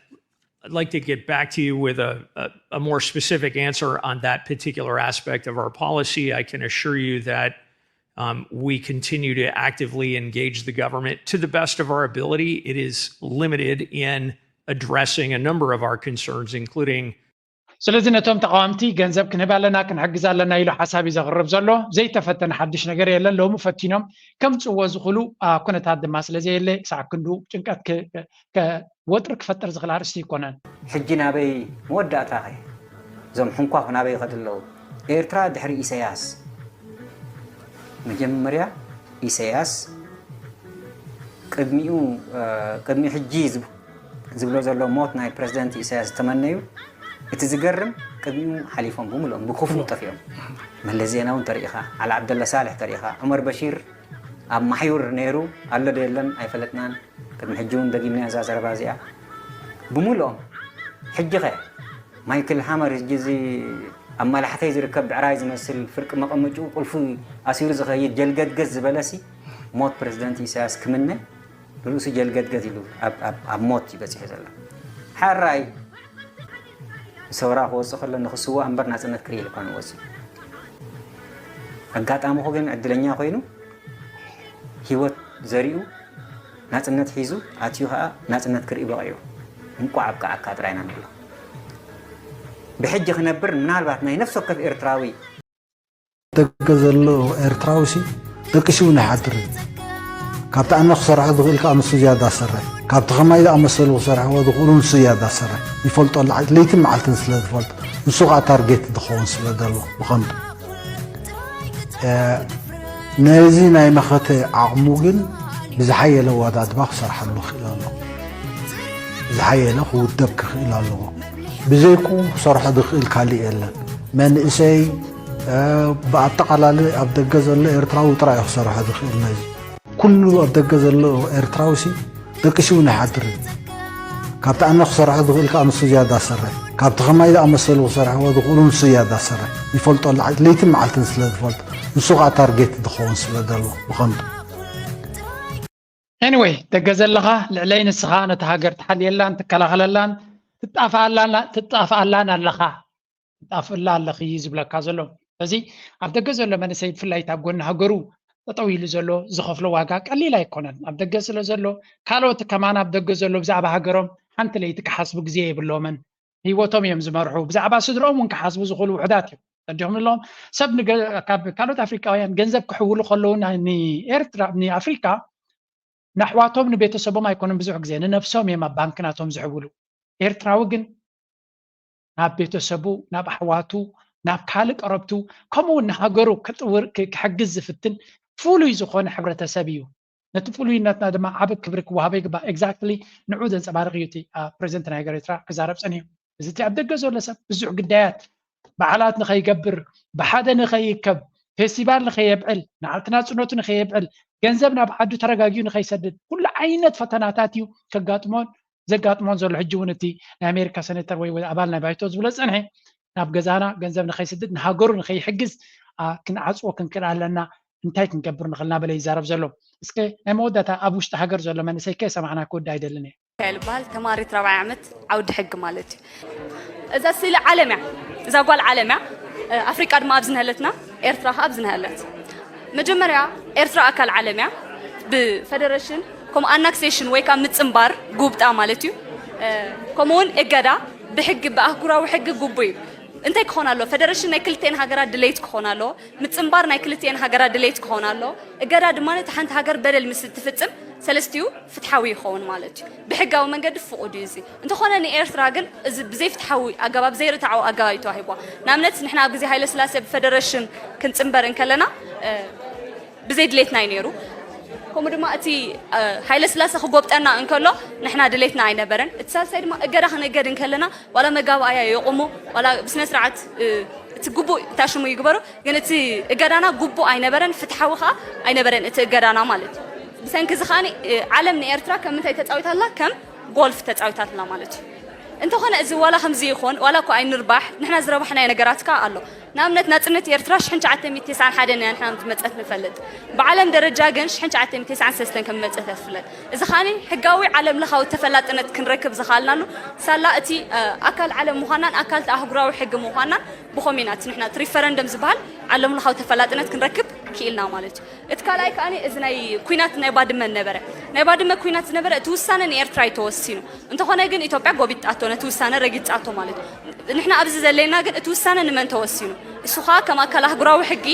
I'd like to get back to you with a, a, a more specific answer on that particular aspect of our policy. I can assure you that um, we continue to actively engage the government to the best of our ability. It is limited in addressing a number of our concerns, including ስለዚ ነቶም ተቃወምቲ ገንዘብ ክንህብ ኣለና ክንሕግዝ ኣለና ኢሉ ሓሳብ እዩ ዘቕርብ ዘሎ። ዘይተፈተነ ሓድሽ ነገር የለን። ሎሚ ፈቲኖም ከምፅዎ ዝኽእሉ ኩነታት ድማ ስለዘየለ ክሳዕ ክንዱ ጭንቀት ወጥሪ ክፈጥር ዝኽእል ኣርእስቲ ኣይኮነን። ሕጂ ናበይ መወዳእታ ኸ እዞም ሕንኳፍ ናበይ ይኸዱ ኣለዉ? ኤርትራ ድሕሪ ኢሳያስ መጀመርያ ኢሳያስ ቅድሚኡ ቅድሚ ሕጂ ዝብሎ ዘሎ ሞት ናይ ፕረዚደንት ኢሳያስ ዝተመነዩ እቲ ዝገርም ቅድሚኡ ሓሊፎም ብምልኦም ብክፉእ ጠፊኦም። መለስ ዜናዊ እንተሪኢኻ፣ ዓሊ ዓብደላ ሳልሕ ተሪኢኻ፣ ዑመር በሺር ኣብ ማሕዩር ነይሩ ኣሎ ዶ የለን ኣይፈለጥናን። ቅድሚ ሕጂ እውን ደጊምና እዛ ዘረባ እዚኣ ብምልኦም። ሕጂ ኸ ማይክል ሃመር ሕጂ እዚ ኣብ መላሕተይ ዝርከብ ብዕራይ ዝመስል ፍርቂ መቐመጭኡ ቁልፉ ኣሲሩ ዝኸይድ ጀልገድገድ ዝበለሲ ሞት ፕረዚደንት ኢሳያስ ክምነ ንርእሱ ጀልገድገድ ኢሉ ኣብ ሞት እዩ በፂሑ ዘሎ። ሓራይ ሰውራ ክወፅእ ከሎ ንክስዋእ እምበር ናፅነት ክርኢ ኢሉ እኳ ንወፅእ ኣጋጣሚኹ ግን ዕድለኛ ኮይኑ ህይወት ዘሪኡ ናፅነት ሒዙ ኣትዩ ከዓ ናፅነት ክርኢ በቂዑ። እንቋዕ ኣብቅዓካ ጥራይ ኢና ንብሎ። ብሕጂ ክነብር ምናልባት ናይ ነፍሲ ወከፍ ኤርትራዊ ደገ ዘሎ ኤርትራዊ ሲ ደቂሱ እውን ኣይሓድርን። ካብቲ ኣነ ክሰርሖ ዝኽእል ከዓ ንሱ ዝያዳ ዝሰርሕ፣ ካብቲ ከማይ ዝኣመሰሉ ክሰርሕዎ ዝኽእሉ ንሱ ዝያዳ ዝሰርሕ ይፈልጦ ኣሎ። ለይትን መዓልትን ስለ ዝፈልጦ ንሱ ከዓ ታርጌት ዝኸውን ስለ ዘሎ ብቐንዱ ነዚ ናይ መኸተ ዓቕሙ ግን ብዝሓየለ ኣወዳድባ ክሰርሓሉ ክኽእል ኣለዎ። ዝሓየለ ክውደብ ክኽእል ኣለዎ። ብዘይክኡ ክሰርሖ ዝኽእል ካሊእ የለን። መንእሰይ ብኣጠቓላሊ ኣብ ደገ ዘሎ ኤርትራዊ ጥራይ እዩ ክሰርሖ ዝኽእል ነዚ። ኩሉ ኣብ ደገ ዘሎ ኤርትራዊ ሲ ደቂሱ እውን ኣይሓድርን። ካብቲ ኣነ ክሰርሖ ዝኽእል ከዓ ንሱ ዝያዳ ዝሰርሕ፣ ካብቲ ከማይ ዝኣመሰሉ ክሰርሕዎ ዝኽእሉ ንሱ ዝያዳ ዝሰርሕ ይፈልጦ ኣሎ። ለይትን መዓልትን ስለ ዝፈልጦ ንሱ ከዓ ታርጌት ዝኸውን ስለ ዘሎ ብቐንዱ። Anyway ደገ ዘለኻ ልዕለይ ንስኻ ነታ ሃገር ትሓልየላን ትከላኸለላን ትጣፍኣላን ኣለኻ ትጣፍእላ ኣለኺ እዩ ዝብለካ ዘሎ። ስለዚ ኣብ ደገ ዘሎ መንእሰይ ብፍላይ ኣብ ጎኒ ሃገሩ ጠጠው ኢሉ ዘሎ ዝኸፍሎ ዋጋ ቀሊል ኣይኮነን። ኣብ ደገ ስለ ዘሎ ካልኦት ከማን ኣብ ደገ ዘሎ ብዛዕባ ሃገሮም ሓንቲ ለይቲ ክሓስቡ ግዜ የብሎምን። ህይወቶም እዮም ዝመርሑ። ብዛዕባ ስድርኦም እውን ክሓስቡ ዝኽእሉ ውሕዳት እዮም። ተዲኹም ኣለዎም ሰብ ካብ ካልኦት ኣፍሪቃውያን ገንዘብ ክሕውሉ ከለዉ ንኤርትራ ንኣፍሪቃ ንኣሕዋቶም ንቤተሰቦም ኣይኮኑን ብዙሕ ግዜ ንነብሶም እዮም ኣብ ባንክ ናቶም ዝሕውሉ። ኤርትራዊ ግን ናብ ቤተሰቡ ናብ ኣሕዋቱ ናብ ካልእ ቀረብቱ ከምኡ እውን ንሃገሩ ክሕግዝ ዝፍትን ፍሉይ ዝኾነ ሕብረተሰብ እዩ። ነቲ ፍሉይነትና ድማ ዓቢ ክብሪ ክወሃቦ ይግባእ። Exactly ንዑ ዘንጸባርቕ እዩ እቲ ፕሬዚደንት ናይ ሃገር ኤርትራ ክዛረብ ጸኒሑ። እዚ እቲ ኣብ ደገ ዘሎ ሰብ ብዙሕ ግዳያት በዓላት ንኸይገብር ብሓደ ንኸይከብ ፌስቲቫል ንኸየብዕል ንዓልቲ ናጽነቱ ንኸየብዕል ገንዘብ ናብ ዓዱ ተረጋጊኡ ንኸይሰድድ ኩሉ ዓይነት ፈተናታት እዩ ከጋጥሞን ዘጋጥሞን ዘሎ። ሕጂ እውን እቲ ናይ ኣሜሪካ ሴኔተር ወይ ኣባል ናይ ባይቶ ዝብሎ ዝፀንሐ ናብ ገዛና ገንዘብ ንኸይስድድ ንሃገሩ ንኸይሕግዝ ክንዓፅዎ ክንክእል ኣለና። እንታይ ክንገብር ንኽእል እናበለ ይዛረብ ዘሎ። እስከ ናይ መወዳእታ ኣብ ውሽጢ ሃገር ዘሎ መንእሰይ ከየሰማዕና ክወድእ ኣይደልን እየ። ሚካኤል ይበሃል። ተማሪት ራብዓይ ዓመት ዓውዲ ሕጊ ማለት እዩ። እዛ ስእሊ ዓለም እያ። እዛ ጓል ዓለም እያ። ኣፍሪቃ ድማ ኣብዚ ነህለትና፣ ኤርትራ ከዓ ኣብዚ ነህለት። መጀመርያ ኤርትራ ኣካል ዓለም እያ። ብፈደረሽን ከም ኣናክሴሽን ወይ ከዓ ምፅምባር ጉብጣ ማለት እዩ። ከምኡውን እገዳ ብሕጊ ብኣህጉራዊ ሕጊ ጉቡ እዩ። እንታይ ክኾን ኣለዎ? ፈደረሽን ናይ ክልተን ሃገራት ድሌት ክኾን ኣለዎ። ምፅምባር ናይ ክልተን ሃገራት ድሌት ክኾን ኣለዎ። እገዳ ድማ ነቲ ሓንቲ ሃገር በደል ምስ እትፍፅም ሰለስቲኡ ፍትሓዊ ይኸውን ማለት እዩ። ብሕጋዊ መንገዲ ፍቑድ እዩ። እዚ እንተኾነ ንኤርትራ ግን እዚ ብዘይፍትሓዊ ኣገባብ ዘይርትዓዊ ኣገባብ እዩ ተዋሂብዋ። ንኣብነት ንሕና ኣብ ግዜ ሃይለ ስላሴ ብፈደረሽን ክንፅምበር እንከለና ብዘይ ድሌትና እዩ ነይሩ። ከምኡ ድማ እቲ ሃይለ ስላሴ ክጎብጠና እንከሎ ንሕና ድሌትና ኣይነበረን። እቲ ሳልሳይ ድማ እገዳ ክንእገድ እንከለና ዋላ መጋባእያ የቑሙ ዋላ ብስነ ስርዓት እቲ ግቡእ ታሽሙ ይግበሩ፣ ግን እቲ እገዳና ግቡእ ኣይነበረን፣ ፍትሓዊ ከዓ ኣይነበረን እቲ እገዳና ማለት እዩ። ብሰንኪ እዚ ከዓ ዓለም ንኤርትራ ከም ምንታይ ተፃዊታላ? ከም ጎልፍ ተፃዊታትላ ማለት እዩ። እንተኾነ እዚ ዋላ ከምዚ ይኾን ዋላ እኮ ኣይንርባሕ ንሕና ዝረባሕናዮ ነገራት ከዓ ኣሎ። ንኣብነት ናፅነት ኤርትራ ሽሕን ትሽዓተ ሚእትን ተስዓን ሓደን እያ ንሕና ዝመፀት ንፈልጥ። ብዓለም ደረጃ ግን ሽሕን ትሽዓተ ሚእትን ተስዓን ሰለስተን ከም ዝመፀት እያ ትፍለጥ። እዚ ከዓ ሕጋዊ ዓለም ለኻዊ ተፈላጥነት ክንረክብ ዝኸኣልናሉ ሳላ እቲ ኣካል ዓለም ምዃናን ኣካል ኣህጉራዊ ሕጊ ምዃናን ብኸም ኢና እቲ ንሕና እቲ ሪፈረንደም ዝበሃል ዓለም ለኻዊ ተፈላጥነት ክንረክብ ክኢልና ማለት እዩ። እቲ ካልኣይ ከዓ እዚ ናይ ኩናት ናይ ባድመ ነበረ። ናይ ባድመ ኩናት ዝነበረ እቲ ውሳነ ንኤርትራ እዩ ተወሲኑ። እንተኾነ ግን ኢትዮጵያ ጎቢጣቶ ነቲ ውሳነ ረጊጻቶ ማለት እዩ። ንሕና ኣብዚ ዘለና ግን እቲ ውሳነ ንመን ተወሲኑ? እሱ ከዓ ከም ኣካል ኣህጉራዊ ሕጊ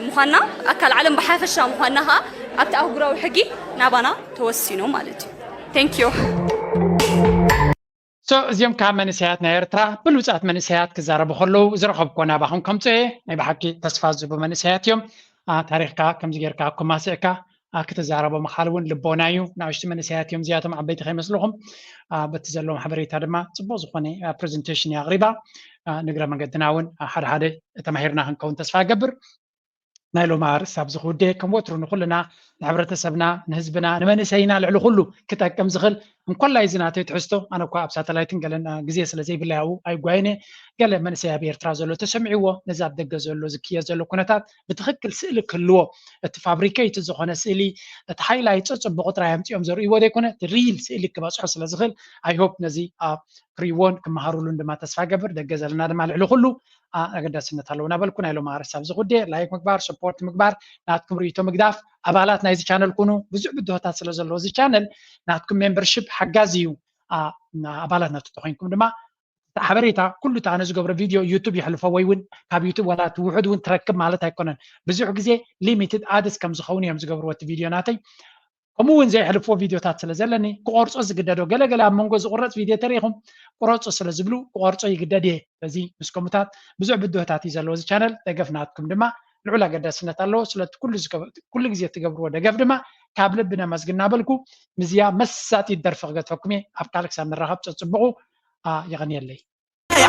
ምዃንና ኣካል ዓለም ብሓፈሻ ምዃንና ከዓ ኣብቲ ኣህጉራዊ ሕጊ ናባና ተወሲኑ ማለት እዩ። Thank you። So እዚኦም ካብ መንእሰያት ናይ ኤርትራ ብሉጻት መንእሰያት ክዛረቡ ከለዉ ዝረኸብኮ ናባኹም ከምጽኦ እየ። ናይ ብሓቂ ተስፋ ዝህቡ መንእሰያት እዮም። ታሪኽካ ከምዚ ጌርካ ኣኮማሲዕካ ክትዛረቦ ምኻል እውን ልቦና እዩ። ንኣሽቱ መንእሰያት እዮም እዚኣቶም ዓበይቲ ከይመስልኹም። በቲ ዘለዎም ሓበሬታ ድማ ጽቡቕ ዝኾነ ፕሬዘንቴሽን እያ ኣቕሪባ። ንግረ መገድና እውን ሓደ ሓደ ተማሂርና ክንከውን ተስፋ እገብር። ናይ ሎሚ ኣርእስቲ ኣብዚ ክውደ ከም ወትሩ ንኹልና ንሕብረተሰብና ንህዝብና ንመንእሰይና ልዕሊ ኩሉ ክጠቅም ዝኽእል እንኮላይ እዚ ናተይ ትሕዝቶ ኣነ እኳ ኣብ ሳተላይትን ገለን ግዜ ስለ ዘይብለይ ኣብኡ ኣይጓይነ ገለ መንእሰይ ኣብ ኤርትራ ዘሎ ተሰሚዕዎ ነዚ ኣብ ደገ ዘሎ ዝክየ ዘሎ ኩነታት ብትኽክል ስእሊ ክህልዎ እቲ ፋብሪኬይት ዝኾነ ስእሊ እቲ ሃይላይት ጸጽቡቑ ጥራይ ኣምጺኦም ዘርእይዎ ዘይኮነ እቲ ሪል ስእሊ ክበጽሖ ስለ ዝኽእል I hope ነዚ ኣብ ክርእይዎን ክመሃሩሉን ድማ ተስፋ ገብር ደገ ዘለና ድማ ልዕሊ ኩሉ ኣገዳስነት ኣለዎ እናበልኩ ናይ ሎም ኣርእስቲ ኣብዚ ጉዳይ ላይክ ምግባር ሰፖርት ምግባር ናትኩም ርእይቶ ምግዳፍ ኣባላት ናይዚ ቻነል ኩኑ ብዙሕ ብድሆታት ስለ ዘለዎ እዚ ቻነል ናትኩም ሜምበርሽፕ ሓጋዚ እዩ ኣባላት ናቱ ተኮይንኩም ድማ ሓበሬታ ኩሉ እቲ ኣነ ዝገብሮ ቪድዮ ዩቱብ ይሕልፎ ወይ እውን ካብ ዩቱብ ዋላ እቲ ውሑድ እውን ትረክብ ማለት ኣይኮነን ብዙሕ ግዜ ሊሚትድ ኣድስ ከም ዝኸውን እዮም ዝገብርዎ እቲ ቪድዮ ናተይ ከምኡ እውን ዘየሕልፎ ቪድዮታት ስለ ዘለኒ ክቆርጾ ዝግደዶ ገለገለ ኣብ መንጎ ዝቁረጽ ቪድዮ ተሪኢኹም ቁረጹ ስለ ዝብሉ ክቆርጾ ይግደድ እየ በዚ ምስ ከምኡታት ብዙሕ ብድሆታት እዩ ዘለዎ እዚ ቻነል ደገፍ ናትኩም ድማ ልዑል ኣገዳስነት ኣለዎ ስለቲ ኩሉ ግዜ እትገብርዎ ደገፍ ድማ ካብ ልቢ ነመስግን እናበልኩ ምዝያ መሳጢት ደርፊ ክገድፈኩም እየ ኣብ ካልእ ክሳብ ንራኸብ ጸጽብቑ የቐንየለይ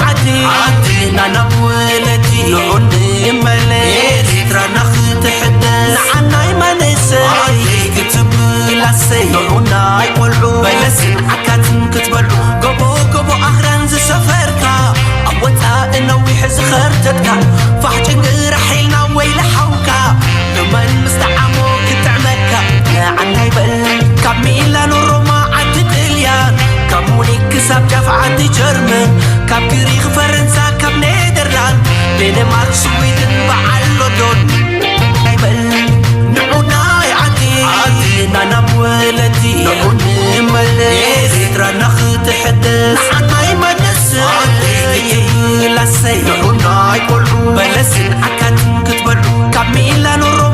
ዓዲ ዓድና ናብ ወለዲ ንዑ ንመለስ ኤርትራና ክትሕደስ ንዓናይ መንእሰይ ዓደይ ክትብል ኣሰይ ንዑ ናይ ቆልዑ በለስን ዓካትን ክትበልዑ